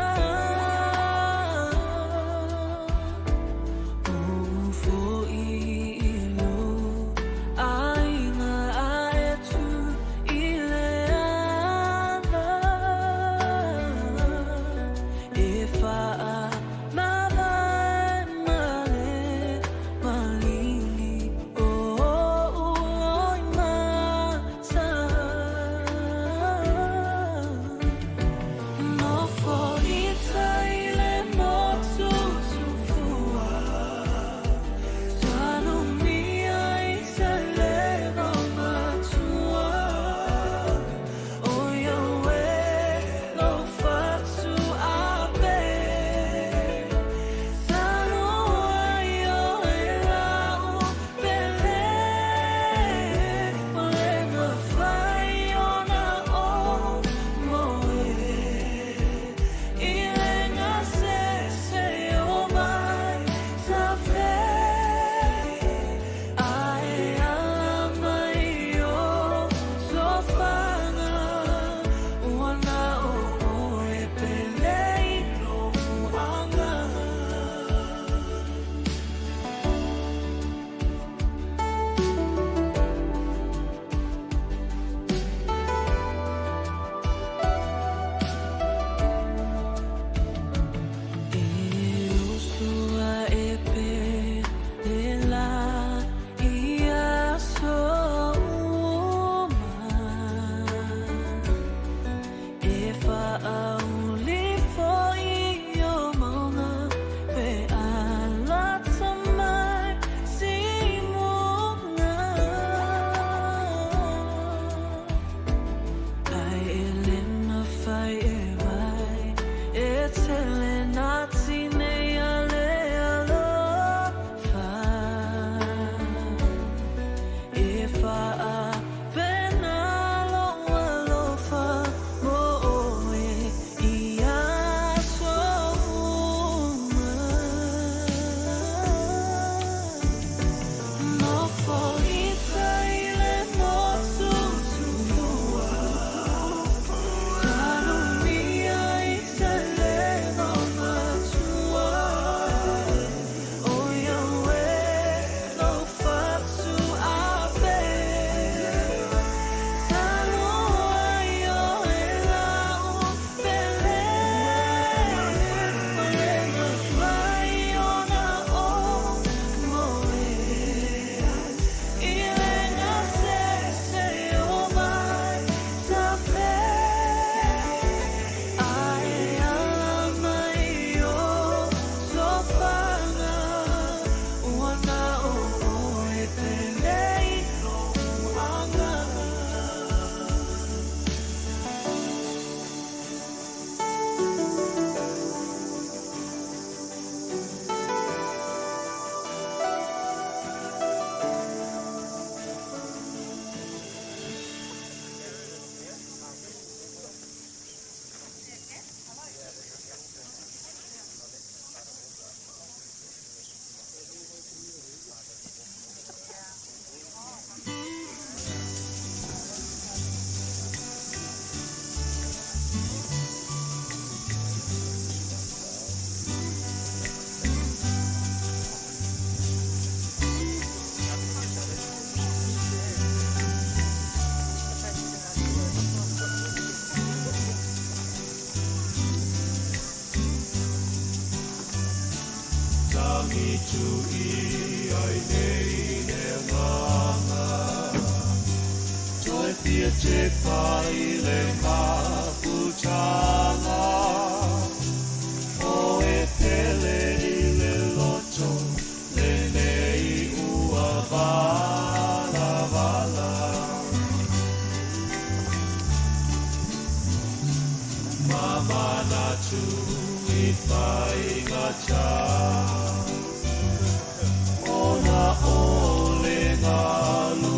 Ona o le galuega.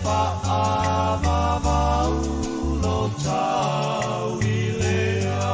Faavavau lo tau i lea.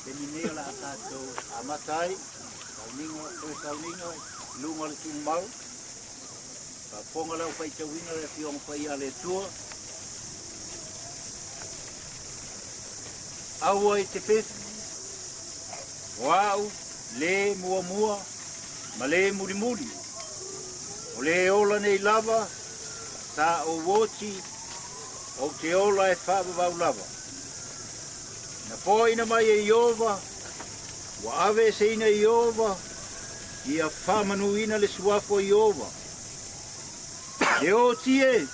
Taimi nei o le a tatou amata ai sauniga, toe sauniga i luga o le tumau. Faafofoga le aufaitauina le Afioga Paia a le Atua. Aua i te fefu, o a'u le muamua ma le mulimuli, o le ola nei lava sa ou oti ou te ola e faavavau lava. Na foaina mai e Ieova, ua aveeseina e Ieova, ia faamanuina le suafa o Ieova. E oti e,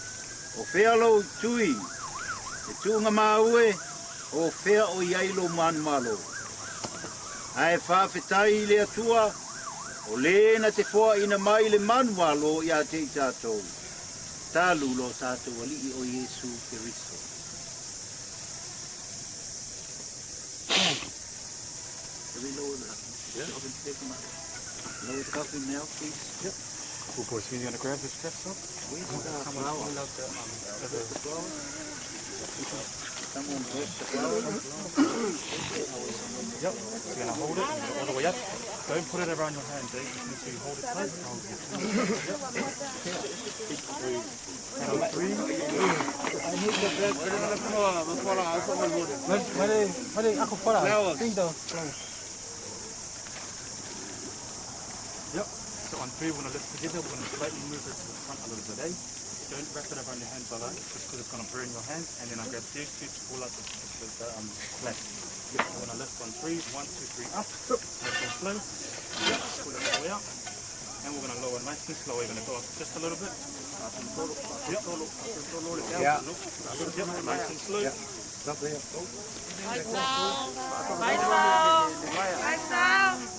o fea lou tui, e tuugamau e, o fea o i ai lou manumalo. Ae faafetai i le Atua, o lē na te foaina mai le manumalo ia te i tatou, talu lo tatou Alii o Iesu Keriso. Can we lower the, yeah. Lower the coffin now, please? Yep. Cool, boys. You going to grab the straps up? Where's the flower? The flower? Someone grab the flower? Yep. You're going to hold it all the way up. Don't put it around your hand, eh? Just make sure you hold it tight. Yep. Three. I need the bread. Flowers. Yep. So on three, we're going to lift together. We're going to slightly move it to the front a little bit, eh? Don't wrap it around your hand, brother, just because it's going to burn your hand. And then I grab these two to pull out the flat. Yep. We're going to lift on three. 1, 2, 3, up. Nice and slow. Yep. Pull it all the way up. And we're going to lower nice and slow. We're going to go up just a little bit. Yep. Yeah. Yep. Nice and slow. Yeah.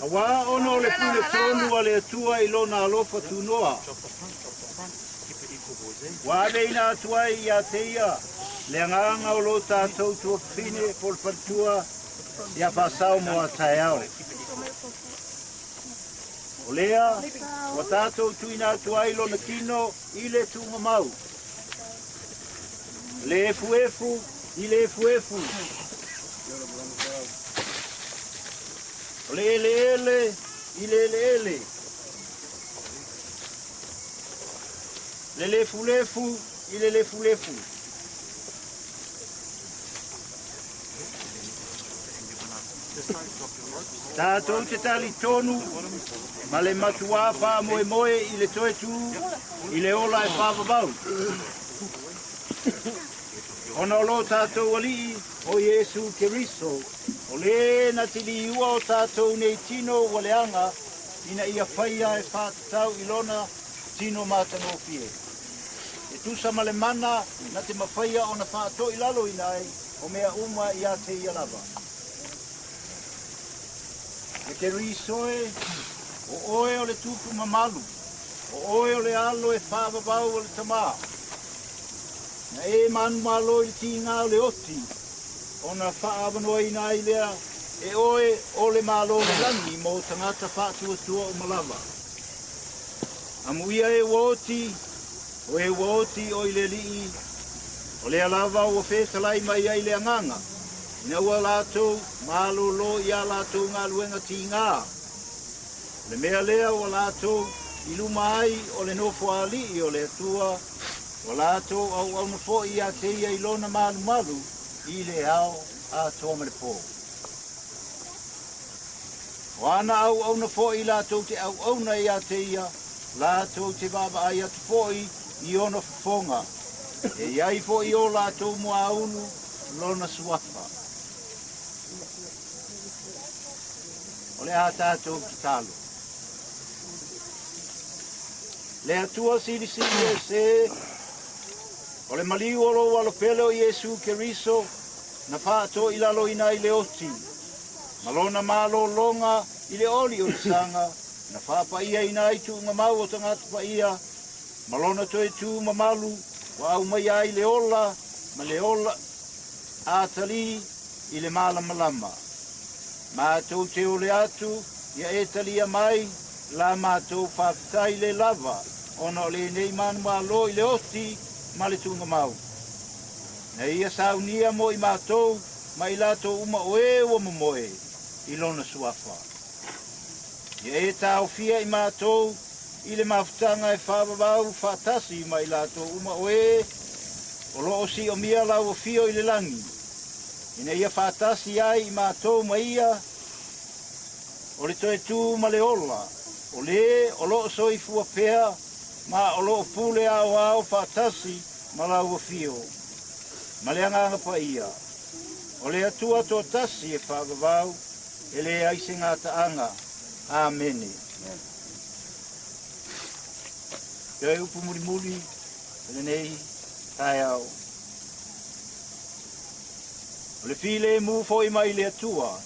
Auā ona o le pule tonu a le Atua i lona alofa tunoa. Ua aveina atu ai ia te ia le agaga o lo tatou tuafafine po o le faletua ia faasao mo a taeao. O lea ua tatou tuuina atu ai lona tino i le tuugamau. Le efuefu i le efuefu. O le eleele i le eleele. Le lefulefu i le lefulefu. Tatou te talitonu ma le matuā faamoemoe i le toe tū i le ola e faavavau. Ona o lo tatou Alii o Iesu Keriso, o lē na te liua o tatou nei tino ua leaga ina ia faia e faatatau i lona tino matagofie. E tusa ma le mana na te mafaia ona faatoilaloina ai o mea uma ia te ia lava. E Keriso e, o oe o le tupu mamalu, o oe o le alo e faavavau o le Tamā. Na e manumalo i le tiga o le oti, ona faaavanoaina ai lea e oe o le Malo o le lagi mo tagata faatuatua uma lava. Amuia e ua oti, o e ua oti o i le Alii, o lea lava ua fetalai mai ai le agaga, ina ua latou malōlō iā latou galuega tigā. O le mea lea ua latou i luma ai o le nofoaali'i o le Atua, ua latou auauna foi ia te ia i lona malumalu i le ao atoa ma le pō. O ana auauna foi latou te auauna ia te ia, latou te vaavaai atu foi i ona fofoga, e i ai foi i o latou muaulu lona suafa. O le a tatou tatalo. Le Atua silisili ese, o le maliu o lou Alo pele o Iesu Keriso, na faatoilaloina ai le oti, ma lona malōlōga i le oli o le saga, na faapaiaina ai tuugamau o tagata paia, ma lona toe tū mamalu, ua aumaia ai le ola ma le ola atalī i le malamalama. Matou te ole atu ia e talia mai la matou faafetai le lava ona o lenei manumalo i le oti ma le tuugamau. Na ia saunia mo i matou ma i latou uma o e ua momoe. i lona suafa. Ia e taofia i matou i le mafutaga e faavavau faatasi ma i latou uma o e o loo siomia lau afio i le lagi, ina ia faatasi ai i matou ma ia o le toe tu ma le ola, o le o loo soifua pea ma o loo pule aoao faatasi ma lau afio. Ma le agaga paia, o le Atua toatasi e faavavau, e leai se gataaga. Amene. Toe upu mulimuli o lenei taeao. O le filemu foi mai le Atua,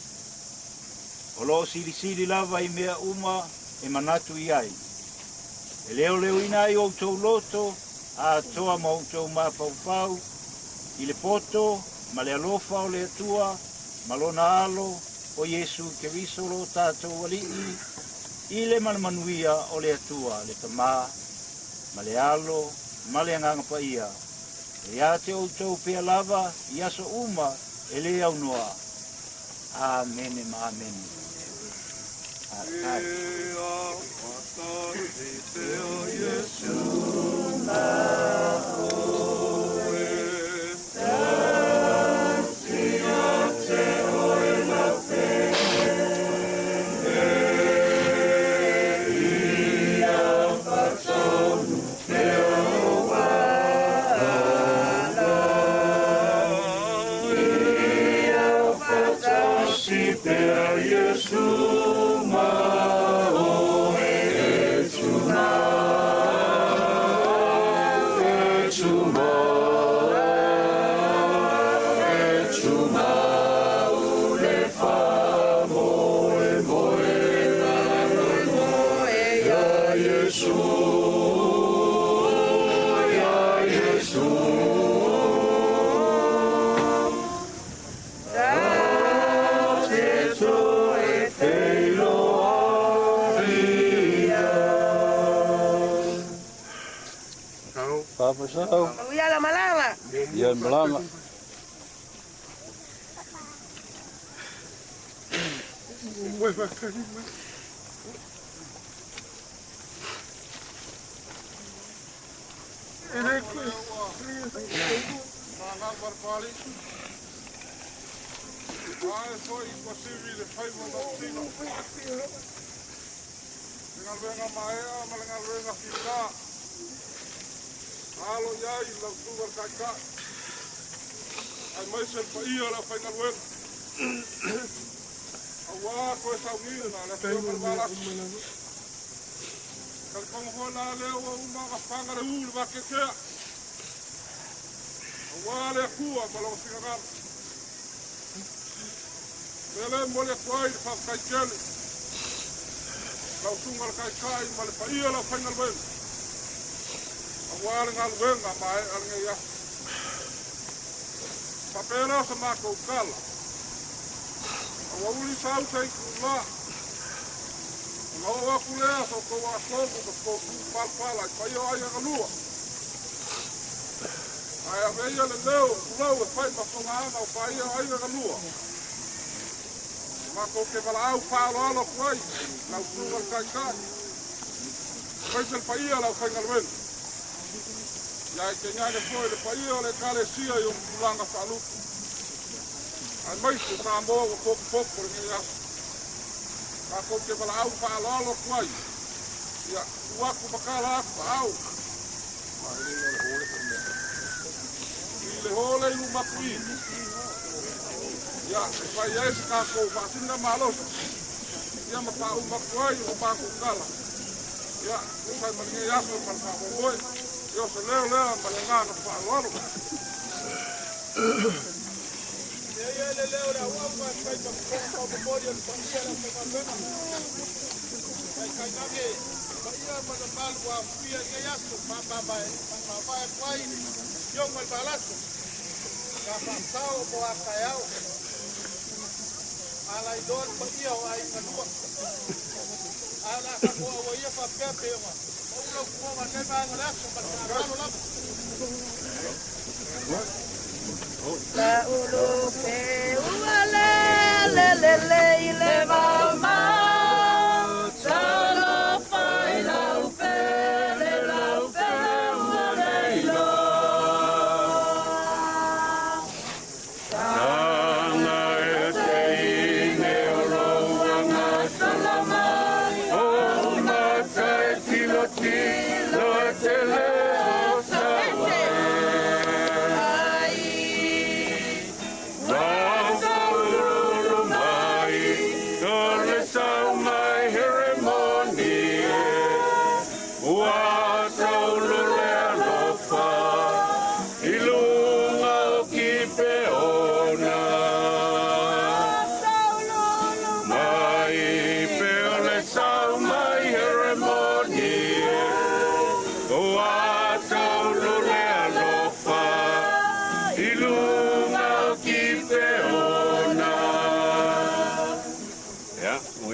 o loo silisili lava i mea uma e manatu i ai. E leoleoina ai outou loto, atoa ma outou mafaufau, i le poto ma le alofa o le Atua, ma lona alo o Iesu Keriso lo tatou Alii, i le manamanuia o le Atua, le Tamā, ma le Alo, ma le Agaga Paia, e ia te outou pea lava i aso uma e le aunoa. Amene ma amene. Manuia la malanga. Ia malanga. Alo iai lau suga kai. Ai mai se paia la whaingaluega. Aua koe saunina le whio malala. Kalikongo hoa la leo wa uma ka whanga le ulu wa kekea. Aua le akua ma lawa fingagala. Lele mo le kuai le whawhakaikele. Lau sunga le kai ma le paia la whaingaluega. Aua le ngaluega ma e ale ia. Papera sa makou kala. Aua uli sau sei kula. Nga o aku lea so kou asogu ka kou ku palpala i paia ai galua. Ai a veia le leo kulau e fai masonga o paia ai galua. Makou ke wala au whaalo alo kuai lau sunga le kai kai. Fai se le paia lau whaingaluega. Ia e te ngane foi le paia o le kalesia i o mutulanga whaalupu. Ai mai se Samoa ua popopo le ngai aso. Mākou ke wala au whaaloalo kuai. Ia, uaku makala aku au. I le hole i lumakui. Ia, e whai ai se kākou whaasinga malosi. Ia ma pā umaku ai o mākou kala. Ia, whai ma ngai aso ma le whaamomoe. Ia se leo lea ma le ngana whaaloalo. Ia le leo le ua ma kai ma ko ko mo le paia la whaingaluega. Kai kai nage paia ma le malu a pia ngai aso ma ma ma ma ma kwai yo mal balaso. Ka whaasao mo a kai au. Ala i doa paia o ai ngalua. Ala ka ko awa ia whapea pe ma. Maula kuonga nei maanga le aso ma le whaaloalo lava. La ulu pe ua le le le le le.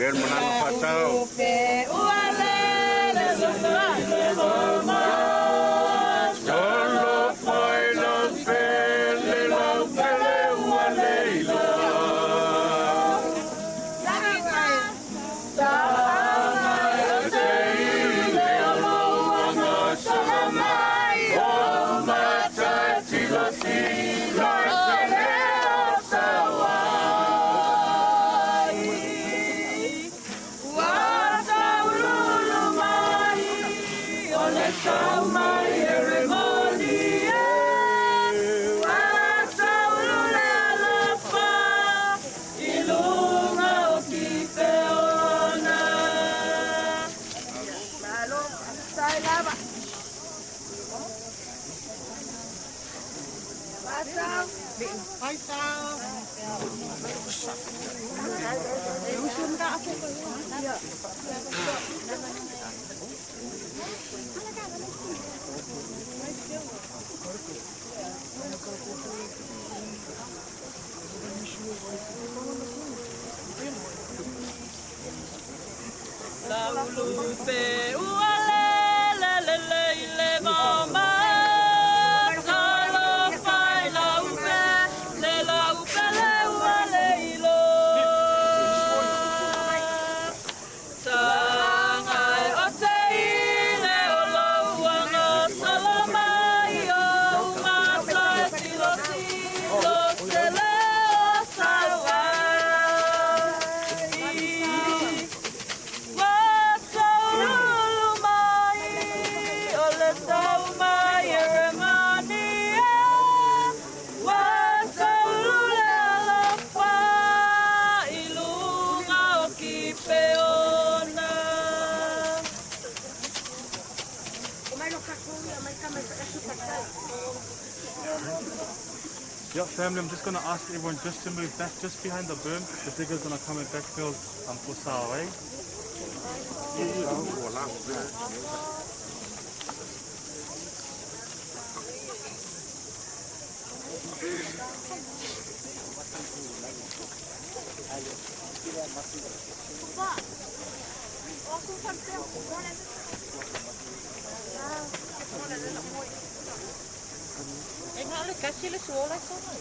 Manuia le malaga fa'asao. Solo foi lau pele, lau pele ua le iloa. Laulupe ua le le le le le mama Talofa i laupe le laupe le ua le ilo Tagai o te ile o lauanga salama i o mata e tilo tilo te leo sauai Yeah, family, I'm just going to ask everyone just to move back just behind the berm. The digger's going to come and backfill for Sao, eh? E ngā le kasi le suola i sona.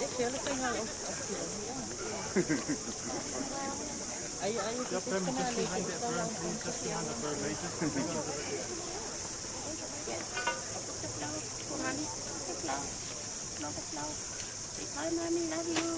E whia le whainga o Ai ai Yeah, family, just behind that berm, please, just behind the berm, eh? Just a little bit. Bye, mommy. Love you.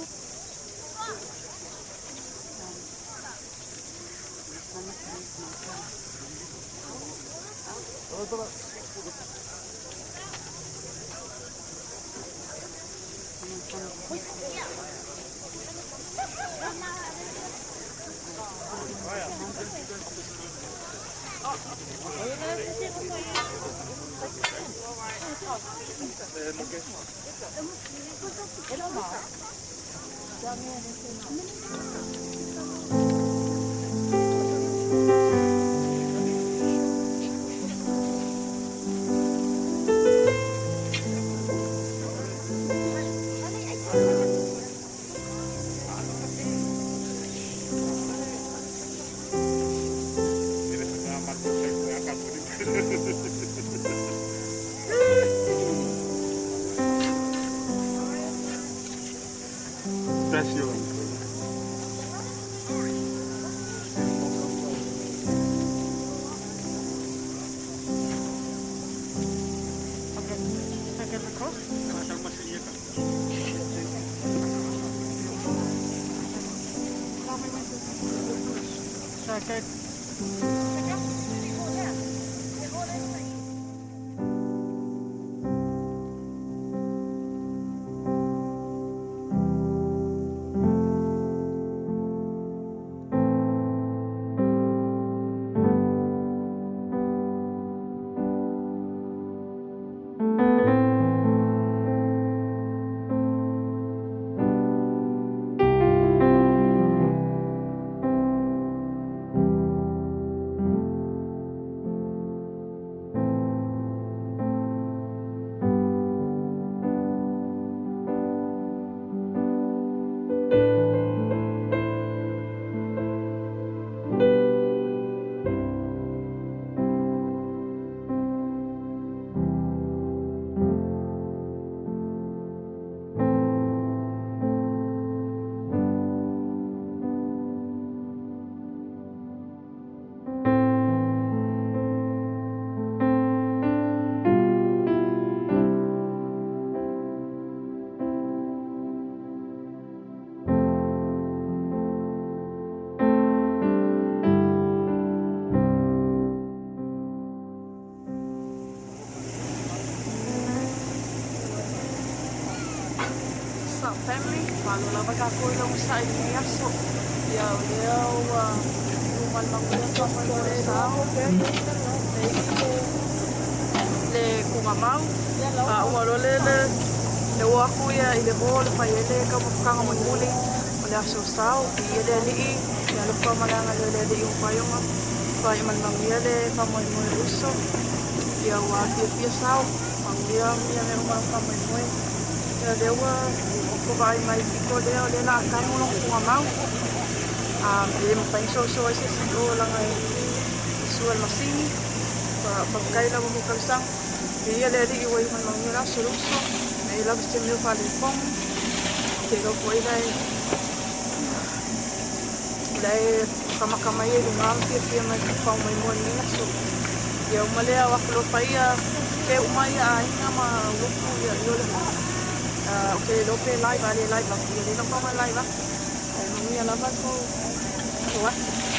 Bless you. What's up family? Malo lava kākou i le onosai i lenei aso. Ia o lea ua liliu mai le manuia faamoemoe sao. Nei le kugamau. A ua loa le le le o aku ia i le o le fai ai le taumafataga mulimuli o le aso sao. Viia le Alii, le alofa ma le agalelei o le Alii ua faaiuga faaiu ma le manuia le faamoemoe uso. Ia ua fiafia sao, manuia mea uma o le faamoemoe. Ia lea ua ou vaai mai i le pito lea, o lea o le a tanu lona tugamau. E le mafai ona soso ai se isi i o leaga e sua e le masini. Faafetai lava mo talosaga. Viia le Alii ua iu ma le manuia le aso le uso. Nei lava se mea o faaletonu. Ou te iloa foi la e makamaka mai ai i luga ma fiafia mai i faamoemoe i lenei aso. Ia uma lea o atu loa paia ke uma ia aiga ma lotu ia i o le ou te le iloa pe live a le live atu ia le lau live atu. Ae manuia lava le tou aso.